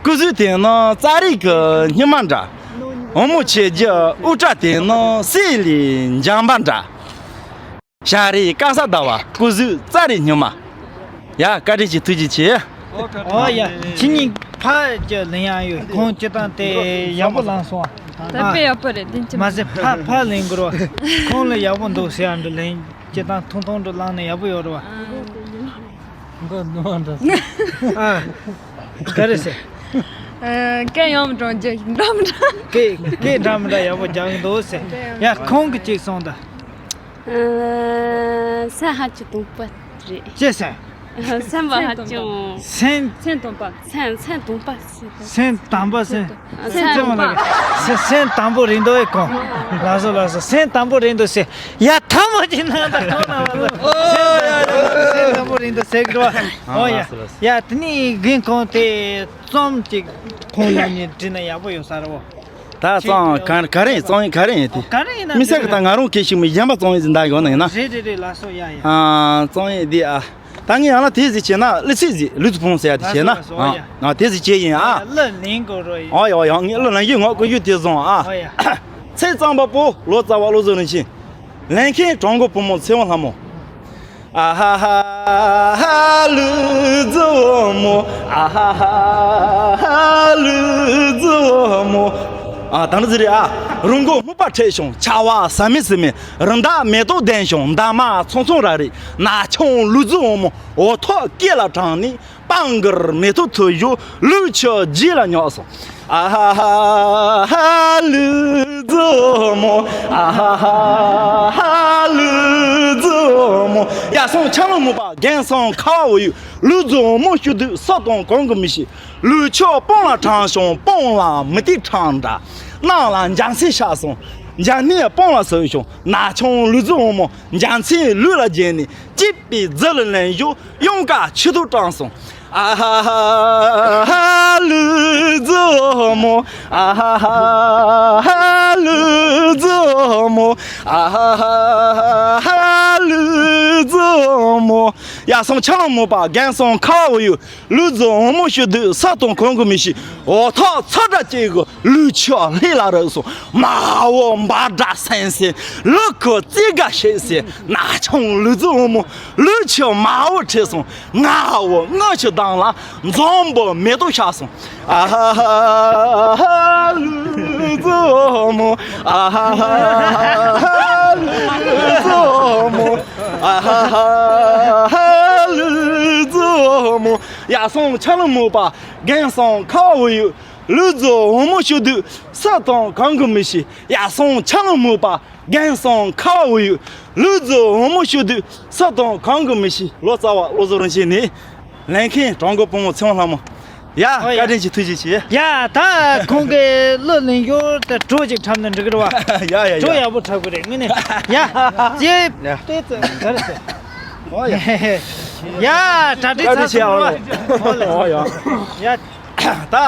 སྐུ་གཟུགས་དེ་ནི་ཙ་རི་གི་ཉི་མ་འདྲ། བུ་མོ་ཁྱེད་ཀྱི་དབུ་སྐྲ་དེ་ནི་གསེར་ལས་འཇམ་པ་འདྲ། ཞག་རིས་དཀར་ས་ཟླ་བ་སྐུ་གཟུགས་ཙ་རི་ཉི་མ། ཡ་བཀའ་དྲིན་ཆེ། ཐུགས་རྗེ་ཆེ། ཨོ་ཡ། ཁྱེད་གཉིས་ཕ་གི་ལེན་ཡག་ཡོད། ཁོང་སྤྱིར་བཏང་དེ་ཡག་པོ་བླངས་སོང་བ། ད་དཔེ་ཡག་པོ་རེད་དེ་ཅི་མ་ཟད་ཕ་ཕ་ལེན་དགོས་རེད་བ། ཁོང་ལ་ཡག་པོ་འདུག་ཟེར་ཡག་འདྲ་ལེན་སྤྱིར་བཏང་ཐུང་ཐུང་འདྲ་བླངས་ན་ཡག་པོ་ཡོད་རེད་བ། མགོ་ནོར་འདྲ། ཨ། ག་རེ་ཟེར། ཨ། སྐད་ཡང་མི་འགྲོ་རྒྱུ་འགྲོ་མི་འགྲོ། སྐད་སྐད་འདྲ་མི་འདྲ་ཡག་པོ་རྒྱག་གི་འདུག་ཟེར། ཡ་ཁོང་གིས་ཅིག་གསུངས་དང་། ཨ། སེམས་ཧ་ཅང་དུང་པ་རེད། ཅི་ཟེར། སེམས་པ་ཧ་ཅང་། སེམས། སེམས་དུང་པ། སེམས་སེམས་དུང་པ་ཟེར། སེམས་དང་པོ་སེམས། སེམས་དང་པོ། སེམས་དང་པོ་རེད་འདུག་ཨེ་ཁོང་། ལགས་སོ་ལགས་སོ། སེམས་དང་པོ་རེད་འདུག་ཟེར། ཡ་ཐ་མ་ཅིག་ན་ད་ཁོང་ན་བ་ལ། ཨོ་ཡ་ཡ་ཡ། སེམས་དང་པོ་རེད་འདུག་ཟེར་གི་རེད་བ། ཨོ་ཡ། ལགས་སོ་ལགས་སོ། ཡ་དེ་ནས་རྒན་ཁོང་དེ་རྩོམ་ཅིག་ཁོང་ལ་ནས་བྲིས་ན་ཡག་པོ་ཡོད་ས་རེད་བ། ད་རྩོམ་ག་ག་རེ་རྩོམ་ཡིག་ག་རེ་ཡིན་དེ། ག་རེ་ཡིན་ན་མི་སེར་གི་ད་ང་རང་སྐད་ཤེས་མི་གཞན་པ་རྩོམ་ཡིག་ཟིན་ད་ཡོད་ན་ཡིན་ན། རེད་རེད་རེད། ལགས་སོ། ཡ་ཡ། ཨ། རྩོམ་ཡིག་འདི་ཨ། ད་ངས་ཡང་ན་དེ་ཟིག་བྱས་ན་ཀླུ་ཚིག་ཟིག་ལུས་ཕུང་ཟེར་ཡ་དེ་བྱས་ན། ལགས་སོ་ལགས་སོ། ཨ། ཡ་ཡ། ཨ་དེ་ཟིག་བྱས་ཡིན་ཨ། ཀླུ་ལེན་དགོས་རོ་ཡིན། ཨ་ཡ་ཡ། ངས་ཀླུ་ལེན་གྱི་ངོ་ཀུན་རྒྱུ་དེ་བཟུང་ཨ། ཨ་ཡ། ཚེ་གཙང་པ་པོ་ལོ་ཙཱ་བ་བློ་བཟང་རིན་ཆེན། ལེན་མཁན་གྲོགས་མགོན་བུ་མོ་ཚེ་དབང་ལྷ་མོ། ཨ་ཧ་ཧ་ལུ་ཛོ་མོ། ཨ་ཧ་ཧ་ལུ་ཛོ་མོ། ཨ་ད་ནི་ཟེར་རེད་ཨ། རི་མགོ་སྨུག་པ་འཁྲིགས་ཤིང་ཆར་པ་ཟ་མེད་ཟ་མེད། རི་འདབས་མེ་ཏོག་ལྡན་ཞིང་འདབ་མ་ཚོང་ཚོང་ར་རེད། ན་ཆུང་ལུ་ཛོ་མོ། འོ་ཐོག་སྐེ་ལ་དྲངས་ནས། སྤང་གིར་མེ་ཏོག་འཐུ་ཞོར་ལུག་ཁྱུ་རྗེས་ལ་ཉོག་སོང་། ཨ་ཧ་ཧ་ཧ་ལུ་ཛོ་མོ། ཨ་ཧ་ཧ་ཧ་ལུ་ཛོ་མོ། ཡ་སོང་ཆང་ལ་མུ་པ་རྒན་སོང་ཁ་བ་འོ་ཡུ། ལུག་ཛོ་མོ་ཤུ་དུས་སུ་དང་གང་གི་མི་ཤེས། ལུག་ཁྱུ་སྤང་ལ་དྲངས་ཤིང་སྤང་ལ་མི་ཏི་ཁྲང་འདྲ། ནང་ལ་འཇམ་སེ་ཤ་སོང་། འཇམ་ནི་སྤང་ལ་ཟོས་ཤིང་ན་ཆུང་ལུག་ཛོ་མོ། འཇམ་སེ་ལུག་ལ་བརྗེས་ནས་སྐྱིད་པའི་རྫི་ལ་ལེན་ཞོར། གཡང་དཀར་ཆུ་ཐོག་དྲངས་སོང་། ཨ་ཧ་ཧ་ཧ་ལུ་ཛོ་མོ། ཨ་ཧ་ཧ་ཧ་ལུ་ཛོ་མོ། ཨ་ཧ་ཧ་ཧ་ལུ་ཛོ་མོ། ཡ་སོང་ཆང་མོ་པ་རྒན་སོང་ཁ་བ་འོ་ཡུ། ལུག་ཛོ་མོ་ཤུ་དུས་སུ་དང་གང་གི་མི་ཤེས། འོ་ཐོག་ཚ་དྲ་ཅིག་གི་ལུག་ཁྱུ་ལྷས་ལ་རག་སོང་། མ་འོ་འབའ་སྒྲ་སེང་སེང་། ལུག་ཁུ་རྩེ་དགའ་ཤེས་སེ། ན་ཆུང་ལུག་ཛོ་མོ། ལུག་ཁྱུ་མ་འོ་ཁྲིད་སོང་། ང་འོ་སྔ་ཕྱི་དང་ལ་འཛོམས་པོ་མེ་ཏོག་ཤ་སོང་། ཨ་ཧ་ཧ་ཧ་ལུག་ཛོ་མོ། ཨ་ཧ་ཧ་ཧ་ལུག་ཛོ་མོ། ཨ་ཧ་ཧ་ཧ་ལུག་ཛོ་མོ། ཡ་སོང་ཆང་མོ་པ་རྒན་སོང་ཁ་བ་འོ་ཡུ། ལུག་ཛོ་མོ་ཤུ་དུས་སུ་དང་གང་གི་མི་ཤེས། ཡ་སོང་ཆང་མོ་པ་རྒན་སོང་ཁ་བ་འོ་ཡུ། ལུག་ཛོ་མོ་ཤུ་དུས་སུ་དང་གང་གི་མི་ཤེས། ལོ་ཙཱ་བ་བློ་བཟང་རིན་ཆེན་ནི། ལེན་མཁན་གྲོགས་མགོན་བུ་མོ་ཚེ་དབང་ལྷ་མོ། ཡ་ཨོ་ཡ། བཀའ་དྲིན་ཆེ། ཐུགས་རྗེ་ཆེ། ཡ་ད་ཁོང་གིས་གླུ་ལེན་ཞོར་དུ་བྲོ་ཅིག་འཁྲབ་ན་འགྲིག་གི་རེད་བ། ཡ་ཡ་ཡ། བྲོ་ཡག་པོ་འཁྲབ་གི་རེད་དངོས་གནས། ཡ་ཅེ་ཡ། ཏེ་ཙི་ག་རེ་ཟེར། ཨོ་ཡ། ཡ་གྲ་སྒྲིག་ཚར་སོང་བ། ཨོ་ཡ། ཡ། ད་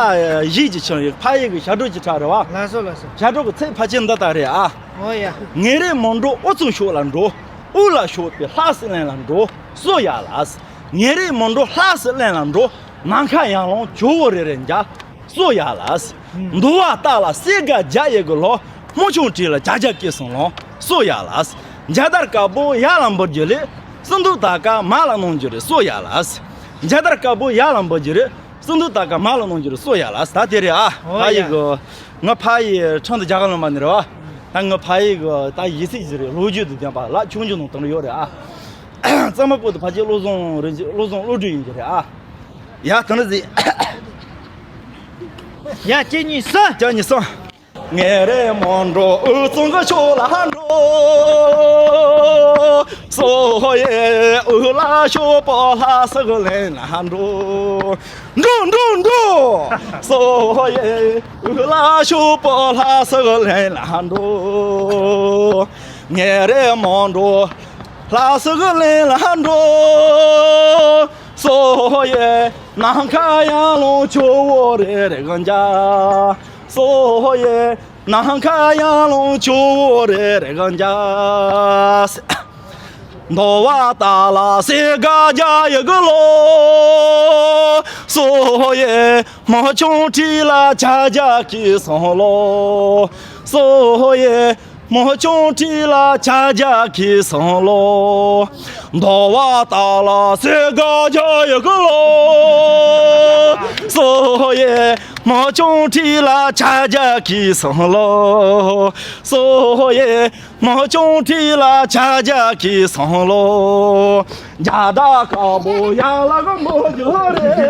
གཞས་ཀྱི་ཆང་ཡིག་ཕ་ཡིག་གི་ཞབས་བྲོ་ཅིག་འཁྲབ་རེད་བ། ལགས་སོ་ལགས་སོ། ཞབས་བྲོ་གི་ཚིག་ཕལ་ཆེར་འདི་ལྟར་རེད་ཨ། ཨོ་ཡ། ཉིན་རེ་མོན་གྲོ་དབུ་ཚུགས་ཕྱོགས་ལ་འགྲོ། དབུ་ལ་ཕྱོགས་པའི་ལྷ་སའི་གླིང་ལ་འགྲོ། གསོ་ཡ་ལ། ཉིན་རེ་མོན་གྲོ་ལྷ་སའི་གླིང་ལ་འགྲོ། ནམ་མཁའ་ཡང་ལོང་ཇོ་བོ་རེ་རེ་མཇལ། གསོ་ཡ་ལ། འདུལ་བ་ལྟ་ལ་སེ་དགའ་རྒྱ་ཡི་གི་ལོ། སྨོ་ཆུང་བྲིས་ལ་བྱ་རྒྱ་སྐྱེས་སོང་ལོ། གསོ་ཡ་ལ། འཇའ་དར་དཀར་པོ་ཡར་ལ་འབུར་རྒྱུ་ལས། སུ་འདུག་ད་ཀ་མ་ལ་གནང་རྒྱུ་རེད་སོ་ཡ་ལ། མཇལ་དར་དཀར་པོ་ཡ་ལ་འབུལ་རྒྱུ་རེད། སུ་འདུག་ད་ཀ་མ་ལ་གནང་རྒྱུ་རེད་སོ་ཡ་ལ། ད་དེ་རེད་ཨ། ཨོ་ཕ་ཡི་ཡ། གི། ང་ཕ་ཡི་ཁྲང་དུ་རྒྱ་གར་ལོན་པ་ནི་རེད་བ། ད་ང་ཕ་ཡི་གི་ད་ཡི་ཚིག་ཅིག་རེད། ལོ་རྒྱུས་དང་ལྡན་པ་ལ་ཆུང་ཆུང་ནང་དུ་ཡོད་རེད་ཨ། གཙང་མ་པོ་དུ་ཕ་ཆེ་བློ་བཟང་རིན་ཆེན་བློ་བཟང་བློ་གྲོས་ཡིན་གྱི་རེད་ཨ། ཡ་དེ་འདྲ་ཟིག་ཡ་ཁྱེད་གཉིས་སུ། ཁྱེད་གཉིས་སུ། ངེ་རེ་མོན་གྲོ་འུ་ཚང་གི་ཕྱོགས་ལ་འགྲོ། སོ་ཡེ་འུ་ལ་ཤོ་པོ་ལྷ་ས་གི་ལེན་ལ་འགྲོ། འགྲོ་འགྲོ་འགྲོ། སོ་ཡེ་འུ་ལ་ཤོ་པོ་ལྷ་ས་གི་ལེན་ལ་འགྲོ། ངེ་རེ་མོན་གྲོ་ལྷ་ས་གི་ལེན་ལ་འགྲོ། སོ་ཡེ་ནམ་མཁའ་ཡང་ལོང་ཆུ་བོ་རེ་རེ་གི་འཇའ། སོ་ཡེ་ནམ་མཁའ་ཡང་ལོང་ཆུ་བོ་རེ་རེ་གི་འཇའ། འདོ་བ་ཏ་ལ་སེ་ག་རྒྱ་ཡི་གི་ལོ། སོ་ཡེ་མི་ཆུང་ཁྲི་ལ་ཆ་རྒྱ་ཁྱི་སང་ལོ། སོ་ཡེ་མོ་ཆུང་ཁྲི་ལ་ཆ་རྒྱ་ཁྱི་སང་ལོ། འདོ་བ་ཏ་ལ་སེ་ག་རྒྱ་ཡི་གི་ལོ། སོ་ཡེ་མོ་ཆུང་ཁྲི་ལ་ཆ་རྒྱ་ཁྱི་སང་ལོ། སོ་ཡེ་མོ་ཆུང་ཁྲི་ལ་ཆ་རྒྱ་ཁྱི་སང་ལོ། རྒྱ་ད་ཀ་བོ་ཡ་ལ་གི་མོ་རྒྱུ་རེད།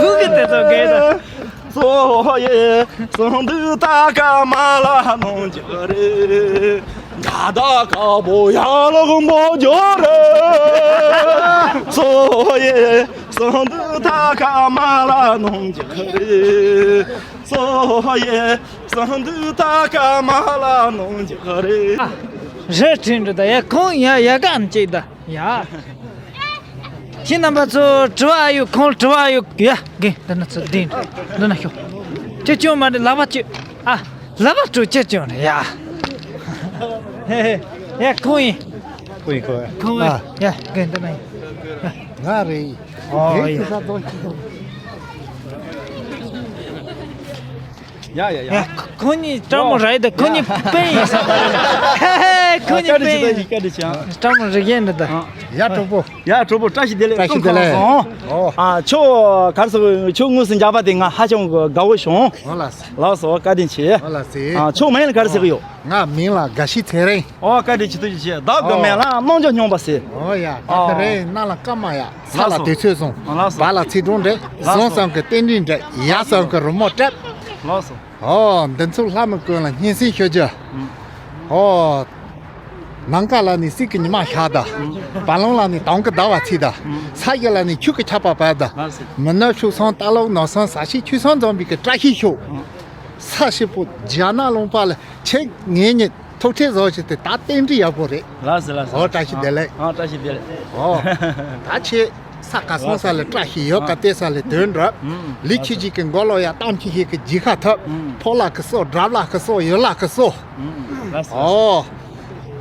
བུ་གི་དེ་ཚོ་གས་ད། སོ་ཡེ་སང་འདུག་ད་ཀ་མ་ལ་གནང་རྒྱུ་རེད། ད་ད་ཀ་བོ་ཡ་ལ་གོམ་པ་རྒྱུ་རེད། སོ་ཡེ་སང་འདུག་ད་ཀ་མ་ལ་གནང་རྒྱུ་རེད། སོ་ཡེ་སང་འདུག་ད་ཀ་མ་ལ་གནང་རྒྱུ་རེད། རེད་དྲིན་རེད་ད་ཡ་ཁོང་ཡ་ཡ་ག་ཨམ་ཅིག་ད། ཡ། ཁྱེད་རྣམ་པ་ཚོ་དྲི་བ་ཨ་ཡོད་ཁོང་དྲི་བ་ཨ་ཡོད་ཡ་གི་འདི་ན་ཚོ་འདི་འདི་ན་ཤོག་ཅི་ཅུང་མ་འདྲི་ལབ་པ་ཅི་ཨ་ལབ་པ་དྲུག་ཅི་ཅུང་རེད་ཡ། ཧེ་ཧེ་ཡ་ཁོང་ཡིན། ཁོང་ཡིན་ཁོང་ཡིན། ཁོང་ཡིན་ཨ། ཡ་གི་འདི་ན་ཡིན། ང་རེད། ཨོ་ཡ། ཁྱེད་ཚོ་ཚོ་ཅི་ཚོ། ཡ་ཡ་ཡ། ཡ། ཁོ་གཉིས་སྤྲང་མོ་རེད་དེ་ཁོ་གཉིས་ཡ། དཔོན་ཡིན་ས་རེད། ཧེ་ཧེ་ཁོ་གཉིས་དཔོན་ཡིན། བཀའ་དྲིན་ཆེ་བཀའ་དྲིན་ཆེ་ཨ། སྤྲང་མོ་རིག་ཡན་འདི་ད། ཡ་གྲོགས་པོ། ཡ་གྲོགས་པོ་བཀྲ་ཤིས་བདེ་ལེགས། བཀྲ་ཤིས་བདེ་ལེགས། ཨོ། ཨ་ཁྱོད་ག་རེ་ཟེར་གི་ཁྱོད་དངོས་སུ་མཇལ་བ་དེ་ང་ཧ་ཅང་གི་དགའ་བོ་བྱུང་། ཨོ་ལགས་སོ། ལགས་སོ་བཀའ་དྲིན་ཆེ། ཨོ་ལགས་སོ། ཨ་ཁྱོད་མིང་ལ་ག་རེ་ཟེར་གི་ཡོད། ང་མིང་ལ་དགའ་བཤེས་ཚེ་རིང་། ཨོ་བཀའ་དྲིན་ཆེ་ཐུགས་རྗེ་ཆེ། བདག་གི་ཨོ། མིང་ལ་རྣམ་འགྱུར་སྙོམས་པ་ཟེར། ཨོ་ཡ་ད་ཨོ། དེ་རིང་གནམ་ལ་སྐར་མ་ཡ། ས་ལ་ལགས་སོ། དུས་ཚོད་བཟུང་། ལགས་སོ། བ་ལ་ཚིག་སྒྲོམ་འདྲེ། ལགས་སོ། བཟང་ཙམ་གྱི་རྟེན་འབྲེལ་འདྲེ། ཡག་ཙམ་གྱི་རི་མོ་སྤྲད། ལགས་སོ། ཨོ་འདི་ཚོ་ལྷ་མི་ཀུན་ལ་སྙན་སེང་ཞུ་རྒྱུ། ཨུམ། ཨོ། ནམ་མཁའ་ལ་ནི་གསེར་གྱི་ཉི་མ་ཤར་ད། ཨུམ། བ་ལང་ལ་ནི་དུང་གི་ཟླ་བ་ཚེས་ད། ཨུམ། ས་གཞི་ལ་ནི་ཆོས་ཀྱི་ཆར་པ་བབས་ད། ལགས་སོ། མི་ནག་ཕྱུགས་སམ་རྟ་ལོག་ནགས་སམ་ས་གཞི་ཆོས་སམ་འཛོམས་པའི་གི་བཀྲ་ཤིས་ཤོག་ཨུམ། ས་ཞིག་པོ་རྒྱ་ནག་ལུང་པ་ལ་ཁྱེད་ངེད་གཉིས་ཐུག་འཕྲད་བཟོ་བྱེད་དེ་ད་རྟེན་འབྲེལ་ཡག་པོ་རེད། ལགས་སོ་ལགས་སོ། ཨོ་བཀྲ་ཤིས་བདེ་ལེགས། ཨ་བཀྲ་ཤིས་བདེ་ལེགས། ཨོ། ད་ཁྱེད་ས་ག་སོང་ས་ལ་བཀྲ་ཤིས་ཡོད་ག་བལྟས་ས་ལ་དོན་འགྲུབ། ཨུམ། ལི་ཁྱི་ཅིག་གི་མགོ་ལོག་ཡ་གཏམ་ཁྱི་ཞིག་གི་རྗེས་ཁ་ཐོབ། ཨུམ། ཕོ་ལགས་ཀྱི་སོ་དགྲ་ལགས་ཀྱི་སོ་ཡུལ་ལགས་ཀྱི་སོ། ཨུམ། ལགས་སོ། ཨོ།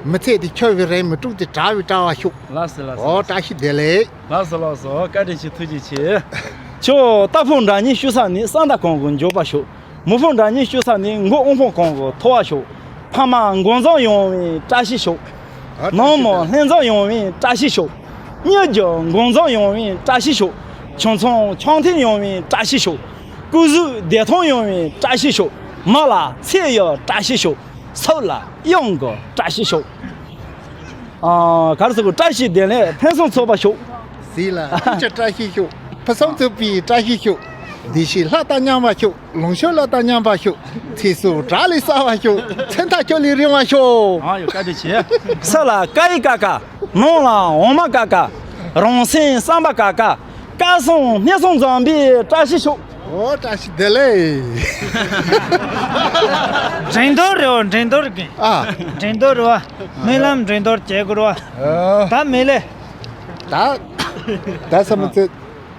མི་ཚེ་འདི་འཁྱོར་བའི་རེད་མི་དཀྲུག་དེ་དྲག་བའི་དྲག་བ་ཤུགས། ལགས་སོ་ལགས་སོ། ཨོ་བཀྲ་ཤིས་བདེ་ལེགས། ལགས་སོ་ལགས་སོ་བཀའ་དྲིན་ཆེ་ཐུགས་རྗེ་ཆེ། ཁྱོད་རྟ་ཕོ་འདྲ་གཉིས་བཤུ་ས་ནི་ས་མཐའ་གང་གི་འཇོག་པ་ཤོག་མི་ཕོ་འདྲ་གཉིས་བཤུ་ས་ནི་མགོ་དབང་ཕོ་གང་གི་ཐོ་བ་ཤོག་ཕ་མ་འགོ་འཛིན་ཡོང་བའི་བཀྲ་ཤིས་ཤོག་ཨ་ནང་མི་ལྷན་འཛོམས་ཡོང་བའི་བཀྲ་ཤིས་ཤོག་གཉེན་རྒྱུད་འགོ་འཛིན་ཡོང་བའི་བཀྲ་ཤིས་ཤོག་ཁྱིམ་ཚང་འཆམ་མཐུན་ཡོང་བའི་བཀྲ་ཤིས་ཤོག་སྐུ་གཟུགས་བདེ་ཐང་ཡོང་བའི་བཀྲ་ཤིས་ཤོག་མི་ལ་ཚེ་ཡི་བཀྲ་ཤིས་ཤོག་སྲོག་ལ་གཡང་གི་བཀྲ་ཤིས་ཤོག་ཨ། ག་རེ་ཟེར་དགོས། བཀྲ་ཤིས་བདེ་ལེགས་ཕུན་སུམ་ཚོགས་པ་ཤོག་ཟིལ་ལ་ཐུགས་ཀྱི་བཀྲ་ཤིས་ཤོག་ཕུན་སུམ་ཚོགས་པའི་བཀྲ་ཤིས་ཤོག་བདེ་སྐྱིད་ལྷ་དང་མཉམ་པ་ཤོག་ལོངས་སྤྱོད་ལྷ་དང་མཉམ་པ་ཤོག་ཚེ་སྲོག་བྲག་ལས་གསལ་བ་ཤོག་མཚན་མཐའ་ཁྱོད་ལས་རིང་བ་ཤོག་ཨ་ཡོ་བཀའ་དྲིན་ཆེ། ས་ལ་སྐ་ཡི་ཀ་ཀ་ནང་ལ་འོ་མ་ཀ་ཀ་རང་སེམས་བསམ་པ་ཀ་ཀ་སྐལ་བཟང་སྣེ་ཚང་འཛོམས་པའི་བཀྲ་ཤིས་ཤོག་ཨོ་བཀྲ་ཤིས་བདེ་ལེགས། འགྲན་བསྡུར་རེད་བ། འགྲན་བསྡུར་གི་ཨ། འགྲན་བསྡུར་རེད་བ། སྨོན་ལམ་འགྲན་བསྡུར་བྱེད་དགོས་རེད་བ། ཨ། ད་མི་ལས། ད། ད་ས་མི་ཚེ།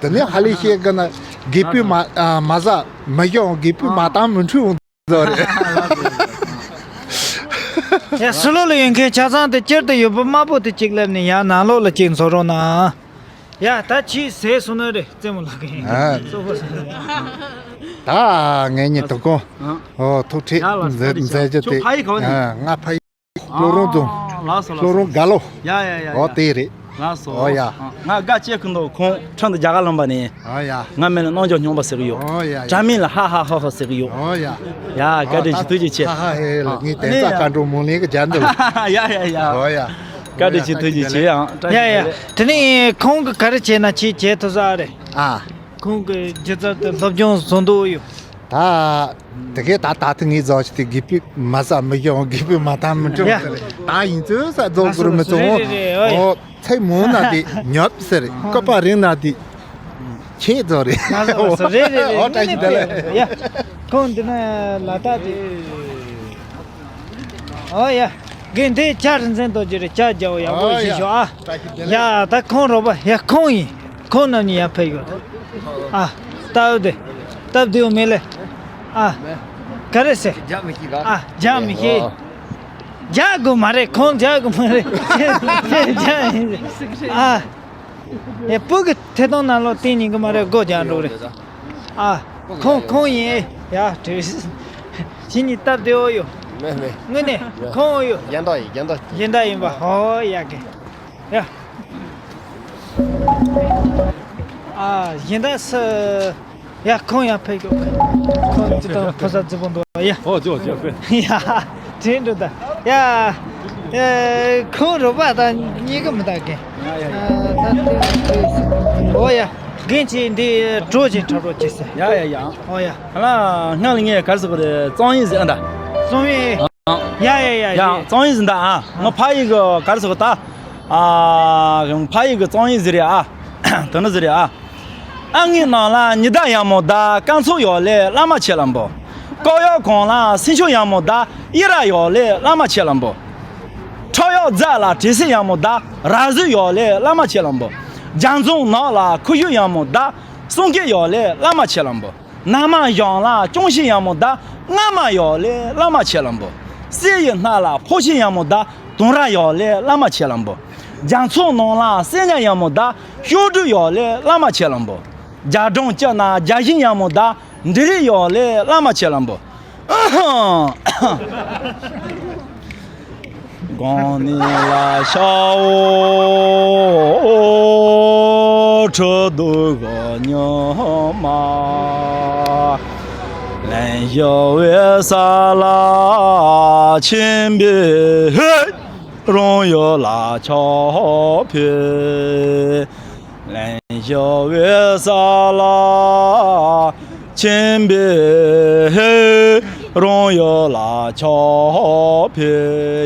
དེ་ནས་ཧ་ལས་ཤེས་གི་ན་རྒད་པོས་མ་ཨ་མ་ཟ་མི་གཞོན་རྒད་པོས་མ་བཏང་མི་འཁྲུག་འོང་ཟོ་རེད། ཡ་ཕྱི་ལོགས་ལ་ཡོད་མཁན་ཆ་ཚང་དེ་སྤྱིར་དུ་ཡོད་པ་དམར་པོ་དེ་གཅིག་སླེབས་ནས་ཡ་ནང་ལོགས་ལ་གཅིག་འཛུལ་རོགས་གནང་། ཡ་ད་ཁྱིས་ཟས་སོང་ནི་རེད་རྩེད་མོ་ལགས་ཀྱིས། ཨ། སོ་པོ་ཟེར་ནི། ད་ངེད་གཉིས་དོ་དགོང་། ཨ། ཨོ་ཐུག་འཕྲད་ཡ་ལ་མཛད་ས་རེད་མཛད་རྒྱུ་ཁྱོད་དེ། ཕ་ཡི་ག་བ་ནས། ཨ་ང་ཕ་ཡི། ལྷོ་རོང་རྫོང་། ཨ་ལགས་སོ་ལགས་སོ། ལྷོ་རོང་དགའ་ལོ། ཡ་ཡ་ཡ་ཡ། ཨོ་དེ་རེད། ལགས་སོ། ཨོ་ཡ། ང་དགའ་སྐྱེ་ཁུ་མདོག་ཁོང་ཁྲང་དུ་རྒྱ་གར་ལམ་པ་ནས། ཨོ་ཡ། ང་མིང་ལ་རྣམ་འགྱུར་སྙོམས་པ་ཟེར་གི་ཡོད། ཨོ་ཡ་ཡ། དྲ་མིང་ལ་ཧ་ཧ་ཧ་ཧ་ཟེར་གི་ཡོད། ཨོ་ཡ། ཡ་བཀའ་དྲིན་ཆེ། ཐུགས་རྗེ་ཆེ། ཧ་ཧ་ཧེ་ལ་ངའི་དན་རྩ་མཁའ་འགྲོ་མོ་ལིང་གི་རྒྱན་འདི་ལ། ཡ་ཡ་ཡ། ཨོ་ཡ། བཀའ་དྲིན་ཆེ། ཐུགས་རྗེ་ཆེ་ཨང་། ཡ་ཡ། དེ་ནས་ཁོང་གི་ག་རེ་བྱས་ན་ཅི་བྱེད་ཐུབ་ས་རེད། ཨ། ཁོང་གི་སྒྱུ་རྩལ་དེ་སློབ་སྦྱོང་བཟོ་འདོད་ཡོད། ད་དེ་གས་ད་ད་ཐེངས་ངས་བཟོ་ཞིག་དེ་དགེ་སྤུས་མ་ཟ་མི་ཤོང་། དགེ་སྤུས་མ་ཐང་མི་འགྲོ་ཡ། ཟེར་རེད། ད་ཡིན་ཚོད་ས་རྫོགས་དགོས་མི་རེད་རེད་རེད། ཨོ་ཡ། ཚོང་། ཨོ་ཚེ་མང་ན་དེ་ཉོབ་ཟེར། སྐོར་པ་རིང་ན་དེ་ཁྱེད་རྫོགས་རེད། མ་ཟ་མ་ཟ། རེད་རེད་རེད། ཨོ་བཀྲ་ཤིས་བདེ་ལེགས། ཡ། ཁོང་འདི་ན་ལ་དྭགས་དེ། ཨོ་ཡ། དགེ་འདི་ལྕགས་རིན་ཆེན་རྡོ་རྗེ་རེད། ལྕགས་རྒྱལ་པོ་ཡག་པོ་ཞིག་ཤོག་ཨ། ཡ་ད་ཁོང་རོགས་པ་ཡ་ཁོང་ཡིན། ཁོང་རྣམ་གཉིས་ཡར་ཕེབས་ཡོད། ཨ། སྟབས་བདེ། སྟབས་བདེ་བོ་མེད་ལེ། ཨ། ག་རེ་ཟེར། རྒྱག་མི་ཤེས་ག། ཨ་རྒྱག་མི་ཤེས། རྒྱག་དགོས་མ་རེད། ཁོང་རྒྱག་དགོས་མ་རེད། ཁྱེད་རྒྱག་ཡིན། ཨ། ཡ་སྤུ་གུ་ཐད་གཏོང་ནང་ལོགས་བསྟན་ཉན་གི་མ་རེད། སྒོ་རྒྱག་འགྲོ་རེད། ཨ། ཁོང་ཁོང་ཡིན། ཡ་བྲིས། ཁྱེད་གཉིས་སྟབས་བདེ་བོ་ཡོད། མེད་མེད། དངོས་གནས་ཡ། ཁོང་ཡོད། གཞན་དག་ཡིན། གཞན་དག་ཡིན། གཞན་དག་ཡིན་པ། ཧོ་ཡ་གི། ཡ། ཨ་གཞན་དག་སུ། ཡ་ཁོང་ཡར་ཕེབས་ཤོག། ཁོང་ཅི་དང་ཕོ་གསར་རྫི་བོ་འདུག་ཡ། ཨོ་ཅོ་ཅོ་ཕེབས། ཡ། དྲན་འགྲོ་ད། ཡ། ཨེ། ཁོང་རོགས་པ་དང་གཉིས་ཀ་མི་དགའ་གི། ཡ་ཡ་ཡ། ཨ་ད་དེ་ཨོ་ཡ། རྒན་ཁྱེད་འདི་གྲོ་ཅིག་འཁྲབ་རོགས་བྱེད་ཟེར། ཡ་ཡ་ཡ། ཨོ་ཡ། ལ་སྔ་ལ་ངས་ག་རེ་ཟེར་དགོས་རེད། བཙོང་ཡིན་ཟེར་ཨ་ད། བཙོང་ཡིན། ཡ་ཡ་ཡ་ཡ། བཙོང་ཡིན་ཟེར་ད་ཨ། ང་ཕ་ཡི་གི་ག་རེ་ཟེར་དགོས་ད། ཨ། ཕ་ཡི་གི་བཙོང་ཡིན་ཟེར་རེད་ཨ། དེ་ནི་ཟེར་རེད་ཨ། ཨ་ངའི་ནང་ལ་ཉི་ཟླ་ཡག་མོ་ད་སྐར་ཚོགས་ཡོད་ལེ་བླ་མ་ཁྱེད་ལ་འབུལ། ལྐོག་གཡོག་གོང་ལ་སེང་ཕྱུགས་ཡག་མོ་ད་ཡི་ར་ཡོད་ལེ་བླ་མ་ཁྱེད་ལ་འབུལ། ཁྲག་གཡོག་རྫ་ལ་དྲི་སེ་ཡག་མོ་ད་ར་བཟི་ཡོད་ལེ་བླ་མ་ཁྱེད་ལ་འབུལ། རྒྱ་མཚོ་ནགས་ལ་ཁུ་བྱུག་ཡག་མོ་ད་གསུང་སྐད་ཡོད་ལེ་བླ་མ་ཁྱེད་ལ་འབུལ། ན་མ་གཞོང་ལ་ཅོང་ཞི་ཡག་མོ་ད་རྔ་མ་ཡོད་ལེ་བླ་མ་ཁྱེད་ལ་འབུལ། གསེར་གྱི་སྣ་ལ་ཕོ་ཤི་ཡག་མོ་ད་དུང་ར་ཡོད་ལེ་བླ་མ་ཁྱེད་ལ་འབུལ། རྒྱ་མཚོ་ནང་ལ་གསེར་ཉ་ཡག་མོ་ད་ཤོག་དྲུག་ཡོད་ལེ་བླ་མ་ཁྱེད་ལ་འབུལ། རྒྱ་གྲམ་སྐྱི་ན་རྒྱ་ཞིང་ཡག་མོ་ད་འབྲི་རིགས་ཡོད་ལེ་བླ་མ་ཁྱེད་ལ་འབུལ། གང་ནི་ལ་ཤ་འོ་ཁྲི་གདུགས་ག་ཉི་མ། ལན་ཞུ་བའི་ས་ལ་ཆེན་པོའི་ཧེ། རང་ཡུལ་ལ་ཕྱག་འཚལ། ལན་ཞུ་བའི་ས་ལ་ཆེན་པོའི་ཧེ། རང་ཡུལ་ལ་ཕྱག་འཚལ།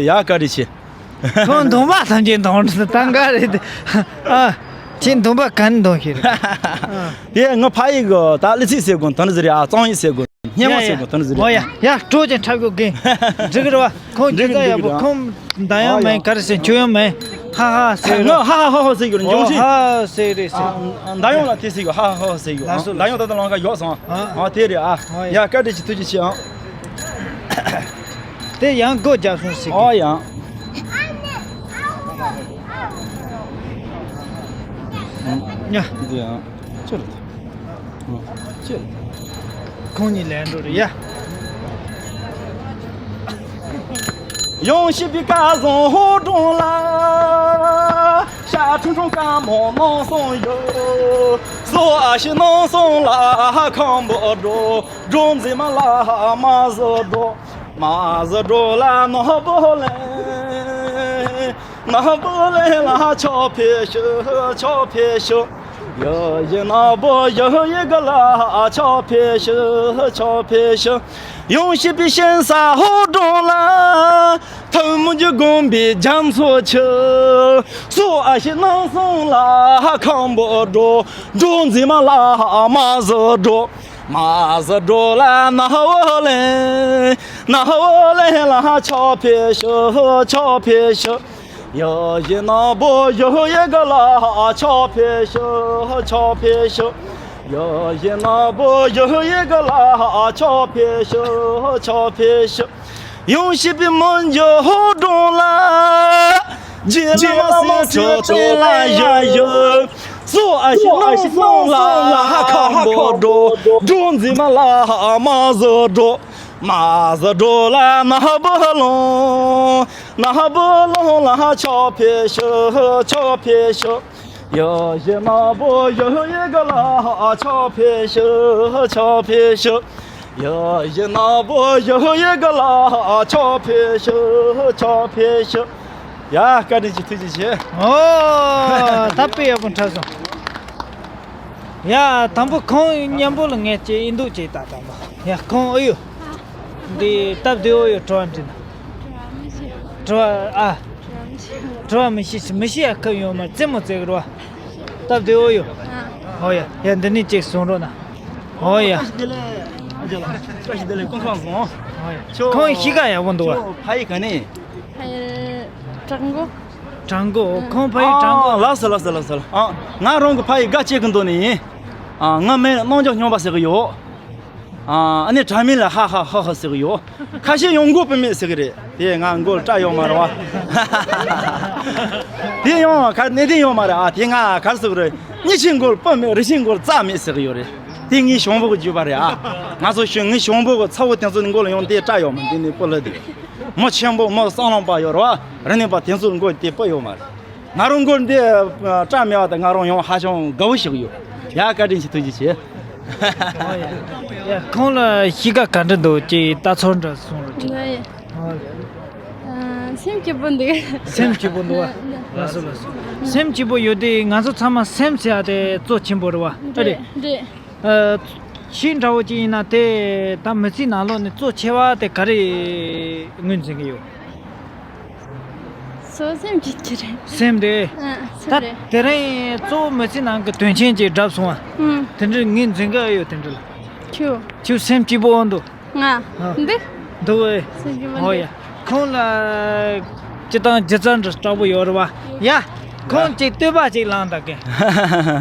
ཡ་བཀའ་དྲིན་ཆེ། ཁོང་འདོན་པ་ཐམས་ཅད་འདོན་ད་ག་རེད། ཨ། ཁྱེད་འདོན་པ་ག་ནས་འདོན་ཤེས་རེད། ཨ། དེ་ང་ཕ་ཡིག་གི་ད་གླུ་ཚིག་ཟེར་དགོས་དོན་ཟེར་ཡ། བཙོང་ཡིག་ཟེར་དགོས། སྙན་མོ་ཡ་ཟེར་ཡ། དགོས་དོན་ཟེར་ཨོ་ཡ། ཡ། ཡ་སྤྲོ་ཅན་འཁྲབ་དགོས་གི། འགྲིག་གི་རེད་བ། ཁོང་སྒྱུ་རྩལ་ཡག་པོ། འགྲིག་གི་རེད། ཁོང་མདའ་ཡང་མེད། ག་རེ་ཟེར་ཆོས་ཡང་མེད། ཧ་ཧ་ཟེར་གི་རེད། ཧ་ཧ་ཧ་ཧ་ཟེར་གི་རེད། འཇོག་ཤིང་ཧ་ཧ་ཟེར་གི་རེད་ཟེར། མདའ་ཡང་ལ་དེ་ཟེར་གི། ཧ་ཧ་ཧ་ཧ་ཟེར་གི། ལགས་སོ། མདའ་ཡང་ད་ལྟ་ལང་ཀ་ཡོག་སོང་། ཨ་དེ་རེད་ཨ། ཡ་བཀའ་དྲིན་ཆེ། ཐུགས་རྗེ་ཆེ་ཨ། དེ་ཡང་སྒོ་རྒྱབ་སོང་ཟེར་གི། ཨོ་ཡ། ཡ། འདི་ཡང་ཅི་རེད། ཅི་རེད། ཁོང་གཉིས་ལན་འགྲོ་རེད་ཡ། ཡང་ཤི་པའི་སྐལ་བཟང་ཧོ་སྒྲོན་ལ། ཤ་ཁྲུང་ཁྲུང་དཀར་མོ་ནང་སོང་ཡོད། སོ་ཨ་ཤི་ནང་སོང་ལ་ཁམ་བུ་འགྲོ། འགྲོ་འཛིན་མ་ལ་མ་བཟོ་འགྲོ། མ་བཟོ་འགྲོ་ལ་ནག་པོ་ལེན། ནག་པོ་ལེན་ལ་ཕྱག་འཚལ་ཞུ། ཕྱག་འཚལ་ཞུ། ཡ་ཡི་ནག་པོ་ཡ་ཡི་ག་ལ་ཕྱག་འཚལ་ཞུ། ཕྱག་འཚལ་ཞུ། ཡང་ཤི་པའི་ཤིང་ས་ཧོ་སྒྲོན་ལ། ཐུན་མོང་གི་དགོན་པའི་རྒྱ་མཚོ་ཆུ། སོ་ཨ་ཤི་ནང་སོང་ལ་ཁམ་བུ་འགྲོ། འགྲོ་འཛིན་མ་ལ་མ་བཟོ་འགྲོ། མ་བཟོ་འགྲོ་ལ་ནག་པོ་ལེན། ནག་པོ་ལེན་ལ་ཕྱག་འཚལ་ཞུ། ཕྱག་འཚལ་ཞུ། ཡ་ཡི་ནག་པོ་ཡ་ཡི་ག་ལ་ཕྱག་འཚལ་ཞུ། ཕྱག་འཚལ་ཞུ། ཡ་ཡི་ནག་པོ་ཡ་ཡི་ག་ལ་ཕྱག་འཚལ་ཞུ། ཕྱག་འཚལ་ཞུ། ཡང་ཤི་པའི་མོན་གྱི་ཧོ་སྒྲོན་ལ། རྗེ་བླ་མ་སྲིད་ཁྲི་སྟོན་ལ་ཡ་ཡོད། སོ་ཨ་ཤི་ནང་སོང་ལ་ཁམ་བུ་འགྲོ། འགྲོ་འཛིན་མ་ལ་མ་བཟོ་འགྲོ། མ་བཟོ་འགྲོ་ལ་ནག་པོ་ལོང་། ནག་པོ་ལོང་ལ་ཆོག་ཕེ་ཤོ་ཆོག་ཕེ་ཤོ། ཡོ་ཡི་ནག་པོ་ཡོ་ཡི་ག་ལ་ཆོག་ཕེ་ཤོ་ཆོག་ཕེ་ཤོ། ཡོ་ཡི་ནག་པོ་ཡོ་ཡི་ག་ལ་ཆོག་ཕེ་ཤོ་ཆོག་ཕེ་ཤོ། ཡ། བཀའ་དྲིན་ཆེ། ཐུགས་རྗེ་ཆེ། ཨོ། ད་དཔེ་ཡག་པོ་འཁྲབ་སོང་། ཡ། དང་པོ་ཁོང་མཉམ་པོ་ལ་ངས་ཅིག་ཨིན་འདུག་ཅིག་ད་དང་པོ། ཡ། ཁོང་ཨེ་ཡོད། འདི་སྟབས་བདེ་བོ་ཡོད། དྲི་བ་འདྲི་ན། དྲི་བ་ཨ། དྲི་བ་མི་ཤེས། མི་ཤེས་ཡ་ཁབ་ཡོད་མ་རྩེད་མོ་རྩེ་གི་རོ། སྟབས་བདེ་བོ་ཡོད། ཨོ་ཡ། ཡ། འདི་ནས་ཅིག་གསུང་རོགས་གནང་། ཨོ་ཡ། བཀྲ་ཤིས་བདེ་ལེགས། སྐུ་ཁམས་བཟང་། ཨོ་ཡ། ཁྱོད་ཁོང་གཤིས་ཀ་ཡག་པོ་འདུག་བ། ཁྱོད་ཕ་ཡུལ་ག་ནས། ཕ་ཡུལ་བྲག་འགོ། བྲག་འགོ། ཁོང་ཕ་ཡུལ་བྲག་འགོ། ཨ། ལགས་སོ་ལགས་སོ་ལགས་སོ། ཨ། ང་རང་གི་ཕ་ཡུལ་དགའ་སྐྱིད་ཀྱི་མདོ་ནས་ཡིན། ཨ། ང་མིང་རྣམ་འཇོག་སྨྱོན་པ་ཟེར་གི་ཡོད། ཨ། ཨ་ནི་དྲ་མིག་ལ་ཧ་ཧ་ཧ་ཧ་ཟེར་གི་ཡོད། ཁ་ཤས་ཡང་མགོ་དཔེ་མེད་ཟེར་གི་རེད། དེ་ང་མགོ་སྐྲ་ཡོད་མ་རེད་བ། དེ་ཡང་ག་གནས་དེ་ཡོད་མ་རེད། ཨ། དེ་ང་ག་རེ་ཟེར་གི་རེད། མྱི་ཆེན་མགོར་སྤུ་མེད། རི་ཆེན་མགོར་རྩྭ་མེད་ཟེར་གི་ཡོད་རེད། དེ་ངའི་གཞུང་པོ་གི་བརྗོད་པ་རེད། ཨ། ང་ཚོ་གཞུང་ངའི་གཞུང་པོ་གི་ཚ་བོ་དེ་ཚོ་ནི་མགོ་ལ་ཡང་དེ་སྐྲ་ཡོད་མ། དེ་ནི་སྤུ་ལ་དེ། མི་ཆེན་པོ་མི་བསམ་ལམ་པ་ཡོད་རེད་བ། རི་ནས་པ་དེ་ཚོ་མགོ་དེ་སྤུ་ཡོད་མ་རེད། ང་རང་མགོ་འདི་སྐྲ་མེད་པ་དང་ང་རང་ཡང་ཧ་ཅང་དགའ་བོ་ཞིག་ཡོད། ཡ། བཀའ་དྲིན་ཆེ། ཐུགས་རྗེ་ཆེ། ཡ། ཁོང་ལ་གཤིས་ཀ་ག་འདྲ་འདུག་ཅེས་ལྟ་ཚོར་འདྲ་གསུངས་རོགས་གྱིས། ང་ཡི། ཨོ། ཨ། སེམས་སྐྱིད་པོ་འདུག་སེམས་སྐྱིད་པོ་འདུག་བ། ལགས་སོ་ལགས་སོ། སེམས་སྐྱིད་པོ་ཡོད་དུས་ང་ཚོ་ཚང་མ་སེམས་ཟེར་ཡ་དེ་གཙོ་ཆེན་པོ་རེད་བ། ཨ་རེད། རེད། ཨ། ཁྱེད་འདྲ་བོ་ཅིག་ཡིན་ན་དེ་ད་མི་ཚེའི་ནང་ལོགས་ནས་གཙོ་ཆེ་བ་དེ་ག་རེ་ངོས་འཛིན་གྱི་ཡོད། སོ་སེམས་ཀྱི་ཀྱི་རེད། སེམས་དེ། ཨ། ད་སེམས་རེད། དེ་རིང་གཙོ་བོ་མི་ཚེ་ནང་གི་དོན་ཆེན་ཅིག་བསྒྲུབས་སོང་བ། ཨུམ། དེ་འདྲ་ངོས་འཛིན་གྱི་ཡོད། དེ་འདྲ་ལ། ཁྱོད། ཁྱོད་སེམས་སྐྱིད་པོ་འདུག་ང་། ཨ། འདི། འདུག་བས། སེམས་སྐྱིད་པོ། ཨོ་འདི། ཡ། ཁོང་ལ། སྤྱིར་བཏང་སྒྱུ་རྩལ་འདྲ་སྐྲག་པོ་ཡོད་རེད་བ། ཡ། ཁོང་ཡ། ཅིག་བསྟོད་པ་ཅིག་བླངས་དང་གི།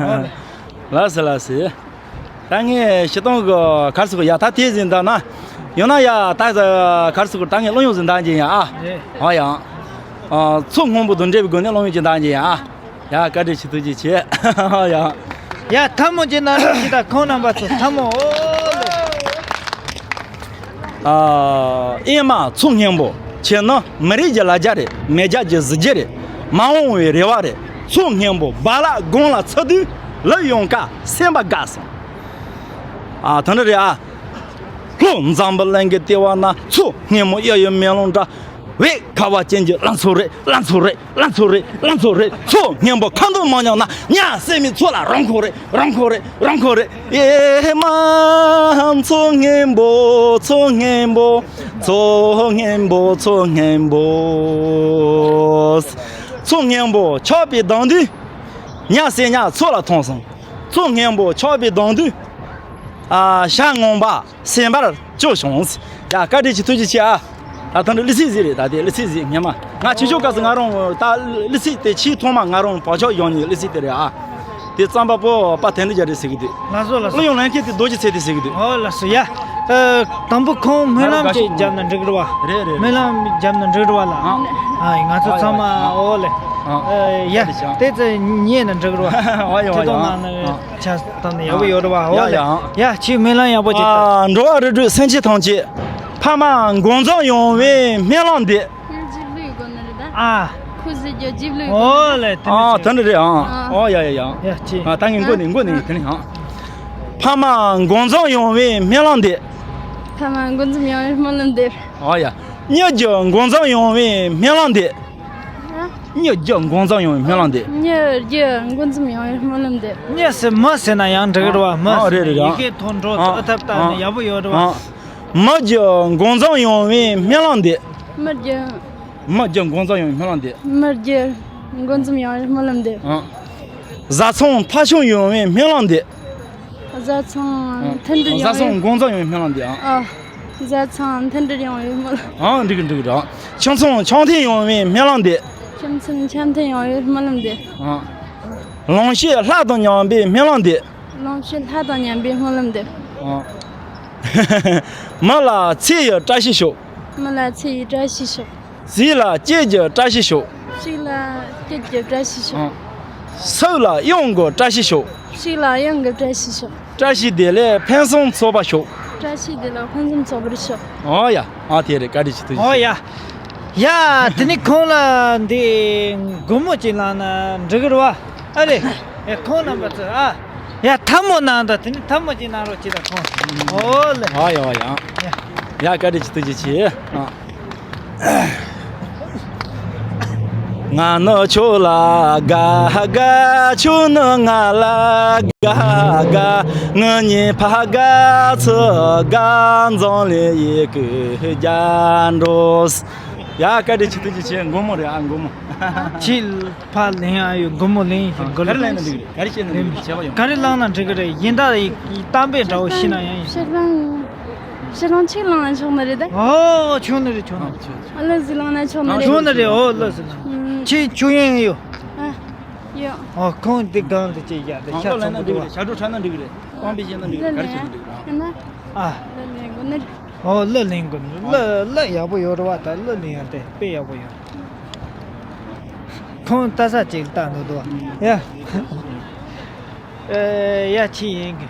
ཨོ་ལེ། ལགས་སོ་ལགས་སོ། ད་ངས་སྤྱིར་བཏང་གི་ག་རེ་ཟེར་གི། ཡ། ད་དེ་ཟིན་ད་ན། ཡང་ན་ཡ་ད་ག་རེ་ཟེར་གི། ད་ངས་གླུ་དབྱངས་ཟིན་ད་འཇིན་ཡ། ཨ། རེད། ཨ་ཡ། ཨ། ཚོ་སྔོན་པོ་དང་འབྲེལ་བའི་སྒོ་ནས་གླུ་དབྱངས་ཅིག་ད་འཇིན་ཡ། ཡ། བཀའ་དྲིན་ཆེ། ཐུགས་རྗེ་ཆེ། ཡ། ཡ། ཐལ་མོ་ཅིག་གནང་རོགས་གྱིས་ད་ཁོང་རྣམ་པ་ཚོ། ཐལ་མོ། ཨོ་ལེ། ཨ། ཨེ་མ་ཚོ་སྔོན་པོ། ཁྱེད་ནི་མི་རིགས་ཀྱི་ལ་རྒྱ་རེད། མེས་རྒྱལ་གྱི་གཟི་བརྗིད་རེད། མ་འོངས་པའི་རེ་བ་རེད། ཚོ་སྔོན་པོ་རྦ་རླབས་དགུང་ལ་འཚུབ་དུས་ལུས་ཡོངས་དཀར་སེམས་པ་དགའ་སོང་། ཨ། དེ་འདྲ་རེད་ཨ། ལྷོ་འཛམ་བུ་གླིང་གི་ལྟེ་བ་ན། མཚོ་སྔོན་མོ་གཡུ་ཡི་མེ་ལོང་འདྲ། བོད་ཁ་བ་ཅན་གྱི་ལང་ཚོ་རེད། ལང་ཚོ་རེད། ལང་ཚོ་རེད། ལང་ཚོ་རེད། མཚོ་སྔོན་པོ་ཁ་འདོན་མ་མྱོང་ན། ཉ་སེར་མོའི་མཚོ་ལ་རང་འཁོར་རེད། རང་འཁོར་རེད། རང་འཁོར་རེད། ཨེ་མ་མཚོ་སྔོན་པོ། མཚོ་སྔོན་པོ། མཚོ་སྔོན་པོ། མཚོ་སྔོན་པོ། མཚོ་སྔོན་པོ་ཆགས་པའི་གདངས་དུས། ཉ་སེར་ཉ་མཚོ་ལ་ཐོན་སོང་། མཚོ་སྔོན་པོ་ཆགས་པའི་གདངས་དུས། ཨ། ཤ་ངོམ་པ། སེམས་པར་སྐྱོ་བྱུང་། ཡ། བཀའ་དྲིན་ཆེ། ཐུགས་རྗེ་ཆེ་ཨ། ད་ཐེངས་འདི་གླུ་ཚིག་ཟིག་རེད། ད་དེ་གླུ་ཚིག་ཟིག་སྔོན་མ་ང་ཆུང་ཆུང་སྐབས་སུ་ང་རང་ད་གླུ་ཚིག་དེ་ཆེས་ཐོག་མ་ང་རང་བག་ཆགས་ཡོང་ནི་གླུ་ཚིག་དེ་རེད་ཨ། དེ་རྩོམ་པ་པོ་པ་དན་འདི་རྒྱ་རེད་ཟེར་གི་འདུག་ལགས་སོ་ལགས་སོ། གླུ་དབྱངས་ལེན་མཁན་དེ་རྡོ་རྗེ་ཚེ་བརྟན་ཟེར་གི་འདུག་ཨོ་ལགས་སོ། ཡ། ཨ། དང་པོ་ཁོང་སྨོན་ལམ་ཅིག་བརྒྱབ་ན་འགྲིག་རེད་བ། རེད་རེད། སྨོན་ལམ་བརྒྱབ་ན་འགྲིག་རེད་བ་ལ། ཨ། ཨ། ང་ཚོ་ཚང་མ་ཨོ་ལེ། ཨ། ཡ། དེ་ཚེ་ཉན་ན་འགྲིག་རེད་བ། ཨ། ཡ། ཡ། ཡ། ཆ་ཚང་ནས་ཡག་པོ་ཡོད་རེད་བ། ཨོ་ལེ། ཡ། ཡ། ཡ། ཁྱེད་སྨོན་ལམ་ཡག་པོ་ཅིག་བཏབ། ཨ། འགྲོ་བ་རིགས་དྲུག་སེམས་ཅན་ཐམས་ཅད། ཕ་མ་འགོ་འཛིན་ཡོང་བའི་སྨོན་ལམ་འདེབས། ཨ། ཁོ་ཟེར་རྒྱུ་ཇི་ལུས་གོ། ཨོ་ལེ། དེ་འདྲ་རེད། ཨ། ཨོ་ཡ་ཡ་ཡ། ཡ་ཅི། ཨ། ད་ངས་མགོ་ནས་མགོ་ནས་དེ་ནས་ཨ། ཕ་མ་འགོ་འཛིན་ཡོང་བའི་སྨོན་ལམ་འདེབས། ཕ་མ་འགོ་འཛིན་ཡོང་བའི་སྨོན་ལམ་འདེབས། ཨོ་ཡ། མྱི་རྒྱུད་འགོ་འཛིན་ཡོང་བའི་སྨོན་ལམ་འདེབས། མྱི་རྒྱུད་འགོ་འཛིན་ཡོང་བའི་སྨོན་ལམ་འདེབས། མྱི་རྒྱུད་འགོ་འཛིན་ཡོང་བའི་སྨོན་ལམ་འདེབས། མྱི་ཟེར་མི་ཟེར་ན་ཡང་འགྲིག་རེད་བ། མི་ཟེར་ཡི་གེ་ཐོག་འགྲོ་ཨ་ཐབས་བཏགས་ནས་ཡག་པོ་ཡོད་རེད་བ། མི་རྒྱུད་འགོ་འཛིན་ཡོང་བའི་སྨོན་ལམ་འདེབས། མི་རྒྱུད། མི་རྒྱུད་འགོ་འཛིན་ཡོང་བའི་སྨོན་ལམ་འདེབས། མི་རྒྱུད་འགོ་འཛིན་ཡོང་བའི་སྨོན་ལམ་འདེབས། བཟའ་ཚང་མཐའ་འཁྱོངས་ཡོང་བའི་སྨོན་ལམ་འདེབས། བཟའ་ཚང་མཐུན་སྒྲིལ་ཡོང་བའི། བཟའ་ཚང་འགོ་འཛིན་ཡོང་བའི་སྨོན་ལམ་འདེབས། ཨ། བཟའ་ཚང་མཐུན་སྒྲིལ་ཡོང་བའི་སྨོན་ལམ། ཨ། འགྲིག་གི་འགྲིག་གི་རེད། ཁྱིམ་ཚང་འཆམ་མཐུན་ཡོང་བའི་སྨོན་ལམ་འདེབས། ཁྱིམ་ཚང་འཆམ་མཐུན་ཡོང་བའི་སྨོན་ལམ་འདེབས། ཨ། ལོངས་སྤྱོད་ལྷ་དང་མཉམ་པའི་སྨོན་ལམ་འདེབས། ལོངས་སྤྱོད་ལྷ་དང་མཉམ་པའི་སྨོན་ལམ་འདེབས། ཨ། མི་ལ་ཚེ་ཡི་བཀྲ་ཤིས་ཤོག་མི་ལ་ཚེ་ཡི་བཀྲ་ཤིས་ཤོག་གཅིག་ལ་སྐྱིད་ཀྱི་བཀྲ་ཤིས་ཤོག་གཅིག་ལ་སྐྱིད་ཀྱི་བཀྲ་ཤིས་ཤོག་ཨ། སུ་ལ་གཡང་གི་བཀྲ་ཤིས་ཤོག་གཅིག་ལ་གཡང་གི་བཀྲ་ཤིས་ཤོག་བཀྲ་ཤིས་བདེ་ལེགས་ཕུན་སུམ་ཚོགས་པ་ཤོག་བཀྲ་ཤིས་བདེ་ལེགས་ཕུན་སུམ་ཚོགས་པར་ཤོག་ཨོ་ཡ། ཨ། དེ་རེད། བཀའ་དྲིན་ཆེ། ཐུགས་རྗེ་ཆེ། ཨོ་ཡ། ཡ། དེ་ནི་ཁོང་ལ་འདི་སྒོར་མོ་ཅིག་བླངས་ན་འགྲིག་གི་རེད་བ། ཨ་རེད། ཡ། ཁོང་རྣམ་པ་ཚོ་ཨ། ཡ། ཐལ་མོ་གནང་དང་། དེ་ནི་ཐལ་མོ་ཅིག་གནང་རོགས་གྱིས་དང་ཁོང་། ཨོ་ལེ། ཨ་ཡོ་ཡ། ཡ། ཡ། བཀའ་དྲིན་ཆེ། ཐུགས་རྗེ་ཆེ། ཨ། ང་ནི་ཁྱོད་ལ་དགའ་དགའ། ཁྱོད་ནི་ང་ལ་དགའ་དགའ། ངེད་གཉིས་ཕ་དགའ་ཚུ་དགའ། འཛམ་གླིང་ཡི་གེ་བརྒྱ་འགྲོ། ཡ། བཀའ་དྲིན་ཆེ། ཐུགས་རྗེ་ཆེ། སྒོར་མོ་རེད་ཨ། སྒོར་མོ། ཁྱེད་ཕར་ལེན་ཡ་ཡོད། སྒོར་མོ་ལེན་ཡིན། ག་རེ་ལེན་ན་འགྲིག་རེད། ག་རེ་བྱས་ན་འགྲིག་རེད། བྱས་པ་ཡོང་། ག་རེ་བླངས་ན་འགྲིག་གི་རེད། ཡིན་ད་ཡིན་གཏམ་དཔེ་འདྲ་བོ་ཤེས་ན་ཡང་ཡིན། ཕྱིར་བླངས། ཕྱིར་བླངས་ཆིག་བླངས་ན་ཆོག་ནི་རེད་ད། ཨོ། ཆོག་ནི་རེད། ཆོག་ནི་རེད། ཨ། ལག་ཟིག་བླངས་ན་ཆོག་ནི་རེད། ཆོག་ནི་རེད། ཨོ། ལག་ཟིག་བླངས། ཨུམ། ཁྱེད་ཆོས་ཡོན་ཡོད། ཨ། ཡོད། ཨོ། ཁོང་འདི་སྒང་དུ་ཅིག་ཡ། དེ་ཨ། ཤ་གློ་ལེན་ཚོང་ན་འགྲིག་གི་རེད། དུ་བ། ཞབས་བྲོ་འཁྲབ་ན་འགྲིག་གི་རེད། རྐང་པས་བྱས་ན་འགྲིག་གི་རེད། ག་རེ་བྱས་ན་འགྲིག་གི་རེད། ཨ། ཨ། གློ་ལེན་དགོས་ནི། ཨོ། གློ་ལེན་དགོས་ནི། གློ་གློ་ཡག་པོ་ཡོད་རེད་བ། ད་གློ་ལེན་ཡ་དེ་དཔེ་ཡག་པོ་ཡོད། ཁོང་ལྟ་ས་ཅིག་ལྟ་འདུག་འདུག་བ། ཡ། ཨེ། ཡ། ཁྱེད་ཡིན་གི།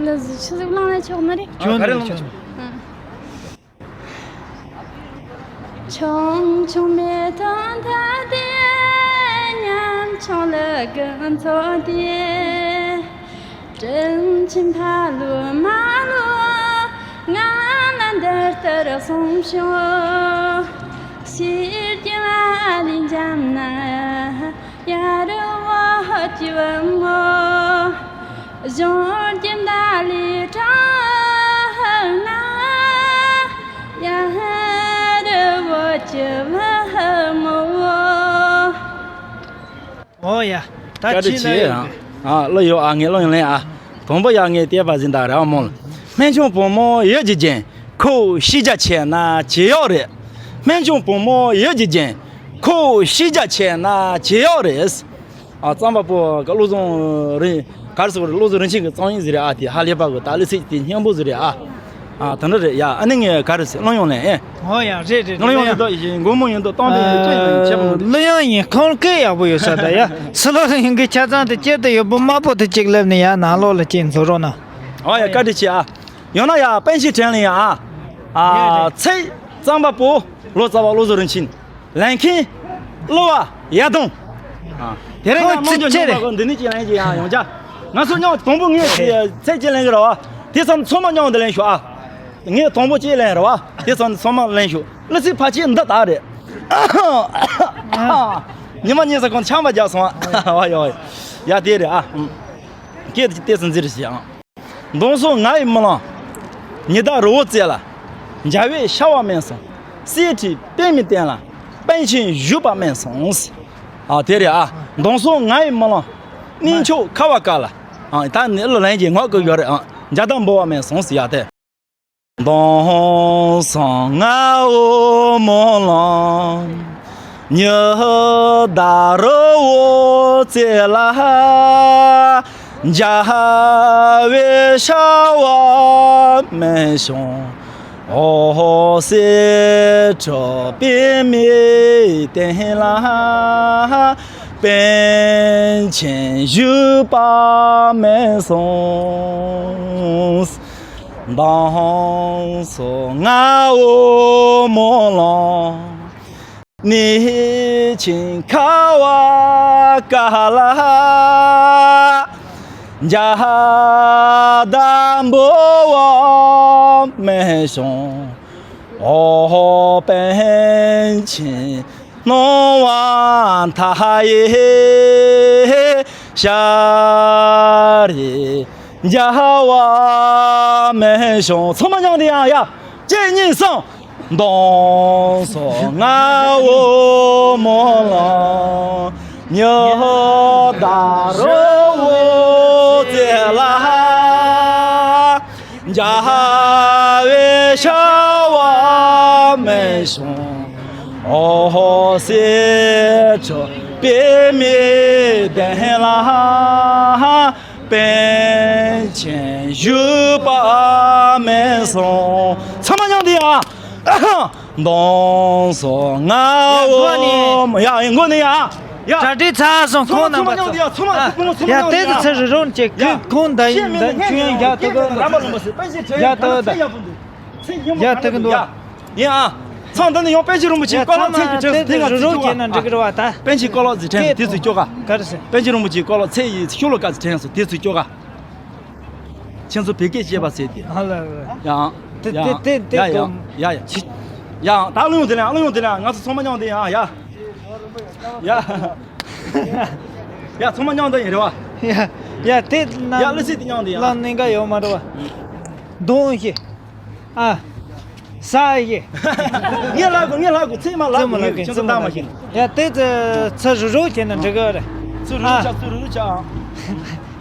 ལག་ཟིག་ཆུ་ཟིག་བླངས་ན་ཆོག་ནི་རེད། ཆོག་ནི་རེད། ཆོག་ནི་རེད། ཨ། ཆུང་ཆུང་མེ་ཏོག་མཐའ་དེ། ཉམ་ཆུང་ལ་ཀུན་ཚོགས་དེ། དྲིན་ཆེན་ཕ་ལོ་མ་ལོ། ང་ལ་འདི་ལྟར་གསུངས་ཤོག། ཕྱིར་གྱི་ལ་ལས་འཇམ་ན། ཡ་རི་བོ་ཅི་བུ་མོ། གཞུང་གི་མདའ་ལས་དྲག་ང་། ཡ་རི་བོ་ཅི་བུ་མོ། ཨོ་ཡ། ད་བཀའ་དྲིན་ཆེ། ཨ། གླུ་ཡོད་ཨ། ངས་གླུ་ཡང་ལེན་ཨ། དང་པོ་ཡ། ངས་བལྟས་པ་ཟིན་ད་རེད་ཨ་མོ། སྨན་ཆུང་བུ་མོ་ཡིད་ཀྱི་རྒྱན། ཁོ་ཤེས་རྒྱ་ཆེ་ན་ཇེ་ཡག་རེད། སྨན་ཆུང་བུ་མོ་ཡིད་ཀྱི་རྒྱན། ཁོ་ཤེས་རྒྱ་ཆེ་ན་ཇེ་ཡག་རེད། ཨ། རྩོམ་པ་པོ་ག་བློ་བཟང་རིན། ག་རེ་ཟེར་བ་རེད། བློ་བཟང་རིན་ཆེན་གྱི་རྩོམ་ཡིག་ཟིག་རེད་ཨ། དེ་ཧ་ལས་པ་གི་ད་གླུ་ཚིག་དེ་སྙན་པོ་ཟིག་རེད་ཨ། ཨ། དེ་འདྲ་རེད་ཡ། ཨ་ནི་ངས་ག་རེ་ཟེར། གླུ་དབྱངས་ལེན་ཨེ། ཨོ་ཡ། རེད་རེད། གླུ་དབྱངས་རེད། ལེན་ད་ཡིན། སྒོར་མོ་ཡིན་ད། གཏོང་པའི་ཨ། ཅོ་ཡིན། ཆེ་བ་མི་འདུག། གླུ་དབྱངས་ཡིན། ཁོང་སྐད་ཡག་པོ་ཡོད་ས་ད་ཡ། སི་ལོ་ཡིན་གི་ཆ་ཚང་དེ་སྤྱིར་དུ་ཡོད་པོ་དམར་པོ་དེ་གཅིག་སླེབས་ནས་ཡ་ནང་ལོགས་ལ་གཅིག་འཛུལ་རོགས་གནང་། ཨོ་ཡ། བཀའ་དྲིན་ཆེ་ཨ། ཡང་ན་ཡ་པན་ཆེན་དྲན་ལེན་ཡ་ཨ། ཨ། ཚིག་རྩོམ་པ་པོ་ལོ་ཙཱ་བ་བློ་བཟང་རིན་ཆེན། ལེན་མཁན་གླུ་བ་ཡ་དོང་། ཨ། དེ་རིང་ཁོང་ང་རྨོངས་ཚིག་ཀྱང་ཆེ་རེད། སྙོམས་པ་གོ། འདི་ནས་ཅིག་ལེན་ཅིག་ཡང་ཡོང་ཅག། ང་ཚོ་མཉམ་དང་པོ་ངས་ཚིག་ཅིག་ལེན་གི་རེད་བ། དེ་ཚོ་ཚང་མ་མཉམ་དུ་ལེན་ཤོག་ཨ། ངས་དང་པོ་ཅིག་ལེན་རེད་བ། དེ་ཚོ་ཚང་མ་ལེན་ཤོག། གླུ་ཚིག་ཕལ་ཆེར་འདི་ལྟར་རེད། ཉི་མ་གཉིས་ཙམ་གོང་ཆམ་པ་བརྒྱབ་སོང་ཨ། ཨ་ཡོ། ཡ། དེ་རེད་ཨ། སྐད་དེ་ཏོག་ཙམ་འཛིན་རེ་བྱེད་ཨ། མདང་སོང་ང་ཡི་རྨི་ལམ། ཉི་ཟླ་རི་བོ་རྩེ་ལ། འཇའ་འོད་ཤར་བ་མིན་སོང་། གསེར་ཁྲིའི་པད་མའི་སྟེང་ལ། པཎ་ཆེན་བཞུགས་པ་མིན་སོང་། ཨ། དེ་རེད་ཨ། མདང་སོང་ང་ཡི་རྨི་ལམ། གནས་མཆོག་ཁ་བ་དཀར་ལ། ཨ། ད་ནི་གླུ་ལེན་གྱི་ངག་གི་ཡོད་རེད་ཨ། འཇའ་ཟླ་འབུལ་བ་མིན་སོང་ཟེར་ཡ་དེ། མདང་སང་ང་ཡི་རྨི་ལམ། ཉི་ཟླ་རི་བོ་རྩེ་ལ། འཇའ་འོད་ཤར་བ་མིན་སོང་། འོ། གསེར་ཁྲི་པདྨའི་སྟེང་ལ། པཎ་ཆེན་བཞུགས་པ་མིན་སོང་། མདང་སང་ང་ཡི་རྨི་ལམ། གནས་ཆེན་ཁ་བ་དཀར་ལ། འཇའ་ཟླ་འབུལ་བ་མིན་སོང་། འོ། པཎ་ཆེན་སྣང་བ་མཐའ་ཡས། ཤར་རི་འཇའ་བ་མིན་སོང་། ཚང་མ་མཉམ་དུ་ཡང་ཡ། གཅིག་གཉིས་གསུམ། མདང་སང་ང་ཡི་རྨི་ལམ། ཉི་ཟླ་རི་བོ་རྩེ་ལ། འཇའ་འོད་ཤར་བ་མིན་སོང་། འོ། གསེར་ཁྲི་པདྨའི་གདན་ལ། པཎ་ཆེན་བཞུགས་པ་མིན་སོང་། ཚང་མ་མཉམ་དུ་ཡ། མདང་སང་ང་ཡི། ཡ། མགོ་ནས་ཡ། ཡ། གྲ་སྒྲིག་ཚར་སོང་། ཁོང་རྣམ་པ་ཚོ། ཡ། ཚང་མ་ཚང་མ་ཡ། དེ་ཚོ་ཚུར་རི་རོང་བཅས་ཀྱི་ཁོང་འདའ་ཡིན་འདའ་ཁྱོད་ཡང་རྒྱག་ཐུབ་གི་འདུག། རྒྱག་ཐུབ་གི་འདུག། ཡ། ཡིན་ཨ། ཚང་འདི་ནས་ཡང་པཎ་ཆེན་རིན་པོ་ཆེའི་བཀའ་སློབ་ཚིག་གི་དྲན་སོང་། དེ་ང་ཚོས་སྐྱོར་ག། རུ་རུ་བྱས་ན་འགྲིག་གི་རེད་བ་ད། པཎ་ཆེན་བཀའ་སློབ་ཚིག་དྲན་སོང་། དེ་ཚོས་སྐྱོར་ག། ག་རེ་ཟེར། པཎ་ཆེན་རིན་པོ་ཆེའི་བཀའ་སློབ་ཚིག་ཡི་ཤོ་ལོ་ཀ་ཚིག་དྲན་སོང་། དེ་ཚོས་སྐྱོར་ག། ཁྱེད་ཚོ་བོད་སྐད་བཤད་པ་ཟེར་ཏེ། ཧ་ལ་ལ། ཡང་། དེ་ཡང་། དེ་དེ་ཡ་ཡ་དགོས། ཡ་ཡ། ཡ། ད་གླུ་ཡོང་དེ་ལ། གླུ་ཡོང་དེ་ལ། ང་ཚོ་ཚང་མ་མཉམ་དེ་ཡ་ཡ། ཡ། ཡ། ཚང་མ་མཉམ་དེ་ཡིན་རེད་བ། ཡ། ཡ། དེ་ན། ཡ། གླུ་ཚིག་དེ་མཉམ་དེ་ཡ། ལ་ནི་འགའ་ཡོད་མ་རེད་བ། གདོང་ཞིག་ཨ། ས་ཡི། ངས་ལྷག་གོ། ངས་ལྷག་གོ། ཚིག་མ་ལྷག་གོ། ཚིག་མ་ལྷག་གོ། ཁྱེད་ཚོ་འདང་མ་བྱེད། ཡ། དེ་ཚོ་ཚུར་རུ་རོགས་བྱས་ན་འགྲིག་གི་རེད། ཚུར་རུ་རོགས་བྱ། ཚུར་རུ་རོགས་བྱ་ཨང་།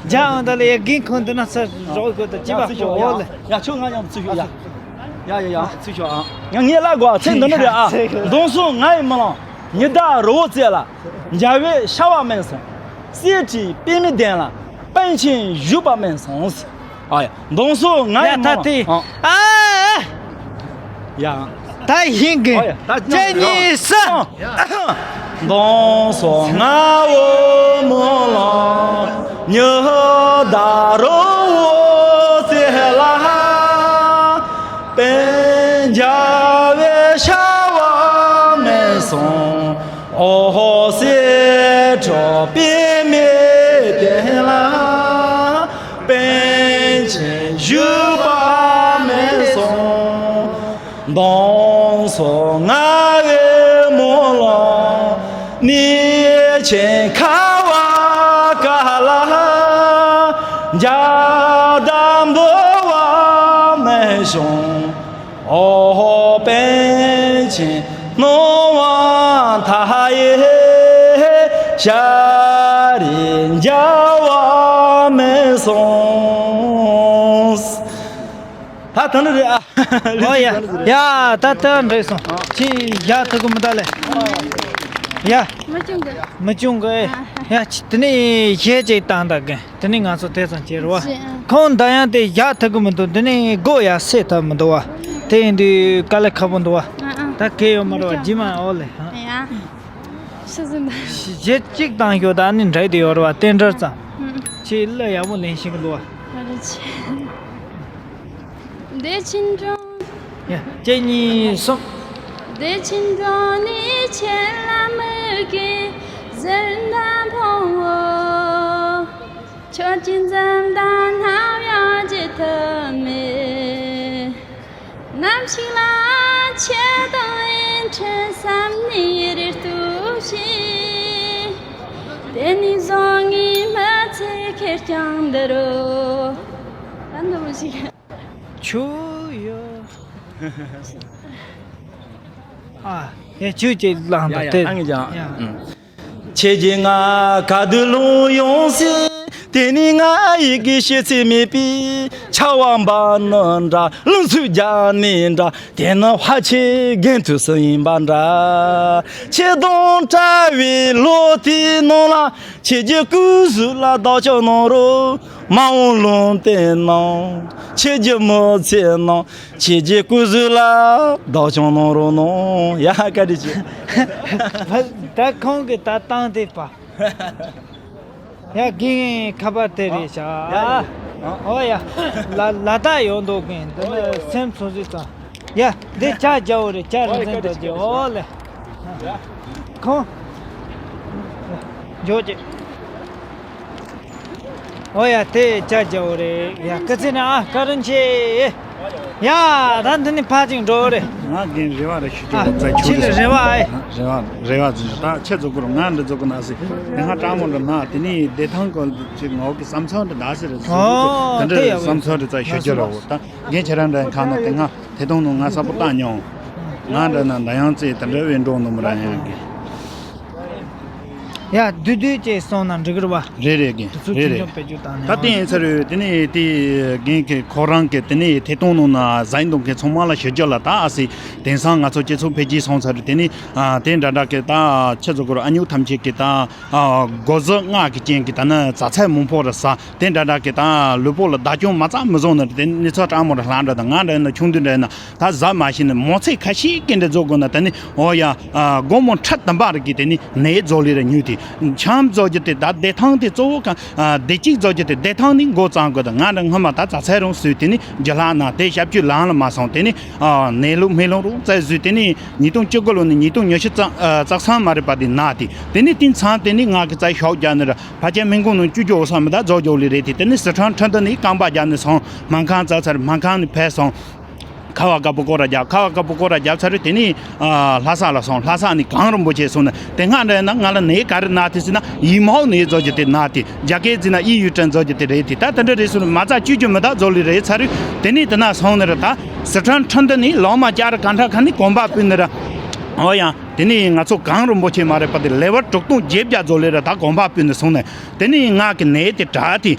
རྒྱ་ཨང་ད་ལ་ཡ་རྒན་ཁོང་འདི་ན་ཚུར་རོགས་དགོས་ད། ཅི་བ་ཚུར་ཤོག་ཨོ་ལེ། ཡ། ཁྱོད་ང་མཉམ་ཚུར་ཤོག་ཡ། ཡ་ཡ་ཡ། ཚུར་ཤོག་ཨང་། ཡ། ངས་ལྷག་གོ། ཚིག་འདི་ནི་རེད་ཨ། ཚིག་གདོང་སོགས་ང་ཡི་མི་ལང་། ཉི་ཟླ་རི་བོ་རྩེ་ལ། འཇའ་འོད་ཤར་བ་མིན་སོང་། གསེར་ཁྲིའི་པདྨའི་གདན་ལ། པཎ་ཆེན་བཞུགས་པ་མིན་སོང་། ཨ་ཡ། གདོང་སོགས་ང་ཡི་ཡ་མ་ད་ལ་དེ། ཨ། ཨ། ཡ། ད་ཡིན་གི། ཨ་ཡ། ད་གཅིག་གཉིས་གསུམ། ཨ། གདོང་སོགས་ང་ཡི་མི་ལང་། ཉི་ཟླ་རི་བོ་རྩེ་ལ། པདྨ་འཇའ་འོད་ཤར་བ་མིན་སོང་། འོད་ཟེར་གྲགས་པདྨའི་གདན་ལ། པཎ་ཆེན་བཞུགས་པ་མིན་སོང་། གདོང་སོགས་ང་ཡི་མི་ལང་། གནས་ཆེན་ཁ་བ་ཀ་ལ། འཇའ་ཟླ་འབུལ་བ་མིན་སོང་། འོ་པཎ་ཆེན་སྣང་བ་མཐའ་ཡས། ཞལ་རས་མཇལ་བ་མིན་སོང་། ད་ད་ནི་རེད་ཨ། ཨོ་ཡ། ཡ། ད་ད་འགྲིག་སོང་། ཁྱེད་ཡག་ཐུག་གི་མི་ད་ལེ། ཡ། མི་ཆུང་གི། མི་ཆུང་གི། ཡ། དེ་ནས་གཞས་ཅིག་བཏང་ད་གི། དེ་ནས་ང་ཚོ་དེ་ཙམ་བྱེད་རོགས། ཁོང་ད་ཡང་དེ་བཞག་ཐུབ་ཀྱི་མི་འདུག་འདི་ནས་སྒོ་ཡར་སེ་ཐུབ་མི་འདུག་བ། དེ་ཡིན་དུས་དཀའ་ལས་ཁག་པོ་འདུག་བ། ད་གལ་ཡོད་མ་རེད་བ། རྗེས་མ་ཨོ་ལེ། ཡ། ཤི་ཟིན་ད། གཞས་གཅིག་བཏང་ཤོག་ད་ནི་འདྲ་དེ་ཡོད་རེད་བ། རྟེན་འབྲེལ་ཙམ། ཁྱེད་གླུ་ཡག་པོ་ལེན་ཤེས་ཀྱི་འདུག་བ། བདེ་ཆེན་སྒྲོན། ཡ། གཅིག་གཉིས་གསུམ། བདེ་ཆེན་སྒྲོན་ནི་ཆེ་ལ་མི་དགེ་ཟེར་ན་ཕུང་བོ། ཁྱོད་ཀྱི་འཛུམ་མདངས་སྣང་ཡང་བརྗེད་ཐབས་མེད། ནམ་ཞིག་ལ་ཆེ་དང་ཨེ་འཕྲིན་བསམ་ནི་རེ་ལྟོས་ཤིག་དེ་ནི་བཟང་ངན་མི་ཚེ་ཁེར་རྐྱང་འདི་རུ། ད་འདི་མོ་ཞིག་ཆུ་ཡོད། ཨ། ཡ། ཆུ་ཅིག་བླངས་ཡ། དང་ཡ། དེ། ད་ངས་ཀྱང་། ཡ། ཨུམ། ཁྱེད་ཀྱིས་ང་ག་དུས་ལོང་ཡོང་སྲིད། དེ་ནི་ང་ཡི་གི་ཤེས་ཚད་མེད་པའི་ཆར་པ་འབབ་ནི་འདྲ། རླུང་འཚུབ་རྒྱག་ནི་འདྲ། དེ་ནི་ཕལ་ཆེར་རྒན་དུས་སུ་ཡིན་པ་འདྲ། ཁྱེད་དང་བྲལ་བའི་ལོ་དེའི་ནང་ལ། ཁྱེད་ཀྱི་སྐུ་གཟུགས་ལ་བདག་སྐྱོང་གནང་རོགས། མ་འོངས་ལུང་བསྟན་གནང་། ཁྱེད་ཀྱི་མི་ཚེ་ནང་། ཁྱེད་ཀྱི་སྐུ་གཟུགས་ལ་བདག་སྐྱོང་གནང་རོགས་གནང་། ཡ། བཀའ་དྲིན་ཆེ། ད་ཁོང་གིས་ད་བཏང་དེ་པ། ཡ། རྒན་ཁ་པར་དེ་རེད་ཤག་ཡ་ཡ། ཨོ་ཡ། ལ་ལ་དྭགས་ཡོད་འདུག་གིན་འདི་ནི་སེམས་ཚོར་ཟིག་ཙང་། ཡ། འདི་ཇ་རྒྱག་འོ་རེད། ཇ་རིན་ཆེན་དོ་རྒྱག་འོ་ལེ། ཁོང་འཇོག་ཅིག་ཨོ་ཡ། དེ་ཇ་རྒྱག་འོ་རེད། ཡ། སྐུ་ཚེ་ན་ཨ། བཀའ་དྲིན་ཆེ། ཡ། ད་འདི་ནི་ཕར་ཅིག་འགྲོ་རེད། ང་རྒན་རེ་བ་རེ་ཞུ་རྒྱུ་རེད། ད་ཁྱོད་ཁྱེད་ལ་རེ་བ་ཨེ། རེ་བ་རེ་བ་ཟེར། ད་ཁྱེད་ཚོ་ཀུ་རུ་ང་འདི་ཚོ་ཀུ་ན་སི་དེ་སྔ་སྤྲང་མོ་འདྲ་ན་དེ་ནི་བདེ་ཐང་ཀུ་ཅིག་ངོ་གི་བསམ་ཚུལ་འདྲ་ད་སི་རེད་ཟེར། ཨོ། དེ་འདྲ་དེ་ཡག་པོ་བསམ་ཚུལ་འདྲ་ཙ་ཞུ་རྒྱུ་རེད། ད་རྒན་ཁྱེད་རང་འདྲ་ཁ་ན་དེ་སྔ་དེ་དུང་ནང་ང་ས་པོ་བཏང་མྱོང་། ང་འདྲ་ན་འདྲ་ཡང་ཙེ་དེ་འདྲ་བའི་འགྲོ་ནུ་མི་ར་ཡང་གི། ཡ། བསྡུས་བསྡུས་ཅིག་གསུངས་ན་འགྲིག་གི་རེད་བ། རེད་རེད་རྒན། དེ་ཚོ་རེད་རེད། ཅུང་ཅུང་བེད་སྤྱོད་བཏང་ནས། ད་དེ་ཡིན་ས་རེད། དེ་ནས་དེ་རྒན་གྱི་ཁོ་རང་གི་དེ་ནས་ཐད་གཏོང་ནང་ན་ཟ་ཡིན་གཏོང་མཁན་ཚང་མ་ལ་ཞུ་རྒྱུ་ལ། ད་ཨ་སི་དེང་སང་ང་ཚོ་སྤྱི་ཚོགས་འཕེལ་རྒྱས་སོང་ཚར་རེད། དེ་ནས་ཨ་དེ་འདྲ་འདྲ་གི་ད་ཁྱེད་ཚོ་གོ་ར་ཨ་ཉུག་ཐམས་ཅད་ཀྱི་ད་ཨ་མགོ་ཟུག་ང་གི་རྐྱེན་གྱི་ད་ནི་ཛ་ཚད་མང་པོ་རེད་ས། དེ་འདྲ་འདྲ་གི་ད་ལུས་པོ་ལ་བདག་སྐྱོང་མ་རྩ་མི་བཟུང་ནི་དེ་ནི་ཚོ་སྤྲང་མོ་རེད། ལྷ་འདྲ་ད་ང་འདྲ་ན་ཆུང་དུས་འདྲ་ན། ད་ཟ་མ་ཤེས་ནས་མོ་ཚེ་ཁ་ཤས་ཀྱི་འདྲ་རྫོགས་དགོས་ན། ད་ནི་འོ་ཡ། ཨ་སྒོར་མོ་ཁྲི་བདུན་པ་རིགས་ཀྱི་དེ་ནི་ནས་རྫོགས་ལས་ར་ཉུལ་ཏེ། འཆམ་བཟོ་རྒྱུ་དེ་ད་བདེ་ཐང་དེ་གཙོ་བོ་གང་ཨ་བདེ་སྐྱིད་བཟོ་རྒྱུ་དེ་བདེ་ཐང་ནི་འགོ་བརྩམ་དགོས། ད་ང་རང་སྔོན་མ་ད་རྩྭ་ཚལ་རང་བཟོས། དེ་ནི་རྒྱུ་ལྷག་ན་དེ་ཞབས་ཞུ་ལང་ལ་མ་སོང་། དེ་ནི་ཨ་ནད་ལུགས་སྨན་ལུགས་རང་རྩལ་བཟོས། དེ་ནི་ཉིས་སྟོང་བཅུ་དགུ་ལོ་ནས་ཉིས་སྟོང་ཉི་ཤུ་རྩ་ཨ་རྩ་གསུམ་མ་རེད་པ། དེ་ན་དེ་དེ་ནི་དེང་སང་དེ་ནི་ང་གི་རྩྭ་ཤོག་རྒྱག་ནི་ར་ཕལ་ཆེར་སྨན་ཁང་ནང་བཅུག་རྒྱུ་འོ་ས་མི་ད་རྫོགས་རྒྱུ་ལི་རེད། དེ་དེ་ནི་སི་ཁྲོན་ཁྲིན་ཏུ་ནི་རྐང་པ་རྒྱག་ནི་སོང་། སྨན་ཁང་རྩ་ཚར། སྨན་ཁང་ནི་ཕེབས་སོང་། ཁ་བ་དཀར་པོ་སྐོར་ར་རྒྱབ། ཁ་བ་དཀར་པོ་སྐོར་ར་རྒྱབ་ཚར་རེད། དེ་ནི་ཨ་ལྷ་ས་ལ་སོང་། ལྷ་ས་ནི་གངས་རིན་པོ་ཆེ་སོང་ནས་དེ་སྔ་འདྲ་ན་ང་ལ་ནད་ག་རེ་ན་དེ་ཟེར་ན་ཡི་མའོ་ནད་རྫོགས་རྒྱུ་དེ་ན་དེ་རྒྱ་སྐད་ཟེར་ན་ཡི་ཡུ་ཀྲན་རྫོགས་རྒྱུ་དེ་རེད། དེ་ད་དེ་འདྲ་རེད་སོང་ནས་མ་རྩ་བཅུ་རྒྱུ་མི་ད་རྫོགས་ལི་རེད་ཚར་རེད། དེ་ནི་དེ་ན་སོང་ནས་ར་ད་སི་ཁྲོན་ཁྲིན་ཏུ་ནི་ལོ་མ་བསྐྱར་ག་འདྲ་ག་ནི་གོམ་པ་སྤོས་ནས་ར། འོ་ཡང་དེ་ནི་ང་ཚོ་གངས་རིན་པོ་ཆེ་མ་རེད་པ། དེ་ལེ་བར་དྲུག་སྟོང་བརྒྱད་བརྒྱ་རྫོགས་ལི་ར་ད་གོམ་པ་སྤོས་ནས་སོང་ནས་དེ་ནི་ང་གི་ནད་དེ་དྲག་དེ།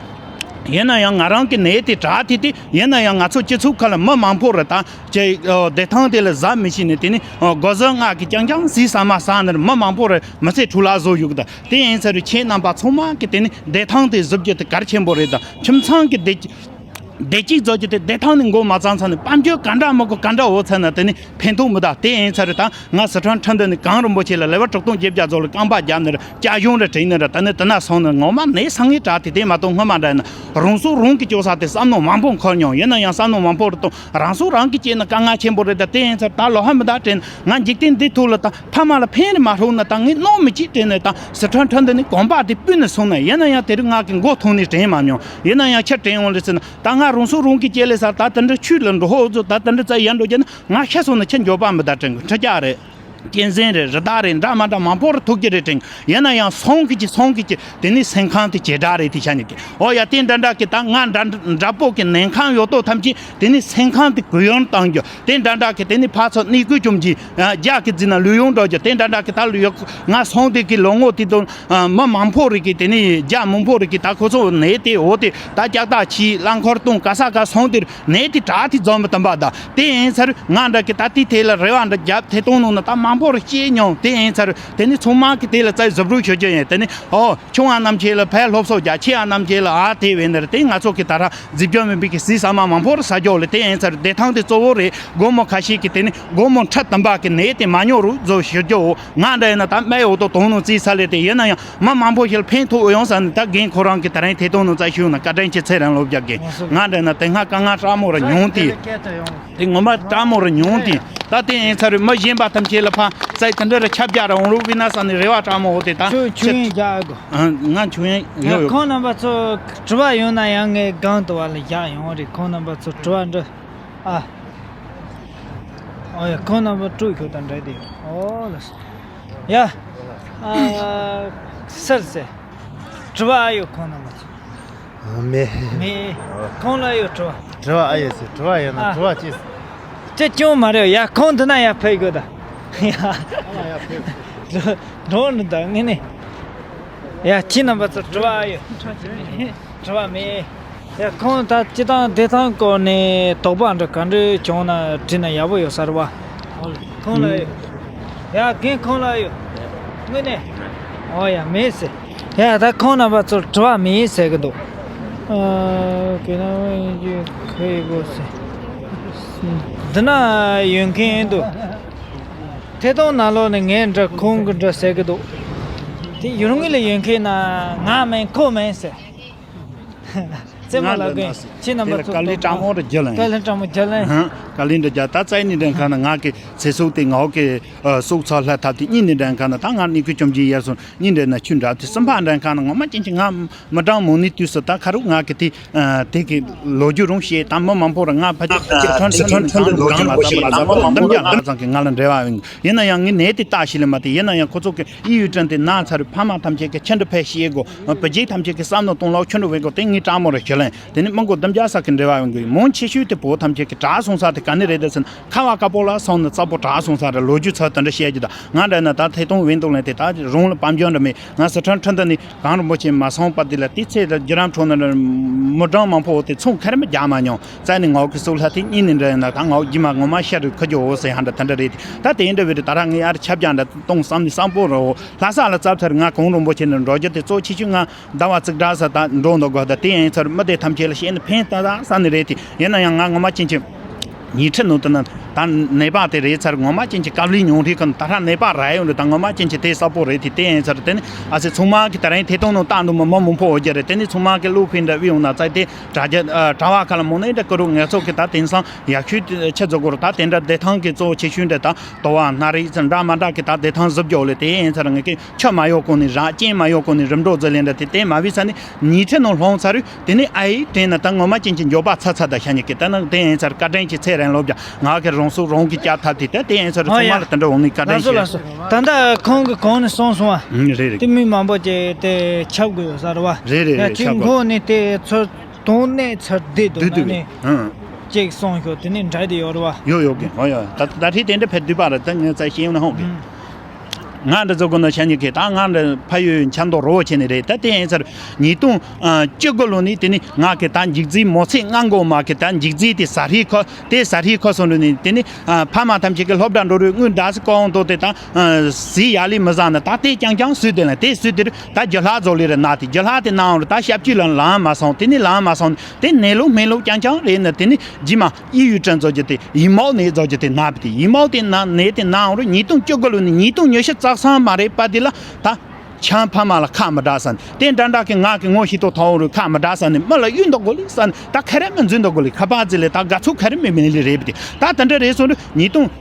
ཡིན་ན་ཡང་ང་རང་གི་ནད་དེ་དྲག་དེ་དེ་ཡིན་ན་ཡང་ང་ཚོ་སྤྱི་ཚོགས་ཁ་ལ་མི་མང་པོ་རེ་དང་ཅེ་བདེ་ཐང་དེ་ལ་གཟབ་མི་ཤེས་ནས་དེ་ནི་སྒོ་ཟོག་ང་གི་རྐྱང་རྐྱང་ཟས་ཟ་མ་ཟ་ནས་མི་མང་པོ་རེ་མི་ཚེ་འཕྲོ་བརླག་བཟོ་ཡོད་གི། ད་དེ་ཡིན་ཚར་རུ་ཁྱེད་རྣམ་པ་ཚང་མ་གི་དེ་ནི་བདེ་ཐང་དེ་གཟབ་རྒྱུ་དེ་གལ་ཆེན་པོ་རེད། ད་ཁྱིམ་ཚང་གི་བདེ་བདེ་སྐྱིད་བཟོ་རྒྱུ་དེ་བདེ་ཐང་ནི་འགོ་མ་བརྩམས་ཚར་ནས་དཔལ་འབྱོར་ག་འདྲ་མི་དགོས་ག་འདྲ་འོ་ཚར་ན་དེ་ནི་ཕན་ཐོགས་མི་ད། དེ་ཡིན་ཚར་རུ་ད། ང་སི་ཁྲོན་ཁྲིན་ཏུ་ནས་གངས་རིན་པོ་ཆེ་ལ་ལེ་བར་དྲུག་སྟོང་བརྒྱད་བརྒྱ་རྫོགས་ལ་རྐང་པ་བརྒྱབ་ནས་ར་སྐྱ་གཞུང་ར་དྲན་ནས་ར་ད་ནི་དེ་ན་སོང་ནས་ངོ་མ་ནད་སང་ངེ་དྲག་དེ་དེ་མ་གཏོགས་སྔོན་མ་འདྲ་ན་རང་སྲོག་རང་གིས་གཅོད་ས་དེ་བསམ་མནོ་མང་པོ་འཁོར་མྱོང་། ཡིན་ན་ཡང་བསམ་མནོ་མང་པོ་རེ་གཏོང་རང་སྲོག་རང་གིས་བཅད་ན་དཀའ་ངལ་ཆེན་པོ་རེད། ད་དེ་ཡིན་ཚར་ད་ལོ་ཧ་མི་ད་དྲན་ང་འཇིག་རྟེན་འདི་ཐོག་ལ་ད་ཕ་མ་ལ་ཕན་རེ་མ་ཐོགས་ན་ད་ངས་གནོད་མི་བྱེད་དྲན་ནས་ད་སི་ཁྲོན་ཁྲིན་ཏུ་ནས་གོམ་པ་དེ་སྤོས་ནས་སོང་ནས། ཡིན་ན་ཡང་དེ་རིང་ང་གི་མགོ་ཐོན་ནས་དྲན་མ་མྱོང་། ཡིན་ན་ཡང་ཁྱེད་དྲན་འོང་ལེ་ཟེར་ན་ད་ང་རང་སྲོག་རང་གིས་བཅད་ལེ་ཟེར། ད་དེ་འདྲ་ཆུ་ལ་འགྲོ་ཧོ་ཚོ་ད་དེ་འདྲ་ཙ་ཡར་འགྲོ་རྒྱུ་ན། ང་ཤི་སོང་ན་ཁྱེད་འགྱོད་པ་མི་ད་དྲན་གི། འཕྲུལ་རྒྱག་རེད། གཅན་གཟན་རེད། རི་དྭགས་རེད། འདྲ་མ་འདྲ་མང་པོ་རེ་ཐུག་གི་རེད་དྲན་གི། ཡིན་ན་ཡང་སོང་གི་ཅི་སོང་གི་ཅི་དེ་ནི་སེམས་ཁམས་དེ་ཇེ་དྲག་རེད། དེ་ཤ་ཉེ་གི། ཨོ་ཡ་དེ་འདྲ་འདྲ་གི་ད་ང་འདྲ་འདྲ་པོ་གི་ནན་ཁང་ཡོད་དོ་ཐམས་ཅད་དེ་ནི་སེམས་ཁམས་དེ་གུ་ཡངས་བཏང་རྒྱུ། དེ་འདྲ་འདྲ་གི་དེ་ནི་ཕར་ཚུར་གནས་སྐོར་བཅོམ་གྱི་རྒྱ་གི་རྫི་ན་ལུས་ཡོང་འགྲོ་རྒྱུ། དེ་འདྲ་འདྲ་གི་ད་ལུས་ཡོང་ང་སོང་དེ་གི་ལོ་ངོ་དེ་དང་མི་མང་པོ་རེ་གི་དེ་ནི་རྒྱ་མང་པོ་རེ་གི་ད་ཁོ་ཚོ་ནས་དེ་འོ་དེ་ད་ཀྱག་ཏག་ཆི་རླངས་འཁོར་གཏོང་ག་ས་ག་སོང་དེ་ནས་དེ་དྲག་དེ་འཛོམས་པ་དམ་པ་ད། དེ་ཡིན་ཚར་ང་འདྲ་གི་ད་དེ་དེ་ལ་རེ་བ་འདྲ་རྒྱབ་ཐེ་གཏོང་ནང་ན་ད་མང་པོ་རེ་སྐྱེས་མྱོང་། དེ་ཡིན་ཚར་དེ་ནི་ཚང་མ་གི་དེ་ལ་རྩ་གཟབ་རུ་ཞུ་རྒྱུ་ཡིན། དེ་ནི་ཨོ་ཆུང་བ་རྣམས་ཆེ་ལ་ཕར་སློབ་གསོ་རྒྱག་ཆེ་བ་རྣམས་ཆེ་ལ་ཨ་དེ་བས་ནི་རེད། དེ་ང་ཚོ་གི་ད་ར་རྫིབ་རྒྱུ་མིན་པའི་གི་ཟས་ཟ་མ་མང་པོ་རེ་ཟ་རྒྱུ་ལ། དེ་ཡིན་ཚར་བདེ་ཐང་དེ་གཙོ་བོ་རེད། སྒོར་མོ་ཁ་ཤས་ཀྱི་དེ་ནི་སྒོར་མོ་ཁྲི་དུམ་པ་གི་ནས་དེ་མ་ཉོ་རུ་བཟོ་ཞུ་རྒྱུ། ང་འདྲ་ཡིན་ན་ད་སྨན་འོ་དོ་དོང་ནང་རྩིས་ས་ལས་དེ་ཡིན་ན་ཡང་མི་མང་པོ་ཞིག་ལ་ཕན་ཐོགས་ཡོང་ས་ནི་ད་རྒན་ཁོ་རང་གི་ད་རིང་ཐད་གཏོང་ནང་རྩ་ཞུ་ན་བཀའ་དྲིན་ཆེ། ཚེ་རིང་ལོ་བརྒྱ་རྒན། ང་འདྲ་ན་དེ་སྔ་དཀའ་ངལ་དྲག་མོ་ར་མྱོང་དེ། དེ་ངོ་མ་དྲག་མོ་ར་མྱོང་དེ། ད་དེ་ཡིན་ཚར་མི་གཞན་པ་ཐམས་ཅད་ལ་ཕ་ཚད་དེ་འདྲ་ར་ཁྱབ་རྒྱ་ར་འོང་རུ་བི་ན་ས་ནི་རེ་བ་དྲག་མོ་འོ་དེ་ད་ཆུ་ཆུ་ཡིན་རྒྱ་གོ། ང་ཆུ་ཡིན་ཡོད་ཡོད། ཁོང་རྣམ་པ་ཚོ་དྲི་བ་ཡོད་ན་ཡང་ངས་སྒང་དུ་བ་ལ་རྒྱག་ཡོང་རེད། ཁོང་རྣམ་པ་ཚོ་དྲི་བ་འདྲི། ཨ། ཨོ་ཡ། ཁོང་རྣམ་པ་དཀྲུག་ཤོག་དང་འདྲ་དེ། ཨོ་ལ་སོ། ཡ། ཨ། སར་སེ། དྲི་བ་ཨ་ཡོད་ཁོང་རྣམ་པ་ཚོ། མེད། མེད། ཁོང་ལ་ཡོད་དྲི་བ། དྲི་བ་ཨ་ཡོད་སེ་དྲི་བ་ཡོད་ན། ཨ། དྲི་བ་ཅི། ཅི་ཅུང་མ་རེད། ཡ་ཁོང་འདི་ན་ཡ་ཕེབས་དགོས་ད། ཡ། འགྲོ་འགྲོ་ནི་ད་ངས་ནི། ཡ་ཁྱེད་རྣམ་པ་ཚོ་དྲི་བ་ཨ་ཡོད། དྲི་བ་མེད། ཡ་ཁོང་ད་སྤྱི་བཏང་བདེ་ཐང་སྐོར་ནས་དོགས་པ་འདྲ་ག་འདྲ་བྱུང་ན་དྲིས་ན་ཡག་པོ་ཡོད་ས་རེད་བ། ཁོང་ལ་ཡོད། ཡ་རྒན་ཁོང་ལ་ཡོད། དངོས་གནས། ཨོ་ཡ་མེད་ཟེར། ཡ་ད་ཁོང་རྣམ་པ་ཚོར་དྲི་བ་མེད་ཟེར་གི་འདུག་ཨ། ཁྱེད་རང་ཡིན་རྒྱུ་ཁ་ཡི་གོ་ཟེར། འདི་ན་ཡོད་མཁན་འདུག་ཐད་གཏོང་ནང་ལོགས་ནས་ངས་འདྲ་ཁོང་གི་འདྲ་ཟེར་གི་འདུག་དེ་ཡུལ་དངོས་ལ་ཡོད་མཁན་ན་ང་མིན་ཁོ་མིན་ཟེར། རྩེད་མོ་ལ་དགོས་ཁྱེད་རྣམ་པ་ཚོ་དཀའ་ལས་དྲང་མོ་རེ་རྒྱུ་ལ་དཀའ་ལས་དྲང་མོ་རྒྱུ་ལ། དཀའ་ལས་འདྲ་རྒྱ་ད་རྩ་ནི་འདྲ་མཁན་ན་ང་གི་ཚེ་སྲོག་དེ་ངའོ་གི་སྲོག་ཚ་ལྷ་ཐབས་དེ་གཉིས་ནི་འདྲ་མཁན་ན་ད་ང་ནི་ཁུ་བཅོམ་གྱི་ཡར་སོང་གཉིས་འདྲ་ན་ཆུ་འདྲ་དེ་གསུམ་པ་འདྲ་མཁན་ན་ངོ་མ་ཅན་གྱི་ང་མི་གྲངས་མང་ནི་དུས་སུ་ད་ཁ་རུ་ང་གི་དེ་དེ་གི་ལོ་རྒྱུས་རུང་བཤད་ད་མི་མང་པོ་ར་ང་ཕ་ཁྱེད་ཁྲོན་ཁྲོན་ཁྲོན་ཁྲོན་གང་མ་ཙམ་མ་ཙམ་འདམ་རྒྱ་ང་ཙམ་གི་ང་ལ་འབྲེལ་བ་ཡོང་། ཡིན་ན་ཡང་ངས་ནད་དེ་བརྟག་ཞིབ་ལས་མ་དེ་ཡིན་ན་ཡང་ཁོ་ཚོ་གི་ཨི་ཡུལ་ཀྲན་དེ་ན་ཚར་ཕ་མ་ཐམས་ཅད་ཀྱི་ཁྱེད་འདྲ་ཕལ་ཤེས་དགོ། བུ་རྒྱུད་ཐམས་ཅད་ཀྱི་བསམ་བློ་གཏོང་ལོག་ཁྱོད་འདྲ་བས་དགོ་དེ་ངས་དྲང་མོ་རེ་ཞུ་ལན། དེ་ནི་མི་མགོ་དམ་རྒྱ་ས་གི་འབྲེལ་བ་ཡོང་དགོས། མང་ཆེ་ཤོས་དེ་བོད་ཐམས་ཅད་ཀྱི་དྲག་སོང་ས་དེ་ག་ནི་རེད་ཟེར་ན་ཁ་བ་དཀར་པོ་ལ་སོང་ནས་རྩ་པོ་དྲག་སོང་ས་རེད། ལོ་རྒྱུས་ཚོ་དེ་འདྲ་བཤད་རྒྱུ་དང་ང་འདྲ་ན་ད་ཐད་གཏོང་བེན་དུ་ལན་དེ་ད་རུང་ལ་དཔལ་འབྱོར་འདྲ་མེད། ང་སི་ཁྲོན་ཁྲོན་དུ་ནི་གངས་རིན་པོ་ཆེ་མ་སོང་བར་དེ་ལ་དེ་ཚེ་ལ་རྒྱུ་རམ་ཁྲོད་ན་མི་གྲངས་མང་པོ་དེ་ཚོང་ཁ་རེ་མ་རྒྱག་མ་མྱོང་། རྩ་ནས་ངའོ་གི་སུག་ལྷ་དེ་གཉིས་ནས་འདྲ་ཡིན་ན་ད་ངའོ་རྒྱུ་མ་ངོ་མ་ཤ་རུ་ཁ་རྒྱུ་འོ་ཟེར་ཧ་འདྲ་དེ་འདྲ་རེད། ད་དེ་འདྲ་བས་རེད། ད་ར་ངས་ཨར་ཁྱབ་རྒྱ་འདྲ་གཏོང་བསམ་ནས་བསམ་པོ་རོ་ལྷ་ས་ལ་ཙབ་ཚར་ང་གངས་རིན་པོ་ཆེ་ནས་འགྲོ་རྒྱུ་དེ་གཙོ་ཆེ་ཆུང་ང་ཟླ་བ་གཅིག་འདྲ་ས་ད་འགྲོ་འདུག་དགོས། ད་དེ་ཡིན་ཚར་མི་དེ་ཐམས་ཅད་ལ་བཤད་ནས་ཕན་ད་ད་ས་ནས་རེད། དེ་ཡིན་ན་ཡང་ང་ངོ་མ་ཅན་གྱི་ཉིས་ཁྲི་ནང་དུ་ན་ ད་ནད་པ་དེ་རེད་ཚར་ངོ་མ་ཅན་གྱི་དཀའ་ལས་མྱོང་རེད་གི། ད་ཧྲ་ནད་པ་ར་ཡོང་རེད། ད་ངོ་མ་ཅན་གྱི་དེ་གསལ་པོ་རེད། དེ་དེ་ཡིན་ཚར། དེ་ནི་ཨ་སི་ཚང་མ་གི་ད་རིང་ཐད་གཏོང་ནང་བཏང་འདུག་མི་མི་མང་པོ་འོ་རྒྱ་རེད། དེ་ནི་ཚང་མ་གི་བློ་ཕན་འདྲ་བའི་ཡོང་ན་ཚ་དེ་དྲ་རྒྱ་དྲ་བ་ཁ་ལ་མོ་ནས་འདྲ་ཀི་རུ་ངལ་གསོ་གི་ད་དེང་སང་ཡག་ཤོས་ཆེ་རྫོགས་གོ་རུ་ད་དེ་འདྲ་བདེ་ཐང་གི་གཙོ་བོ་ཆེ་ཤོས་འདྲ་ད་དོ་བ་སྣ་རིགས་ཚ་འདྲ་མ་འདྲ་གི་ད་བདེ་ཐང་བཟོ་རྒྱུ་ལས་དེ་ཡིན་ཚར། ངེད་ཀྱི་ཆུ་མ་ཡོད་གོང་ནས་རག་རྐྱེན་མ་ཡོད་གོང་ནས་རིམ་གྲོ་ཟི་ལེན་འདྲ་དེ་དེ་མ་བི་ས་ནི་ཉི་ཁྲི་ནང་ལྷོང་ཚར། དེ་ནས་ཨ་ཡིས་དྲན་ན་ད་ངོ་མ་ཅན་གྱི་མགྱོགས་པ་ཚ་ཚ་ད་ཤ་ཉེ་གི་ད་ནང་དེ་ཡིན་ཚར། བཀའ་དྲིན་ཆེ་ཚེ་རིང་ལོ་བརྒྱ། ང་གི་རང་སྲོག་རང་གིས་བསྐྱབ་ཐབས་དེ་ད་དེ་ཡིན་ཚར། ཨོ་ཚང་མ་ཡ། ལ་དེ་འདྲ་འོང་ནི་བཀའ་དྲིན་ལགས་སོ་ཆེ། ལགས་སོ། ད་ལྟ་ཁོང་གི་གོང་ནས་གསུངས་སོང་བ། ཨུ་རེད་རེད། དེ་མི་མང་པོ་ཅིག་དེ་ཁྱབ་དགོས་ཡོད་ས་རེད་བ། རེད་རེད་ཡ་རེད། ཁྱོད་ཁྱབ་དགོས། མགོ་ནས་དེ་ཚོ་དོན་གནད་ཚར་བསྡད་འདུག་དུས་ན་དུས་ནས་ཨང་། ཅིག་གསུངས་ཤོག་དེ་ནས་འདྲ་དེ་ཡོད་རེད་བ། ཡོད་ཡོད་གི། ཨོ་ཡ། ད་ད་ཁྲིད་དེ་འདྲ་ཕེབས་དུས་པ་རེད། ད་ངས་ཚ་ཤེས་ཡོང་ན་ཧོང་གི། ཨུ། ང་འདི་ཚོ་ཀུན་ན་ཤ་ཉེ་གི་ད་ང་འདི་ཕ་ཡུལ་ཆབ་མདོ་རི་བོ་ཆེ་ནས་རེད། ད་དེ་ཡིན་ཚར། ཉིས་སྟོང་བཅུ་དགུ་ལོ་ནས་དེ་ནི་ང་གི་ད་འཇིག་རྫིའི་མོ་ཚེ་སྔ་འགོ་མ་གི་ད་འཇིག་རྫིའི་དེ་ཟ་ཧྲིའི་ཁོ་དེ་ཟ་ཧྲིའི་ཁོ་སོང་རུ་ནས་དེ་ནི་ཕ་མ་ཐམས་ཅད་ཀྱི་སློབ་གྲྭ་འགྲོ་རུ་དངུལ་འདྲ་སི་ཀོང་དོ་དེ་ད་ཟི་ཡ་ལི་མི་ཟ་ན་ད་དེ་རྐྱང་རྐྱང་སུས་དེ་ལ་དེ་སུས་དེ་རུ་ད་རྒྱུ་ལྷག་བཟོ་ལི་རུ་ན་དེ་རྒྱུ་ལྷག་དེ་ནང་རུ་ད་ཞབས་ཀྱུ་ལ་ལང་མ་སོང་། དེ་ནི་ལང་མ་སོང་དེ་ནས་ལོ་སྨན་ལོ་རྐྱང་རྐྱང་རེད་ན་དེ་ནི་རྗེས་མ། 抑郁症 ཟེར་རྒྱུ་དེ་ཡིན་མའོ་ནད་ཟེར་རྒྱུ་དེ་ན་བ་དེ་ཡིན་མའོ་དེ་ན་ནད་དེ་ན་འོང་རུ་ཉིས་སྟོང་བཅུ་དགུ་ལོ་ནས་ཉིས་སྟོང་ཉི་ཤུ་རྩ་གསུམ་མ་རེད་པ་དེ་ལ་ད་ཆང་ཕ་མ་ལ་ཁ་མི་གྲག་ས་ནས་དེ་འདྲ་འདྲ་གི་ང་གི་ངོ་ཤེས་ཏོ་ཐོང་རུ་ཁ་མི་གྲག་ས་ནས་མི་ལ་གཡུལ་འདོག་དགོས་ལི་ས་ནས་ད་ཁ་རེ་མི་འཛུལ་འདོག་དགོས་ལི་ཁ་པར་ཟི་ལི་ད་དགའ་ཚོགས་ཁ་རེ་མི་མི་ལི་རེད་པ་དེ་ད་དེ་འདྲ་རེད་སོང་རུ་ཉིས་སྟོང་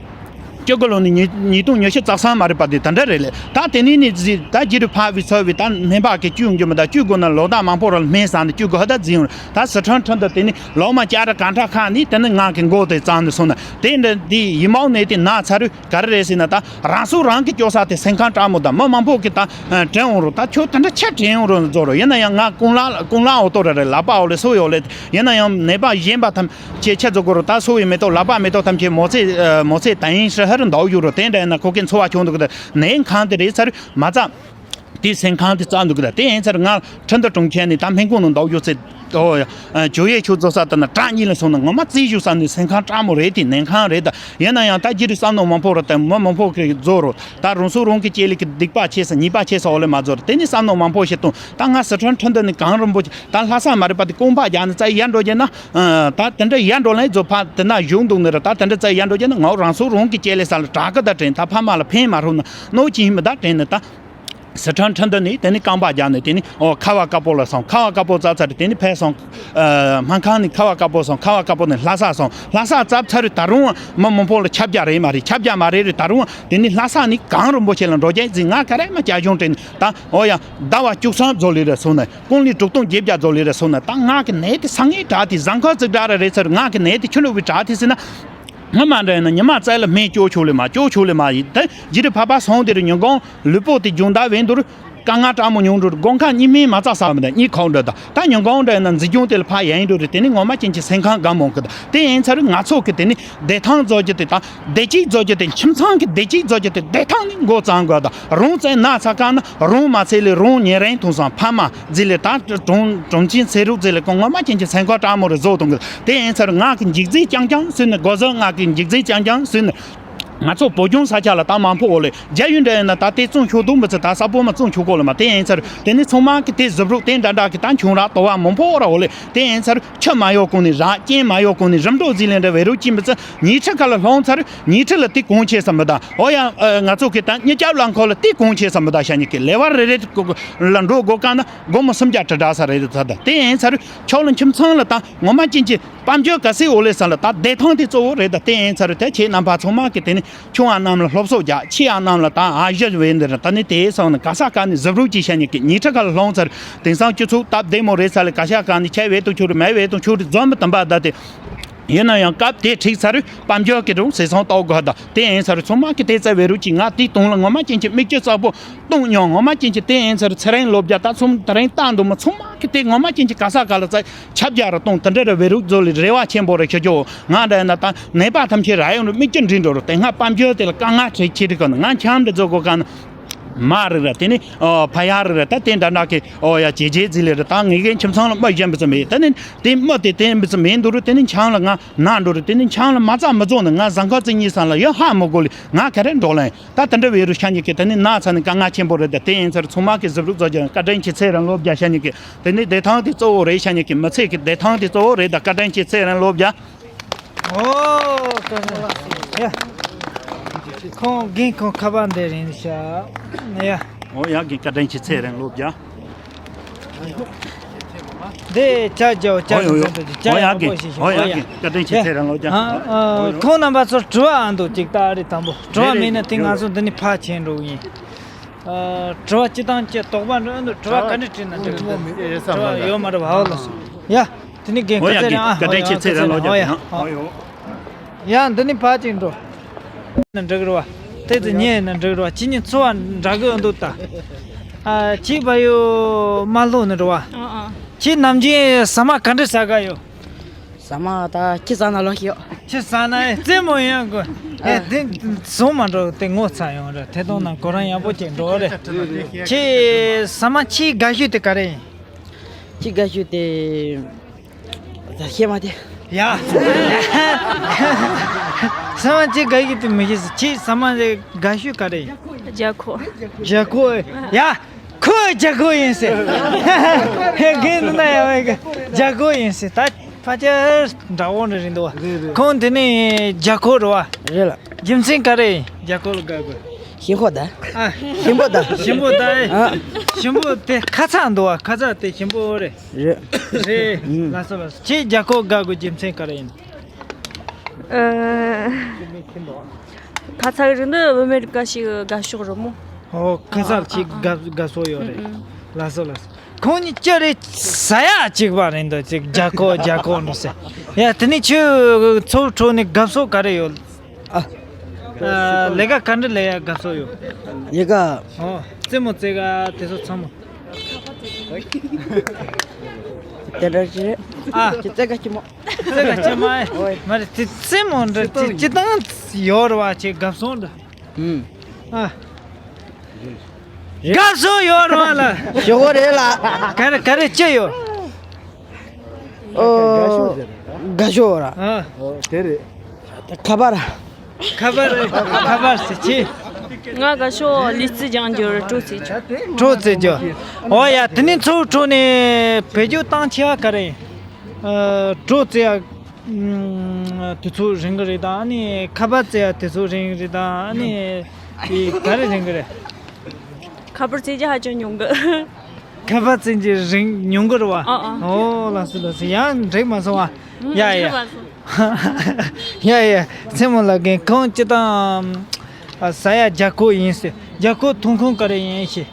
བཅུ་དགུ་ལོ་ནས་ཉིས་ཉིས་སྟོང་ཉི་ཤུ་རྩ་གསུམ་མ་རེད་པ་དེ་ད་འདྲ་རེད་ལེ། ད་དེ་ནས་ནི་ཟི་ད་རྒྱུ་རུ་ཕ་བི་ཚ་བི་ད་སྨན་པ་གི་བཅུད་འགྱུར་མི་ད་བཅུད་དགོས་ན་ལོ་ད་མང་པོ་ར་སྨན་ཟ་ནས་བཅུད་དགོས་ཧ་ད་འཛིན་ཡོང་ད་སི་ཁྲོན་ཁྲོན་ད་དེ་ནི་ལོ་མ་བཅའ་ར་གང་ཁྲ་ཁ་ནི་དེ་ནི་ང་གི་མགོ་དེ་གཙང་ནས་སོང་ན་དེ་འདྲ་འདི་ཡི་མའོ་ནས་དེ་ན་ཚ་རུ་ག་རེ་རེད་ཟེར་ན་ད་རང་སྲོག་རང་གི་སྐྱོ་ས་དེ་སེམས་ཁམས་དྲག་མོ་ད་མི་མང་པོ་གི་ད་དྲན་འོང་རུ་ད་ཁྱོད་དེ་འདྲ་ཆ་དྲན་འོང་རུ་བཟོ་རུ་ཡིན་ན་ཡང་ང་ཀུང་ལ་ཀུང་ལ་འོ་ཏོ་ར་རེད་ལག་པ་འོ་ལེ་སོ་ཡོ་ལེ་ཡིན་ན་ཡང་ནད་པ་གཞན་པ་ཐམས་ཅད་ཆ་ཚོ་གོ་རུ་ད་སོ་ཡི་མེ་ཏོག་ལག་པ་མེ་ཏོག་ཐམས་ཅད་མོ་ཚེ་མོ་ཚེ་ད་ཡིན་ཧྲི་ཧ་རུ་འདའ་ཡོད་རུ་དེ་འདྲ་ཡིན་ན་ཁོ་གི་འཚོ་བ་ཁྱོང་འདུག་གི་ད་ནད་ཁང་དེ་རེད་ཚར་མ་ཚ། དེའི་སེམས་ཁམས་དེ་རྩ་འདུག་གི་ད་དེ་ཡིན་ཚར་ང་ཁྲིན་ཏུ་གྲོང་ཁྱེར་ནས་ད་སྨན་ཁང་ནང་འདུག་ཡོད་ཚེ་ཨོ་ཡ་ཇོ་ཡེ་ཆུ་རྫོགས་ས་ད་ན་གྲངས་གཉིས་ལ་སོང་ན་ངོ་མ་རྩིས་ཞུ་ས་ནས་སེམས་ཁམས་དྲག་མོ་རེད། དེ་ནན་ཁང་རེད་ད་ཡིན་ན་ཡང་ད་རྒྱུ་རུ་བསམ་མནོ་མང་པོ་རེད་ད་མི་མང་པོ་གི་རྫོགས་རོ་ད་རང་སྲོག་རང་གི་སྐྱེ་ལི་གི་སྡིག་པ་ཆེ་ས་ཉེས་པ་ཆེ་ས་འོ་ལེ་མ་རྫོགས་རེད། དེ་ནས་བསམ་མནོ་མང་པོ་ཞིག་བཏང་ད་ང་སི་ཁྲོན་ཁྲིན་ཏུ་ནས་གངས་རིན་པོ་ཆེ་ད་ལྷ་ས་མ་རེད་པ་དེ་ཀོང་པ་རྒྱག་ནས་རྩ་ཡར་འགྲོ་རྒྱུ་ན་ད་དེ་འདྲ་ཡར་འགྲོ་ལེན་རྫོགས་ཕ་དེ་ན་གཞུང་འདུག་ནི་རེད། ད་དེ་འདྲ་རྩ་ཡར་འགྲོ་རྒྱུ་ན་ང་རང་སྲོག་རང་གི་སྐྱེ་ལི་ས་ལ་དྲག་གི་ད་དྲན་ད་ཕ་མ་ལ་ཕན་མ་རུང་ན་ནོ་ཅི་ཡིན་མི་ད་དྲན་ནི་ད། སི་ཁྲོན་ཁྲིན་ཏུ་ནས་དེ་ནི་རྐང་པ་རྒྱག་ནས་དེ་ནི་ཨོ་ཁ་བ་དཀར་པོ་ལ་སོང་། ཁ་བ་དཀར་པོ་ཙག་ཙག་རེད། དེ་ནི་ཕེ་སོང་། ཨ་སྨན་ཁང་ནས་ཁ་བ་དཀར་པོ་སོང་། ཁ་བ་དཀར་པོ་ནས་ལྷ་ས་སོང་། ལྷ་ས་ཙབ་ཚར་རེད། ད་རུང་མི་མང་པོ་ལ་ཁྱབ་རྒྱ་རེད་མ་རེད། ཁྱབ་རྒྱ་མ་རེད་རེད། ད་རུང་དེ་ནི་ལྷ་ས་ནས་གངས་རིན་པོ་ཆེ་ལ་འགྲོ་རྒྱུ་ཟིན་ང་ག་རེ་མ་བྱ་གཞུང་དྲན་ད་ཨོ་ཡ་ཟླ་བ་བཅུ་གསུམ་རྫོགས་ལི་རེད་སོང་ནས་ཀུང་ལི་དྲུག་སྟོང་བརྒྱད་བརྒྱ་རྫོགས་ལི་རེད་སོང་ནས་ད་ང་གི་ནད་དེ་ས་ངན་དྲག་དེ་ཟང་ཁ་ཙིག་དྲག་རེད་རེད་ཚར་ང་གི་ནད་དེ་ཁྱོད་ནུ་བི་དྲག་དེ་ཟིན་ན། སྔ་མ་འདྲ་ཡིན་ན་ཉི་མ་རྩ་ལ་སྨན་སྐྱོ་ཆོག་ལེ་མ་སྐྱོ་ཆོག་ལེ་མ་ཡིན་ད་རྗེས་རི་ཕ་པ་སོང་དེ་རུ་ཉོན་གོང་ལུས་པོ་དེ་སྦྱོང་བརྡར་བས་འདུར་དཀའ་ངལ་དྲག་མོ་མྱོང་འགྲོ་དགོང་ཁ་གཉིད་སྨན་མ་རྩ་ས་མི་ད་གཉིད་ཁོག་འདྲ་ད་ད་ཉོན་གོང་འདྲ་ཡིན་ན་འཛིན་སྐྱོང་དེ་ལ་ཕ་ཡ་ཡིན་འགྲོ་རེད། དེ་ནི་ངོ་མ་ཅན་གྱི་སེམས་ཁམས་དགའ་མོ་གི་ད་དེ་ཡིན་ཚར་ང་ཚོ་གི་དེ་ནི་བདེ་ཐང་རྫོགས་རྒྱུ་དེ་ད་བདེ་སྐྱིད་རྫོགས་རྒྱུ་དེ་ཁྱིམ་ཚང་གི་བདེ་སྐྱིད་རྫོགས་རྒྱུ་དེ་བདེ་ཐང་ནི་འགོ་བརྩམས་དགོས་ད་རང་བཙན་ན་ཚ་ཁ་ན་རང་མ་ཚད་ལས་རང་ཉེ་རིང་ཐུང་སང་ཕ་མ། ཟི་ལེ་ད་གྲོང་གྲོང་ཆེན་ཚེ་རུག་ཟི་ལེ་ཀོང་ངོ་མ་ཅན་གྱི་སེམས་ཁོག་དྲག་མོ་རེ་བཟོ་གཏོང་གི་དེ་ཡིན་ཚར་ང་གི་འཇིག་རྫིས་རྐྱང་རྐྱང་སུན་ནས་སྒོ་ཟོག་ང་གི་འཇིག་རྫིས་རྐྱང་རྐྱང་སུན་ནས་ང་ཚོ་བོད་ལྗོངས་ས་ཆ་ལ་ད་མང་པོ་འོ་ལེ་རྒྱ་ཡུལ་འདྲ་ཡིན་ན་ད་དེ་བཙོང་ཆོག་འདུག་མི་ཚེ་ད་ས་པོ་མ་བཙོང་ཆོག་གོ་ལ་མ་དེ་ཡིན་ཚར་དེ་ནི་ཚང་མ་གི་དེ་གཟུབ་རུག་དེ་འདྲ་འདྲ་གི་ད་ཁྱུང་ར་ཏོ་བ་མང་པོ་ར་འོ་ལེ་དེ་ཡིན་ཚར་ཆུ་མ་ཡོད་གོང་ནས་རག་རྐྱེན་མ་ཡོད་གོང་ནས་རིམ་གྲོ་ཟི་ལེ་འདྲ་བེ་རུག་ཅི་མི་ཚེ་ཉི་ཁྲི་ཁ་ལ་ལྷོང་ཚར་ཉི་ཁྲི་ལ་དེ་གོང་ཆེ་ས་མི་ད་འོ་ཡ་ང་ཚོ་གི་ད་ཉི་རྐྱབ་ལ་འཁོར་ལ་དེ་གོང་ཆེ་ས་མི་ད་ཤ་ཉི་གི་ལེ་བར་རེ་རེ་ལ་འགྲོ་དགོས་ག་ན། སྒོར་མོ་སུམ་བརྒྱ་དྲུག་བརྒྱ་ས་རེད་ད་ད་དེ་ཡིན་ཚར་ཁྱོད་ལ་ཁྱིམ་ཚང་ལ་ད་ངོ་མ་ཅན་གྱི་དཔལ་འབྱོར་ག་སེ་འོ་ལེ་ས་ལ་ད་བདེ་ཐང་དེ་གཙོ་བོ་རེད་ད་དེ་ཡིན་ཚར་དེ་ཁྱེད་རྣམ་པ་ཚང་མ་གི་དེ་ནི་ཆུང་བ་རྣམས་ལ་སློབ་གསོ་རྒྱག་ཆེ་བ་རྣམས་ལ་ད་ཨ་ཞེ་བས་འདིར་ད་ནི་དེའི་སང་ནི་ག་ས་ག་ནས་གཟབ་རུག་ཅིག་བྱས་ནས་གི་ཉི་ཁྲི་ཁ་ལ་ལྷུང་ཚར་དེང་སང་སྤྱི་ཚོགས་སྟབས་བདེ་མོ་རེད་ས་ལ་ག་ཤ་ག་ནས་ཁྱེད་བས་དང་ཆུ་རུ་མེ་བས་དང་ཆུ་རུ་འཛོམས་པ་དམ་པ་ད་དེ། ཡིན་ན་ཡང་སྐབས་དེ་འགྲིག་ཚར་དཔལ་འབྱོར་གྱི་རུང་ཟེར་སོང་ལྟོ་དགོས་ད་དེ་ཡིན་ཚར་ཚང་མ་གི་དེ་རྩ་བའི་རུ་གཅིག་ང་དེའི་དུང་ལ་ངོ་མ་ཅན་གྱི་མིག་ཆུ་གཙག་པོ་གཏོང་མྱོང་ངོ་མ་ཅན་གྱི་དེ་ཡིན་ཚར་ཚེ་རིང་ལོ་བརྒྱ་ད་ཚོམ་ད་རིང་ལྟ་འདུག་མི་ཚང་མ་གི་དེ་ངོ་མ་ཅན་གྱི་ག་ས་ག་ལ་རྩ་ཁྱབ་རྒྱ་རུ་གཏོང་དེ་འདྲ་རུ་བའི་རུ་བཟོ་ལི་རེ་བ་ཆེན་པོ་རེ་ཞུ་རྒྱུ་ང་འདྲ་ཡིན་ན་ད་ནད་པ་ཐམས་ཅད་ར་ཡོང་རུ་མིག་ཆུ་འདྲེན་འགྲོ་རུ་དེ་སྔ་དཔལ་འབྱོར་དེ་ལ་དཀའ་ངལ་འཕྲད་ཆེ་རིགས་ག་ནི་ང་འཆམ་འདྲ་བཟོ་དགོས་ག་ནི། མ་རེད་ར་དེ་ནི་ཨོ་ཕ་ཡ་རེད་ར་ད་དེ་འདྲ་འདྲ་གི་ཨོ་ཡ་ཇེ་ཇེ་ཟི་ལེ་རེད་ད་ངེད་ཀའི་ཁྱིམ་ཚང་ལ་མ་གཞན་པ་ཙམ་མེད་ད་ནི་དེ་མ་དེ་དེ་མི་ཙམ་མེད་འདུག་རུ་དེ་ནི་ཆང་ལ་ང་ན་འགྲོ་རུ་དེ་ནི་ཆང་ལ་མ་རྩ་མི་རྫོགས་ནི་ང་ཟང་ཁ་ཙི་གཉིས་སང་ལ་ཡོད་ཧ་མི་གོ་ལེ་ང་ག་རེ་འགྲོ་ལེ་ད་དེ་འདྲ་བའི་རུ་ཤ་ཉེ་གི་ད་ནི་ན་ཚ་ནི་དཀའ་ངལ་ཆེན་པོ་རེད་ད་དེ་ཡིན་ཚར་ཚང་མ་གི་གཟབ་རུ་རྫོགས་ཀྱང་བཀའ་དྲིན་ཆེ་ཚེ་རིང་ལོ་བརྒྱ་ཤ་ཉེ་གི་དེ་ནི་བདེ་ཐང་དེ་གཙོ་བོ་རེད་ཤ་ཉེ་གི་མི་ཚེ་གི་བདེ་ཐང་དེ་གཙོ་བོ་རེད་ད་བཀའ་དྲིན་ཆེ་ཚེ་རིང་ལོ་བརྒྱ། ཨོ། ཡ། ཁོང་རྒན་ཁོང་ཁ་པར་འདི་རིང་ཤག་ཡ། ཨོ་ཡ། རྒན་བཀའ་དྲིན་ཆེ། ཚེ་རིང་ལོ་བརྒྱ། འདི་ཅ་ཇའོ་ཅ་ཨོ་ཡོ་ཡོ། ཅ་ཨོ་ཡ་ཡག་པོ་རྒན། ཞིག་ཞིག་ཨོ་ཡ་ཨོ་ཡ། རྒན་བཀའ་དྲིན་ཆེ། ཡ། ཚེ་རིང་ལོ་བརྒྱ། ཨ་ཨོ་ཨ་ཡོ། ཁོང་རྣམ་པ་ཚོར་དྲི་བ་ཨ་འདུག་ཅིག་ད་རེད། དང་པོ་དྲི་བ་རེད་མེད་ན་རེད་དེ་ང་ཡོ། ཚོ་འདི་ནས་ཕར་ཕྱིན་འགྲོ་གི་ཡིན། ཨ་དྲི་བ་སྤྱི་བཏང་ཅི་དོགས་པ་འདྲ་འདུག་དྲི་བ་ག་འདྲ་དྲིས་ན་འགྲིག་གི་འདུག་དྲི་བ་ཡོད་མ་རེད་བ། ཨོ་ལགས་སོ། ཡ། དེ་ནས་རྒན་ཨོ་ཡ། ཁ་རྒན་ཚེ་རིང་། ཨ་བཀའ་དྲིན་ཆེ། ཨོ་ཡ། ཚེ་རིང་ལོ་ཨོ་ཡ། བརྒྱ། ཨོ་ཡ། ཡ། འདི་ནས་ཕར་ཅིག་འགྲོ། ན་འགྲིག་རེད་བ། དེ་ཚོ་ཉན་ན་འགྲིག་རེད་བ། ཁྱེད་གཉིས་འཚོ་བ་འདྲ་གི་འདུག་ད། ཨ་ཁྱེད་བ་ཡོ་མ་ལྷོ་ནི་རེད་བ། ཨ་ཨ། ཁྱེད་ནམ་རྒྱུན་ཟ་མ་ག་འདྲ་ཟ་ག་ཡོད། ཟ་མ་ད་ཁྱི་ཟ་ན་ལོ་ཤི་ཡོད། ཁྱི་ཟ་ན་ཨེ་རྩེད་མོ་ཡོང་དགོས། ཨེ་ཨ། དེ་བཟུང་མ་འགྲོ་དེ་ངོ་ཚ་ཡོང་རེད། དེ་དང་ན་གོ་རང་ཡག་པོ་ཅིག་འགྲོ་རེད། ཁྱེད་ཟ་མ་ཁྱི་དགའ་ཤོས་དེ་ག་རེ་ཡིན། ཁྱི་དགའ་ཤོས་དེ། ད་ཤེས་མ་དེ། ཡ། ཟ་མ་ཁྱི་དགའ་ཤོས་དེ་མི་ཤེས། ཁྱི་ཟ་མ་དེ་དགའ་ཤོས་ག་རེ་ཡིན། རྒྱ་ཁོ། རྒྱ་ཁོ། ཡ། ཁོ་རྒྱ་ཁོ་ཡིན་ཟེར། ཧེ་རྒན་འདི་ན་ཡ་བའི་གི་རྒྱ་ཁོ་ཡིན་ཟེར། ད་ཕལ་ཆེར་འདྲ་བོ་འདྲ་རེད་འདུག་བ། རེད་རེད། ཁོང་དེ་ནས་རྒྱ་ཁོ་རེད་བ། རེད་ལ། རྒྱུ་མཚན་ག་རེ་ཡིན་རྒྱ་ཁོ་ལ་དགའ་དགོས། ཞིམ་པོ་ད། ཨ། ཞིམ་པོ་ད། ཞིམ་པོ་ད་ཨེ། ཨ། ཞིམ་པོ་དེ་ཁ་ཚ་འདུག་བ། ཁ་ཚ་དེ་ཞིམ་པོ་རེད། རེད། རེད། ཨུམ། ལགས་སོ་ལགས་སོ། ཁྱེད་རྒྱ་ཁོ་དགའ་དགོས་རྒྱུ་མཚན་ག་རེ་ཡིན། ཨ། ཁ་ཚ་གི་རིགས་འདི་བུད་མེད་རིགས་ཀ་ཞིག་དགའ་ཕྱོགས་རེད་མོ། ཨོ་ཁ་ཚ་ཨ་ཅིག་ཨ་ཨ། དགའ་དགའ་ཕྱོགས་ཡོད་རེད། ཨུམ་ཨུམ། ལགས་སོ་ལགས་སོ། ཁོང་གཉིས་ཅི་རེད་ཟ་ཡག་གཅིག་པ་རེད་འདུག་ཅིག་རྒྱ་ཁོ་རྒྱ་ཁོ་འགྲོ་ཟེར། ཡ་དེ་ནས་ཁྱོད་ཚོའི་ཁྲོད་ནས་དགའ་ཕྱོགས་ག་རེ་ཡོད། ཨ། ཨ། ལས་ཀ་ག་འདྲ་ལས་ཡག་དགའ་ཕྱོགས་ཡོད། ལས་ཀ། ཨོ། རྩེད་མོ་རྩེ་ག་དེ་ཚོ་ཚང་མ། དེ་འདྲ་ཞིག་རེད། ཨ། ཁྱེད་རྩེད་ག་ཅི་མོ། རྩེད་ག་ཅི་མ་ཨེ། ཨོའི། མ་རེད་དེ་རྩེད་མོ་འདྲ་ཅི་ཅི་དང་ཡོད་རེད་བ་ཁྱེད་དགའ་ཕྱོགས་འདྲ། ཨུམ། ཨ། དགའ་ཕྱོགས་ཡོད་རེད་བ་ལ། ཞོག་གོ་རེད་ལ། ག་རེ་ག་རེ་ཅི་ཡོད། ཨོ། དགའ་ཕྱོགས་ར། ཨ། ཨོ་དེ་རེད། ཁ་པར། ཁ་པར་ཁ་པར་ཟེར་ཆེ། ང་དགའ་ཕྱོགས་ལུས་རྩལ་སྦྱང་རྒྱུར་སྤྲོ་རྩེད་རྒྱུ། སྤྲོ་རྩེད་རྒྱུ། ཨོ་ཡ་དེ་ནི་ཚོའི་ཁྲོད་ནས་བེད་སྤྱོད་བཏང་ཆེ་བ་ག་རེ། ཨ། སྤྲོ་རྩེད་ཡ། ཨ། དུས་ཚོད་རིང་གི་རེད་ད་ཨ་ནི་ཁ་པར་རྩེད་ཡ་དུས་ཚོད་རིང་གི་རེད་ད་ཨ་ནི། དེ་ག་རེ་རིང་གི་རེད། ཁ་པར་རྩེད་རྒྱུ་ཧ་ཅང་ཉུང་གི། ཁ་པར་རྩེད་རྒྱུ་རིང་ཉུང་གི་རེད་བ། ཨ་ཨ། ཨོ་ལགས་སོ་ལགས་སོ། ཡང་འགྲིག་མ་སོང་བ། ཡ་ཡ། ཡ་ཡ། རྩེད་མོ་ལ་རྒན་ཁོང་སྤྱི་དང་། ཨ། ཟ་ཡ་རྒྱ་ཁོ་ཡིན་ཟེར། རྒྱ་ཁོ་ཐོན་ཁུངས་ག་རེ་ཡིན་ཞེས།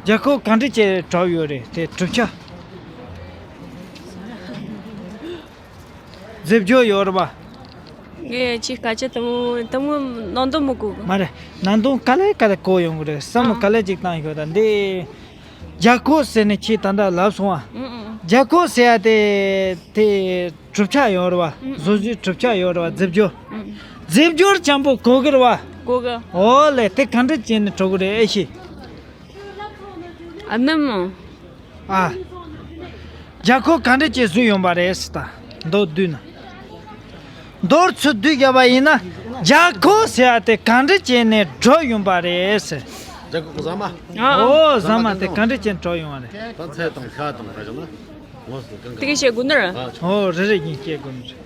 རྒྱ་ཁོ་ག་འདྲ་བྱས་གྲབས་ཡོད་རེད་དེ་གྲུབ་ཆ། རྫས་སྦྱོར་ཡོད་རེད་པ། ངས་ཅིག་སྐད་ཆ་དེ་མོ་དེ་མོ་ནང་དོན་མི་གོ་གི། མ་རེད། ནང་དོན་ག་ལེ་ག་ལེ་གོ་ཡོང་གི་རེད། བསམ་བློ་ཨ། ག་ལེ་ཅིག་བཏང་ཡོད་ད་འདི། རྒྱ་ཁོ་ཟེར་ནས་ཁྱེད་ད་ལྟ་ལབ་སོང་ཨ། ཨུ་ཨུ། རྒྱ་ཁོ་ཟེར་ཡ་དེ་དེ་གྲུབ་ཆ་ཡོད་རེད་པ། ཨུ་ཨུ། བཟོ་བཅོས་གྲུབ་ཆ་ཡོད་རེད་པ། རྫས་སྦྱོར། ཨུ་ཨུ། རྫས་སྦྱོར་ཅན་པོ་གོ་གི་རེད་པ། གོ་གི། ཨོ་ལེ་དེ་ག་འདྲ་བྱས་ནས་གྲུབ་གི་རེད་ཨེ་ཤེས། ཨ་ནི་མོ། ཨ། རྒྱ་ཁོ་ག་འདྲ་བྱས་བཟོས་ཡོང་པ་རེད་ཟེར་ད། མདོར་བསྡུས་ན། མདོར་ཚུར་བསྡུས་བརྒྱབ་པ་ཡིན་ན། རྒྱ་ཁོ་ཟེར་བ་དེ་ག་འདྲ་བྱས་ནས་གྲུབ་ཡོང་པ་རེད་ཟེར། རྒྱ་ཁོ་ཟ་མ། ཨ་ཨ། ཨོ་ཟ་མ་དེ་ག་འདྲ་བྱས་ནས་གྲུབ་ཡོང་བ་རེད། ད་ཚལ་དང་ཤ་དང་ཁ་བྱུང་ན། ངོ་སུ་གང་དེ་ག་བཤད་དགོས་ནི་རེད། ཨོ་རེད་རེད་ཡིན་བཤད་དགོས་ནི་རེད།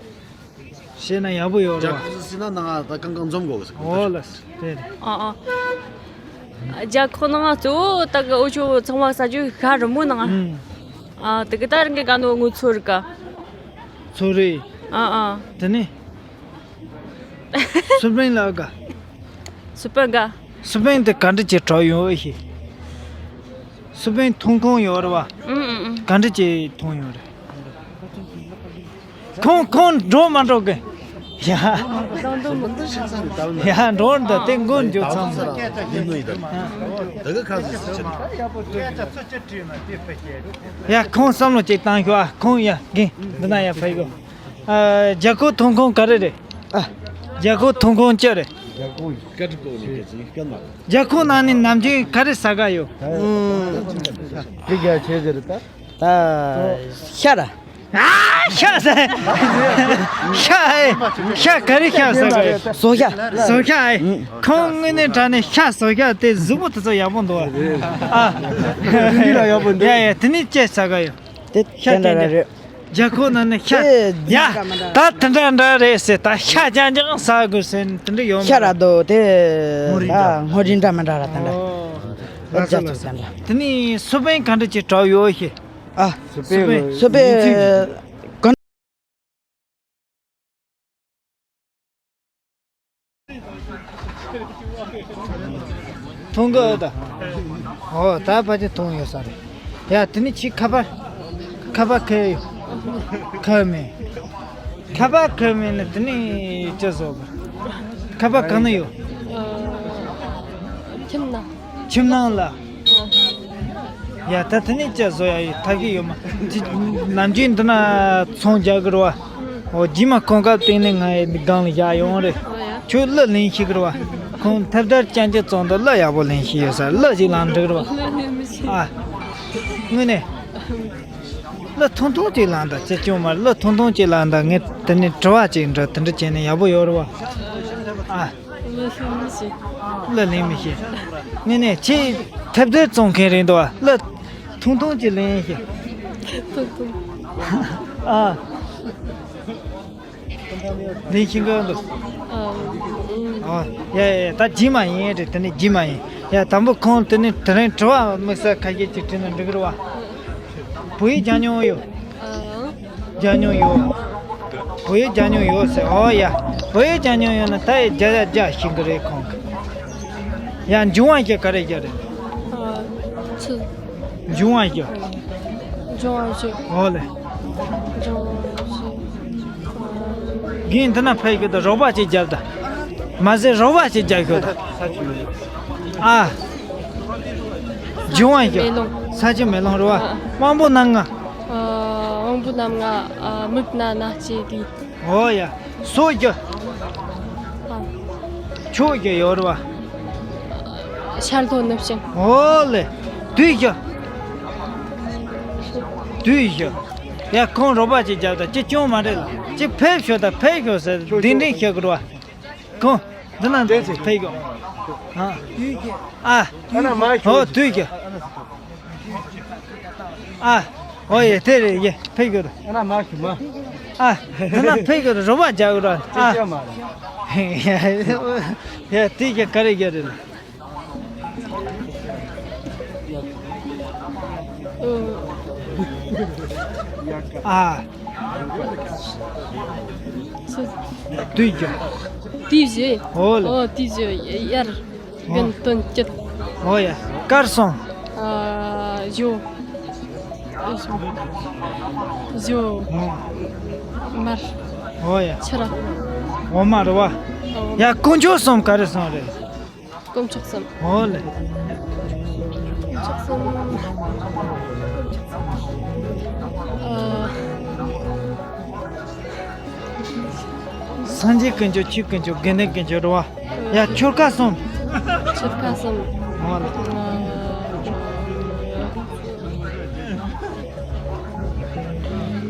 བཤད་ན་ཡག་པོ་ཡོད་རེད་བ། རྒྱ་ཁོག་སུ་སྲིད་ན་ནང་ང་ད་གང་གང་འཛོམས་དགོས་ཟེར་གོ། ཨོ་ལགས་སོ་དེ་རེད། ཨ་ཨ། རྒྱ་ཁོག་ནང་ང་གཙོ་བོ་ད་གི་འུ་ཆོ་ཚང་མ་ཟ་རྒྱུ་ཤ་རི་མོ་ནང་ང་། ཨུམ། ཨ་དེ་གི་ད་རང་གི་ག་ནོ་དངོས་ཚོ་རིག་ག་ཚོ་རེད། ཨ་ཨ། དེ་ནི། སུ་པན་ལ་ག་སུ་པན་ག་སུ་པན་དེ་ག་འདྲ་ཅིག་གྲགས་ཡོང་ཨེ་ཤེས། སུ་པན་ཐོན་ཁུངས་ཡོད་རེད་བ། ཨུམ་ཨུམ་ཨུམ། ག་འདྲ་ཅིག་ཐོན་ཡོད་རེད། ཁོང་ཁོང་འགྲོ་མ་འགྲོ་གི། ཡ། ཡ་འགྲོ་འདི་དེ་མགོ་འཇོག་ཚང་མ། ཡ་ཁོང་བསམ་བློ་ཅིག་བཏང་ཤོག་ཨ། ཁོང་ཡ་རྒན་འདི་ན་ཡ་ཕ་ཡི་གོ། ཨ། རྒྱ་ཁོ་ཐོན་ཁུངས་ག་རེ་རེད། ཨ། རྒྱ་ཁོ་ཐོན་ཁུངས་ཅི་རེད། རྒྱ་ཁོ་ནང་ནས་ནམ་རྒྱུན་ག་རེ་ཟ་ག་ཡོད། ཨུམ། ཅི་རྒྱ་ཆེ་ཟེར་ད། ད་ཤ་ར། ཨ་ཤ་ཟ། ཤ་ཨེ། ཤ་ག་རེ་ཤ་ཟ་ག་ཡོད། ཟོ་ཤ། ཟོ་ཤ་ཨེ། ཁོང་དངོས་གནས་དྲང་གནས་ཤ་ཟོ་ཤ་དེ་གཟུགས་པོ་དེ་ཚོ་ཡག་པོ་འདུག་ཨ། ཡ་ཡ་དེ་ནས་ཅི་ཟ་ག་ཡོད། དེ་ཤ་དེ་འདྲ་རེད། རྒྱ་ཁོག་ནང་ནས་ཤ། དེ་ཡ། འདྲ་མི་འདྲ། ད་དེ་འདྲ་འདྲ་རེད་ཟེར། ད་ཤ་རྐྱང་རྐྱང་ཟ་དགོས་ཟེར་དེ་འདྲ་ཡོད་མ་ཤ་རེད། ར་རྡོ་དེ། སྔོ་རིལ་འདྲ། ད་སྔོ་རིལ་འདྲ་མི་འདྲ་ར་དེ་འདྲ། ཨོ། ལགས་སོ་ལགས་སོ། དེ་ནས་སུ་པན་ག་འདྲ་ཅིག་གྲགས་ཡོད་ཤེས། ཨ། སུ་པན། སུ་པན། མཐོང་གི་ཨ་ད། ཨོ་ད་ཕལ་ཆེར་མཐོང་ཡོད་ས་རེད། ཡ་དེ་ནི་ཁྱི་ཁ་པར། ཁ་པར་ཁེལ་ཡོད། ཁེལ་མེད། ཁ་པར་ཁེལ་མེད་ནི་དེ་ནི་ཅི་བཟོ་གི། ཁ་པར་གང་ན་ཡོད། ཁྱིམ་ན། ཁྱིམ་ནང་ལ། ཡ་ད་དེ་ནས་ཅི་བཟོ་ཡ་ཡི་ཐབས་ཤེས་ཡོད་མ། ཅི་ནམ་རྒྱུན་འདི་ན་ཚོང་རྒྱག་གི་རེད་བ། འོ་རྗེས་མ་གོང་སྐབས་སྟེང་ནས་ང་ཡི་སྒང་ལ་བཞག་ཡོང་རེད། ཁྱོད་གླུ་ལེན་ཤེས་གི་རེད་བ། ཁོང་ཐབས་དར་ཅན་གྱི་ཙོང་དུ་གླུ་ཡག་པོ་ལེན་ཤེས་ཡོད་ས། གླུ་ཅིག་ལེན་འགྲིག་རེད་བ། ཨ། དངོས་གནས། གླུ་ཐུང་ཐུང་ཅིག་ལེན་དང་ཅི་སྐྱོན་མ་རེད། གླུ་ཐུང་ཐུང་ཅིག་ལེན་དང་། ངས་དེ་ནས་དྲི་བ་ཅིག་འདྲི། དེ་འདྲ་བྱས་ནས་ཡག་པོ་ཡོད་རེད་བ། ཨ། གླུ་ལེན་མི་ཤེས། གླུ་ལེན་མི་ཤེས། ངས་ནས་ཁྱེད་ཐབས་དར་བཙོང་མཁན་རེད་འདུག་བ། གླུ་ཐུང་ཐུང་ཅིག་ལེན་ཤེས། ཐུང་ཐུང་། ཨ། ལེན་ཤེས་གི་འདུག་ཨ། ཨ། ཡ་ཡ་ཡ། ད་རྗེས་མ་ཡིན་རེད། དེ་ནས་རྗེས་མ་ཡིན། ཡ་དང་པོ་ཁོང་དེ་ནས་དེ་རིང་དྲི་བ་དམིགས་བསལ་ཁ་ཤས་ཅིག་དྲིས་ན་འགྲིག་གི་རེད་བ། བོད་ཡིག་སྦྱང་མྱོང་ཡོད། ཨ། སྦྱང་མྱོང་ཡོད། བོད་ཡིག་སྦྱང་མྱོང་ཡོད་ཟེར། ཨོ་ཡ། བོད་ཡིག་སྦྱང་མྱོང་ཡོད་ན་ད་ཡི་རྒྱ་ཡ་རྒྱ་ཤེས་གི་རེད་ཁོང་གི། ཡ་འབྱུང་བ་ཞེས་ག་རེ་བྱ་རེད། ཨ། ཆུ། འབྱུང་བ་ཞེས། འབྱུང་བ་ཞེས། ཨོ་ལེ། འབྱུང་བ་ཞེས། རྒན་འདི་ན་ཕེབས་ཤོག་དང་། རོགས་པ་ཅིག་རྒྱབ་དང་། མ་ཟད་རོགས་པ་ཅིག་རྒྱབ་ཤོག་དང་། ཨ། འབྱུང་བ་ཞེས། མེ་ལོང་། ས་ཆུ་མེ་ལོང་རེད་བ། ཨ། དབང་པོ་རྣམ་ལྔ། ཨ། དབང་པོ་རྣམ་ལྔ། ཨ། མིག་རྣ་སྣ་ལྕེ་ལུས། ཨོ་ཡ། སོ་བརྒྱ། ཨ། ཕྱོགས་བརྒྱད་ཡོད་རེད་བ། ཤར་ལྷོ་ནུབ་བྱང་། ཨོ་ལེ། དུས་བཞི། དུས་བཞི། ཡ་ཁོང་རོགས་པ་ཅིག་རྒྱབ་དང་། ཅི་སྐྱོན་མ་རེད་ལ། ཅི་ཕེབས་ཤོག་དང་། ཕེབས་ཤོག་ཟེར་གདན་འདྲེན་བྱེད་དགོས་རེད་བ། ཁོང་འདི་ན་ཕེབས་ཤོག་ཨ། ཨ། ཨོ་དུས་བཞི། ཨ། ཨོ་ཡེ་དེ་རེད་ཡེ། ཕེབས་ཤོག་ཨ་ན་མ་ཤི་མ། ཨ། དེ་ན་ཕེབས་ཤོག་རོགས་པ་རྒྱག་རོགས། ཨ། ཅི་བྱ་མ་རེད། ཡེ་དེ་ག་རེ་ག་རེ་རེད། ཨ། དུས་བཞི། དུས་བཞི། ཨོ་ལེ། ཨོ་དུས་བཞི། དབྱར། དགུན། སྟོན། དཔྱིད། ཨོ་ཡ། དཀར་གསུམ། ཨ། ཞོ། ཞོ། ཨོ། མར། ཨོ་ཡ། ཕྱུ་ར། འོ་མ་རེད་བ། ཨོ། ཡ་དཀོན་མཆོག་གསུམ་ག་རེ་གསུམ་རེད། དཀོན་མཆོག་གསུམ། ཨོ་ལེ། དཀོན་མཆོག་གསུམ། ཨ། སངས་རྒྱས་དཀོན་མཆོག། ཆོས་དཀོན་མཆོག། དགེ་འདུན་དཀོན་མཆོག་རེད་བ། ཡ་ཆོལ་ཁ་གསུམ། ཆོལ་ཁ་གསུམ། ཨོ་ལེ། ཨ།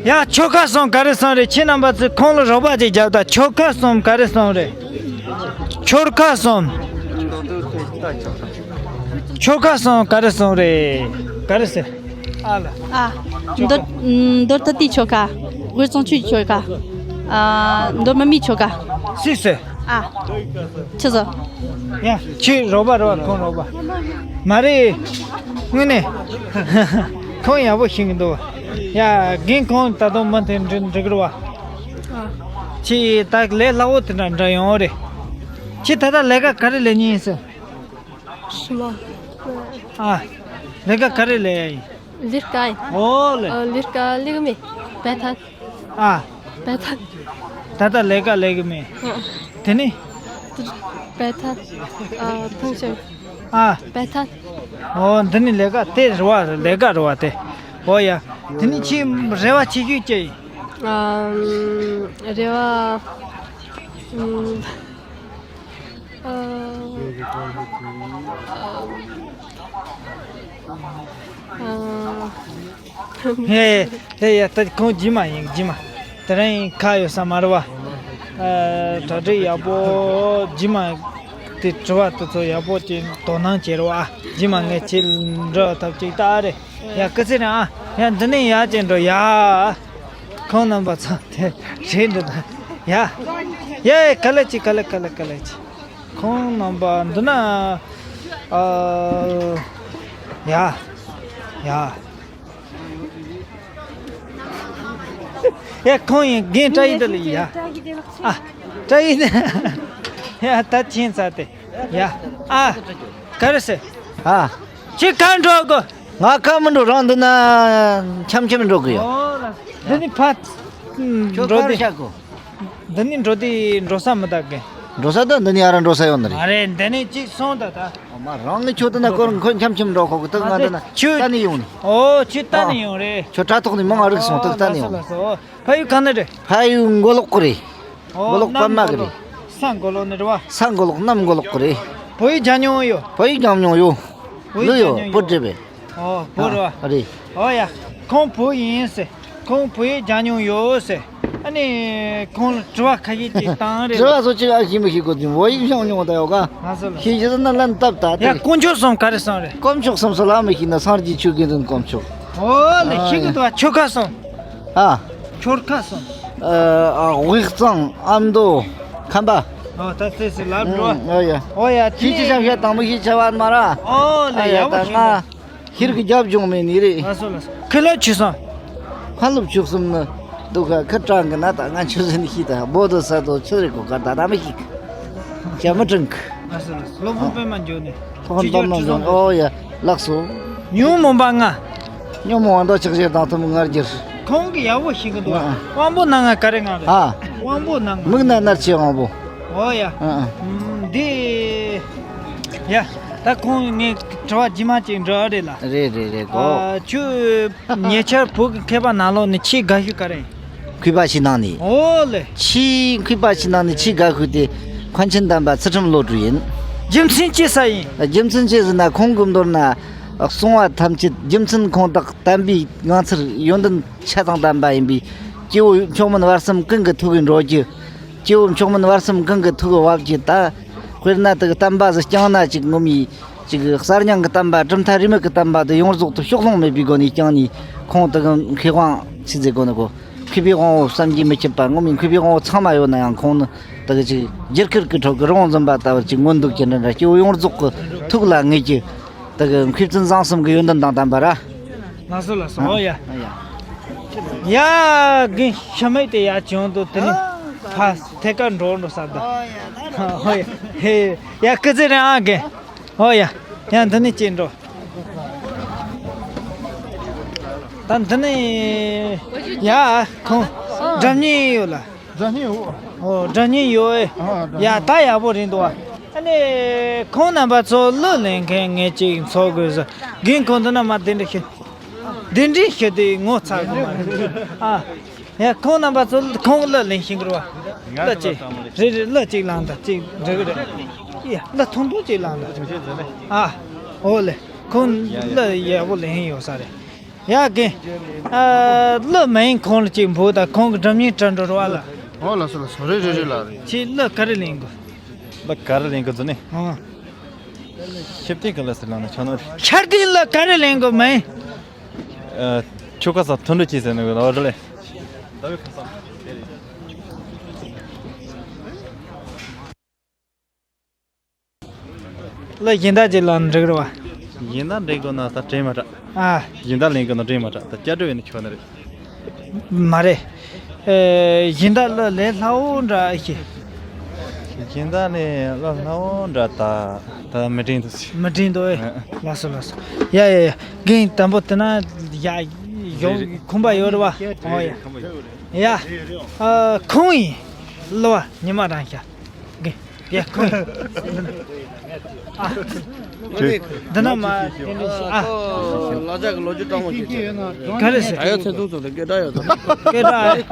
ཡ་ཆོལ་ཁ་གསུམ་ག་རེ་གསུམ་རེད། ཁྱེད་རྣམ་པ་ཚོས་ཁོང་ལ་རོགས་པ་ཅིག་རྒྱབ་དང་། ཆོལ་ཁ་གསུམ་ག་རེ་གསུམ་རེད། ཆོལ་ཁ་གསུམ། ཆོལ་ཁ་གསུམ་ག་རེ་གསུམ་རེད། ག་རེ་ཟེར། ཨ་ལ། ཨ། མདོ། མདོ་སྟོད་ཆོལ་ཁ། དབུས་གཙང་ཆོས་ཀྱི་ཆོལ་ཁ། ཨ། མདོ་སྨད་མིའི་ཆོལ་ཁ། སུས་ཟེར། ཨ། ཆི་ཟེར། ཡ་ཁྱེད་རོགས་པ་རེད་བ། ཁོང་རོགས་པ་མ་རེད། དངོས་གནས་ཁོང་ཡག་པོ་ཤེས་ཀྱི་འདུག་ཡ་རྒན་ཁོང་ད་དུང་མུ་མཐུད་འགྲིག་འགྲིག་རེད་བ། ཨ། ཁྱེད་ད་ལས་སླ་བོ་དེ་འདྲ་འདྲ་ཡོང་རེད། ཁྱེད་ད་ལྟ་ལས་ཀ་ག་རེ་ལས་ཉིན་ཡིན་ཟེར། ཧྲི་མ། ཨ། ལས་ཀ་ག་རེ་ལས་ཡ་ཡིན། ལས་ཀ་ཡིན། ཨོ་ལེ། ཨ། ལས་ཀ་ལས་ཀ་མེད། བལ་ཐང་། ཨ། བལ་ཐང་། ད་ལྟ་ལས་ཀ་ལས་ཀྱི་མེད། ཨ། དེ་ནི། བལ་ཐང་། ཨ། ཐང་ཤང་། ཨ། བལ་ཐང་། ཨོ་འདི་ནི་ལས་ཀ་དེ་རེད་བ། ལས་ཀ་རེད་བ་དེ། ཨོ་ཡ། དེ་ནི་ཁྱེད་རེ་བ་ཆེ་ཤོས་ཅི་ཡིན། ཨ། རེ་བ། ཨ། ཨ། ཨ། ཧེ། ཧེ་ཡ། ད་ཁོང་རྗེས་མ་ཡིན། རྗེས་མ། དེ་རིང་ཁ་ཡོད་ས་མ་རེད་བ། ཨ། གྲ་སྒྲིག་ཡག་པོ། རྗེས་མ་དེ་དྲི་བ་དེ་ཚོ་ཡག་པོ་ཅིག་དོ་སྣང་བྱེད་རོགས་ཨ། རྗེས་མ་ངས་ཁྱེད་འདྲི་ཐབས་ཅིག་ལྟ་རེད། ཡ་སྐུ་ཚེ་རིང་ཨ། ཡ་འདི་ནས་ཡར་ཅིག་འགྲོ་ཡ། ཁོང་རྣམ་པ་ཚང་དེ་རེད་འདུག་ན། ཡ། ཡ་ཡ། ག་ལེ་ཅི་ག་ལེ་ག་ལེ་ག་ལེ་ཅི། ཁོང་རྣམ་པ་འདི་ན། ཨ། ཡ། ཡ། ཡ། ཁོང་ཡིན། རྒན་བཀྲ་ཡི་འདི་ལ་ཡ། ཨ། བཀྲ་ཡི་འདི། ཡ། ད་ཕྱིན་ཚར་ཏེ། ཡ། ཨ། ག་རེ་ཟེར། ཨ། ཁྱེད་ག་འགྲོ་གོ། ང་ག་མི་འགྲོ། རང་འདི་ན་འཆམ་འཆམ་འགྲོ་གི་ཡོད། ཨོ་ལ། འདི་ནི་ཕ། ཁྱོད་འགྲོ་ག་རེ་དེ་བྱ་གོ། འདི་ནི་འགྲོ་དེ་འགྲོ་ས་མི་དག་གི། འགྲོ་ས་ད་འདི་ནི་ཨ་ར་འགྲོ་ས་ཡོད་ནི་རེད། མ་རེད། འདི་ནི་གཅིག་སོང་ད་ད། ཨ་མ། རང་ངི་ཁྱོད་དེ་ན་ཁོ་ཁོ་འཆམ་འཆམ་འགྲོ་ཁོ་གི། ད་ང་འདི་ན་ཁྱོད་ལྟ་ནི་ཡོང་ནི། ཨོ། ཁྱོད་ལྟ་ནི་ཡོང་རེད། ཁྱོད་དྲ་ཐོག་ནས་མང་ང་རིག་སོང་། ད་ལྟ་ནི་ཡོང་ནི། ཨོ། ཕ་ཡུལ་གང་ནས་རེད། ཕ་ཡུལ་མགོ་ལོག་གི་རེད། ཨོ། མགོ་ལོག་པད་མ་གི་རེད། ས་མགོ་ལོག་ནས་རེད་བ། ས་མགོ་ལོག་གནམ་མགོ་ལོག་གི་རེད། བོད་ཡིག་སྦྱང་མྱོང་ཡོད། བོད་ཡིག་སྦྱང་མྱོང་ཡོད། བོད་ཡིག་ལོས་ཡོད། སྦྱང་མྱོང་བོད་ཡོད། འདྲེ་བས། ཨོ། བོད་རེད་བ། ཨ་རེད། ཨོ་ཡ། ཁོང་བོད་ཡིན་ཟེར། ཁོང་བོད་ཡིག་སྦྱང་མྱོང་ཡོད་ཟེར། ཨ་ནི་ཁོང་ལ་དྲི་བ་ཁ་ཤས་ཅིག་བཏང་རེད། དྲི་བ་སོགས་ཅིག་ཨ་ཤེས་མི་ཤེས་གོ་དུས་བོད་ཡིག་སྦྱང་མྱོང་ད་ཡོད་ག། ང་ཚོ་ལ་ཤེས་ཤེས་ན་ལན་བཏབ་ད་ཡ། དེ་དཀོན་མཆོག་གསུམ་ག་རེ་གསུངས་རེད། དཀོན་མཆོག་གསུམ་སོགས་ལ་མི་ཤེས་ན། སངས་རྒྱས་ཆོས་དགེ་འདུན་དཀོན་མཆོག། ཨོ་ལེ། ཨ་ཤེས་གི་འདུག་བ། ཆོལ་ཁ་གསུམ། ཨ། ཆོལ་ཁ་གསུམ། ཨ། དབུས་གཙང་། ཨ་མདོ། ཁམས་པ། ཨོ། ད་ཚེ་སི་ལབ་འགྲོ། ཨ་ཡ། ཨོ་ཡ། ཤེས་ཀྱི་ཤ་ཤ་དང་མི་ཤེས་ཆ་བ་མ་ར། ཨོ་ལེ། ཨ་ཡ། ཡག་པོ་ད་ང་ཤེས་ཤིར་གི་རྒྱབ་ལྗོངས་མེད་ནི་རེད། ལགས་སོ་ལགས་སོ། ཁི་ལ་ཆུ་སོང་། ཕ་ལུབ་ཆུ་གསུམ་ནི་འདུག་ག། ཁི་གྲང་གི་ན་ད་ང་ཆུ་ཟིན་ཤི་ད་བོ་དོ་ས་དོ་ཆུ་རེ་གོ་ག་ད་ད་མི་ཤི་གི། ཇ་མི་དྲང་གི། ལགས་སོ་ལགས་སོ། སློབ་དཔོན་པད་མ་འཇོག་ནས། སློབ་དཔོན་པད་མ་འཇོག་ནས། ཨོ་ཡ། ལགས་སོ། ཉོན་མོངས་པ་ལྔ། ཉོན་མོངས་པ་མདོ་ཆགས་ཞེ་སྡང་གཏི་མུག་ང་རྒྱལ། ཁོང་གིས་ཡག་པོ་ཤེས་གི་འདུག་ཨ། དབང་པོ་སྣ་ལྔ་ག་རེ་ལྔ་རེད། ཨ། དབང་པོ་སྣ་ལྔ། མིག་རྣ་སྣ་ལྕེ་དབང་པོ། ཨོ་ཡ། ཨ་ཨ། ཨམ། འདི། ཡ། ད་ཁོང་ངས་དྲི་བ་རྗེས་མ་ཅིག་འདྲི་ཨ་རེད་ལ། རེད་རེད་རེད་གོ། ཨ། ཁྱོད་ཉེ་ཆར་བོད་ཀྱི་མཁས་པ་ནང་ལོགས་ནས་ཆེས་དགའ་ཤོས་ག་རེ་ཡིན། མཁས་པ་ཞིག་ནང་ནས། ཨོ་ལེ། ཆེས་མཁས་པ་ཞིག་ནང་ནས་ཆེས་དགའ་ཤོས་དེ་མཁན་ཆེན་དམ་པ་ཚུལ་ཁྲིམས་བློ་གྲོས་ཡིན། རྒྱུ་མཚན་ཅི་ས་ཡིན། རྒྱུ་མཚན་ཅི་ཟེར་ན། ཁོང་གི་མདོར་ན་གསུང་བ་ཐམས་ཅད་རྒྱུ་མཚན་ཁོང་དང་དམ་པའི་ངང་ཚུལ་ཡོན་ཏན་ཆ་ཚང་ལྡན་པ་ཡིན་པས། སྐྱེ་བོ་མཆོག་དམན་བར་གསུམ་གང་གི་ཐུགས་ཀྱི་འགྲོ་རྒྱུ། སྐྱེ་བོ་མཆོག་དམན་བར་གསུམ་གང་གི་ཐུགས་ཀྱི་བབ་ཀྱི། ད་དཔེར་ན་དེ་གི་བསྟན་པ་ཟིག་བསྐྱངས་ན་ཅིག་ངོ་མའི་ཅིག་གསར་རྙིང་གི་བསྟན་པ། གྲུབ་མཐའ་རིས་མེད་ཀྱི་བསྟན་པ་དེ་ཡོངས་རྫོགས་དུ་ཕྱོགས་ལྷུང་མེད་པའི་སྒོ་ནས་བསྐྱངས་ནས། ཁོང་དེ་གི་མཁས་དབང་ཆི་ཟེར་དགོས་ནི་གོ། མཁས་པའི་དབང་པོ་བསམ་གྱིས་མི་ཁྱབ་པ། ངོ་མའི་མཁས་པའི་དབང་པོ་ཚང་མ་ཡོད་ན་ཡང་། ཁོང་ནི་དེ་གི་ཅིག་རྒྱུ་སྐར་གྱི་ཁྲོད་ཀྱི་རི་བོང་འཛིན་པ་ལྟ་བུར་ཅིག་མངོན་འདུག་ཀྱི་འདྲ་འདྲ། སྐྱེ་བོ་ཡོངས་རྫོགས་ཀྱི་ཐུགས་ལ་ངེས་ཀྱི། དེ་གི་མཁས་བཙུན་བཟང་གསུམ་གྱི་ཡོན་ཏན་དང་ལྡན་པ་ར། ལགས་སོ་ལགས་སོ། ཨོ་ཡ། ཨ་ཡ། ཡ། རྒན་ཤ་མེད་དེ་ཡ་བྱུང་འདུག་དེ་ནི་ཕ་ཐད་ཀར་འགྲོ་འགྲོ་ས་ད། ཨོ་ཡ། ཧེ། ཡ། སྐུ་ཚེ་རིང་ཨ་རྒན། ཨོ་ཡ། ཡ། འདི་ནས་ཅིག་འགྲོ། ད་འདི་ནས་ཡ་ཁོང་སྒྲ་སྙན་ཡོད་ལ། སྒྲ་སྙན་ཡོད། ཨོ། སྒྲ་སྙན་ཡོད་ཨེ། ཨ། སྒྲ་སྙན་ཡ། ད་ཡག་པོ་རེད་འདུག་ཨ། ཨ་ནི་ཁོང་རྣམ་པ་ཚོ་གླུ་ལེན་མཁན་ངས་ཅིག་འཚོལ་དགོས་ཟེར། རྒན་ཁོང་འདི་ན་མ་གདན་འདྲེན་ཞུ། གདན་འདྲེན་ཞུ་དེ་ངོ་ཚ་གི་མ་རེད་ཨ། ཡ། ཁོང་རྣམ་པ་ཚོ་ཁོང་གླུ་ལེན་ཤེས་ཀྱི་རེད་བ། གླུ་ཅིག་རེད་རེད། གླུ་ཅིག་བླངས་དང་ཅིག་འགྲིག་གི་རེད། ཡ། གླུ་ཐུང་ཐུང་ཅིག་བླངས་དང་། ཨ། འོ་ལེ། ཁོང་གླུ་ཡག་པོ་ལེན་ཡོད་ས་རེད། ཡ་རྒན། ཨ། གླུ་མིན་ཁོང་ལ་ཅིག་འབོད་དང་། ཁོང་གི་སྒྲ་སྙན་དྲན་འགྲོ་རེད་བ་ལ། ཨོ་ལགས་སོ་ལགས་སོ། རེད་རེད་རེད་ལགས་རེད། ཁྱེད་གླུ་ག་རེ་ལེན་དགོས། གླུ་ག་རེ་ལེན་དགོས་ཟེར་ན། ཨ། ཤེར་ཕྱིན་གྱི་གླུ་ཟེར་ལབ་ན་ཆོག་ནི་རེད། ཤར་གྱི་གླུ་ག་རེ་ལེན་དགོས་མིན། ཨ། ཆོལ་ཁ་གསུམ་མཐུན་སྒྲིལ་གྱིས་ཟེར་ནི་གི་ལོ་རེད་ལེ། གླུ་གཞན་དག་ཅིག་བླངས་ན་འགྲིག་རེད་བ། གཞན་དག་འགྲིག་དགོས་ན་ད་དྲན་མ་དྲག་ཨ། གཞན་དག་ལེན་དགོས་ན་དྲན་མ་དྲག་ད་སྐྱ་བྲོ་ཡིན་ན་ཆོག་ནི་རེད། མ་རེད། ཨེ། གཞན་དག་གླུ་ལེན་སླ་བོ་འདྲ་ཨེ་ཤེས། གཞན་དག་ནི་གླུ་སླ་བོ་འདྲ་ད་ད་མི་དྲན་འདུག་ཟེར། མི་དྲན་འདུག་ཨེ། ཨ། ལགས་སོ་ལགས་སོ། ཡ་ཡ་ཡ། རྒན་དང་པོ་དེ་ན་ཡ་ཡོང་ཁོམ་པ་ཡོད་རེད་བ། ཨོ་ཡ། ཡ། ཨ། ཁོང་ཡིན། གླུ་བ་ཉི་མ་རང་ཤག་རྒན། ཡ། ཁོང་། ཨ། འདི་ན་མ། ཨ། ལ་ལྕགས་ཀྱི་ལོ་རྒྱུས་སྤྲང་མོ་ཞིག་ཡོད་ན། ག་རེ་ཟེར། ད་ཡོད་ཚེ་ཐུང་ཚོ་དེ་སྐད་གྲགས་ཡོད་ཚོ། སྐད་གྲགས།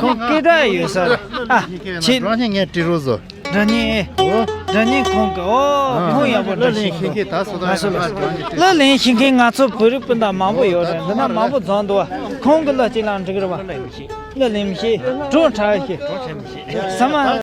ཁོང་སྐད་གྲགས་ཡོད་ས་རེད། ཨ། ཁྱེད། སྒྲ་སྙན་ངས་བྲིས་རོགས་བཟོ། སྒྲ་སྙན། ཨོ། སྒྲ་སྙན་ཁོང་གི། ཨོ། ཨ། ཁོང་ཡག་པོ་གླུ་ལེན་ཤེས་མཁན་ད་སོ་ད་ང་སོ་ལ། གླུ་ལེན་ཤེས་མཁན་ང་ཚོ་བོད་རིགས་སྤུན་ཟླ་མང་པོ་ཡོད་རེད། འདི་ན་མང་པོ་འཛོམས་འདུག་བ། ཁོང་གི་གླུ་གཅིག་བླངས་འགྲིག་རེད་བ། གླུ་ལེན་མི་ཤེས། བྲོ་འཁྲབ་ཤེས། ཟ་མ།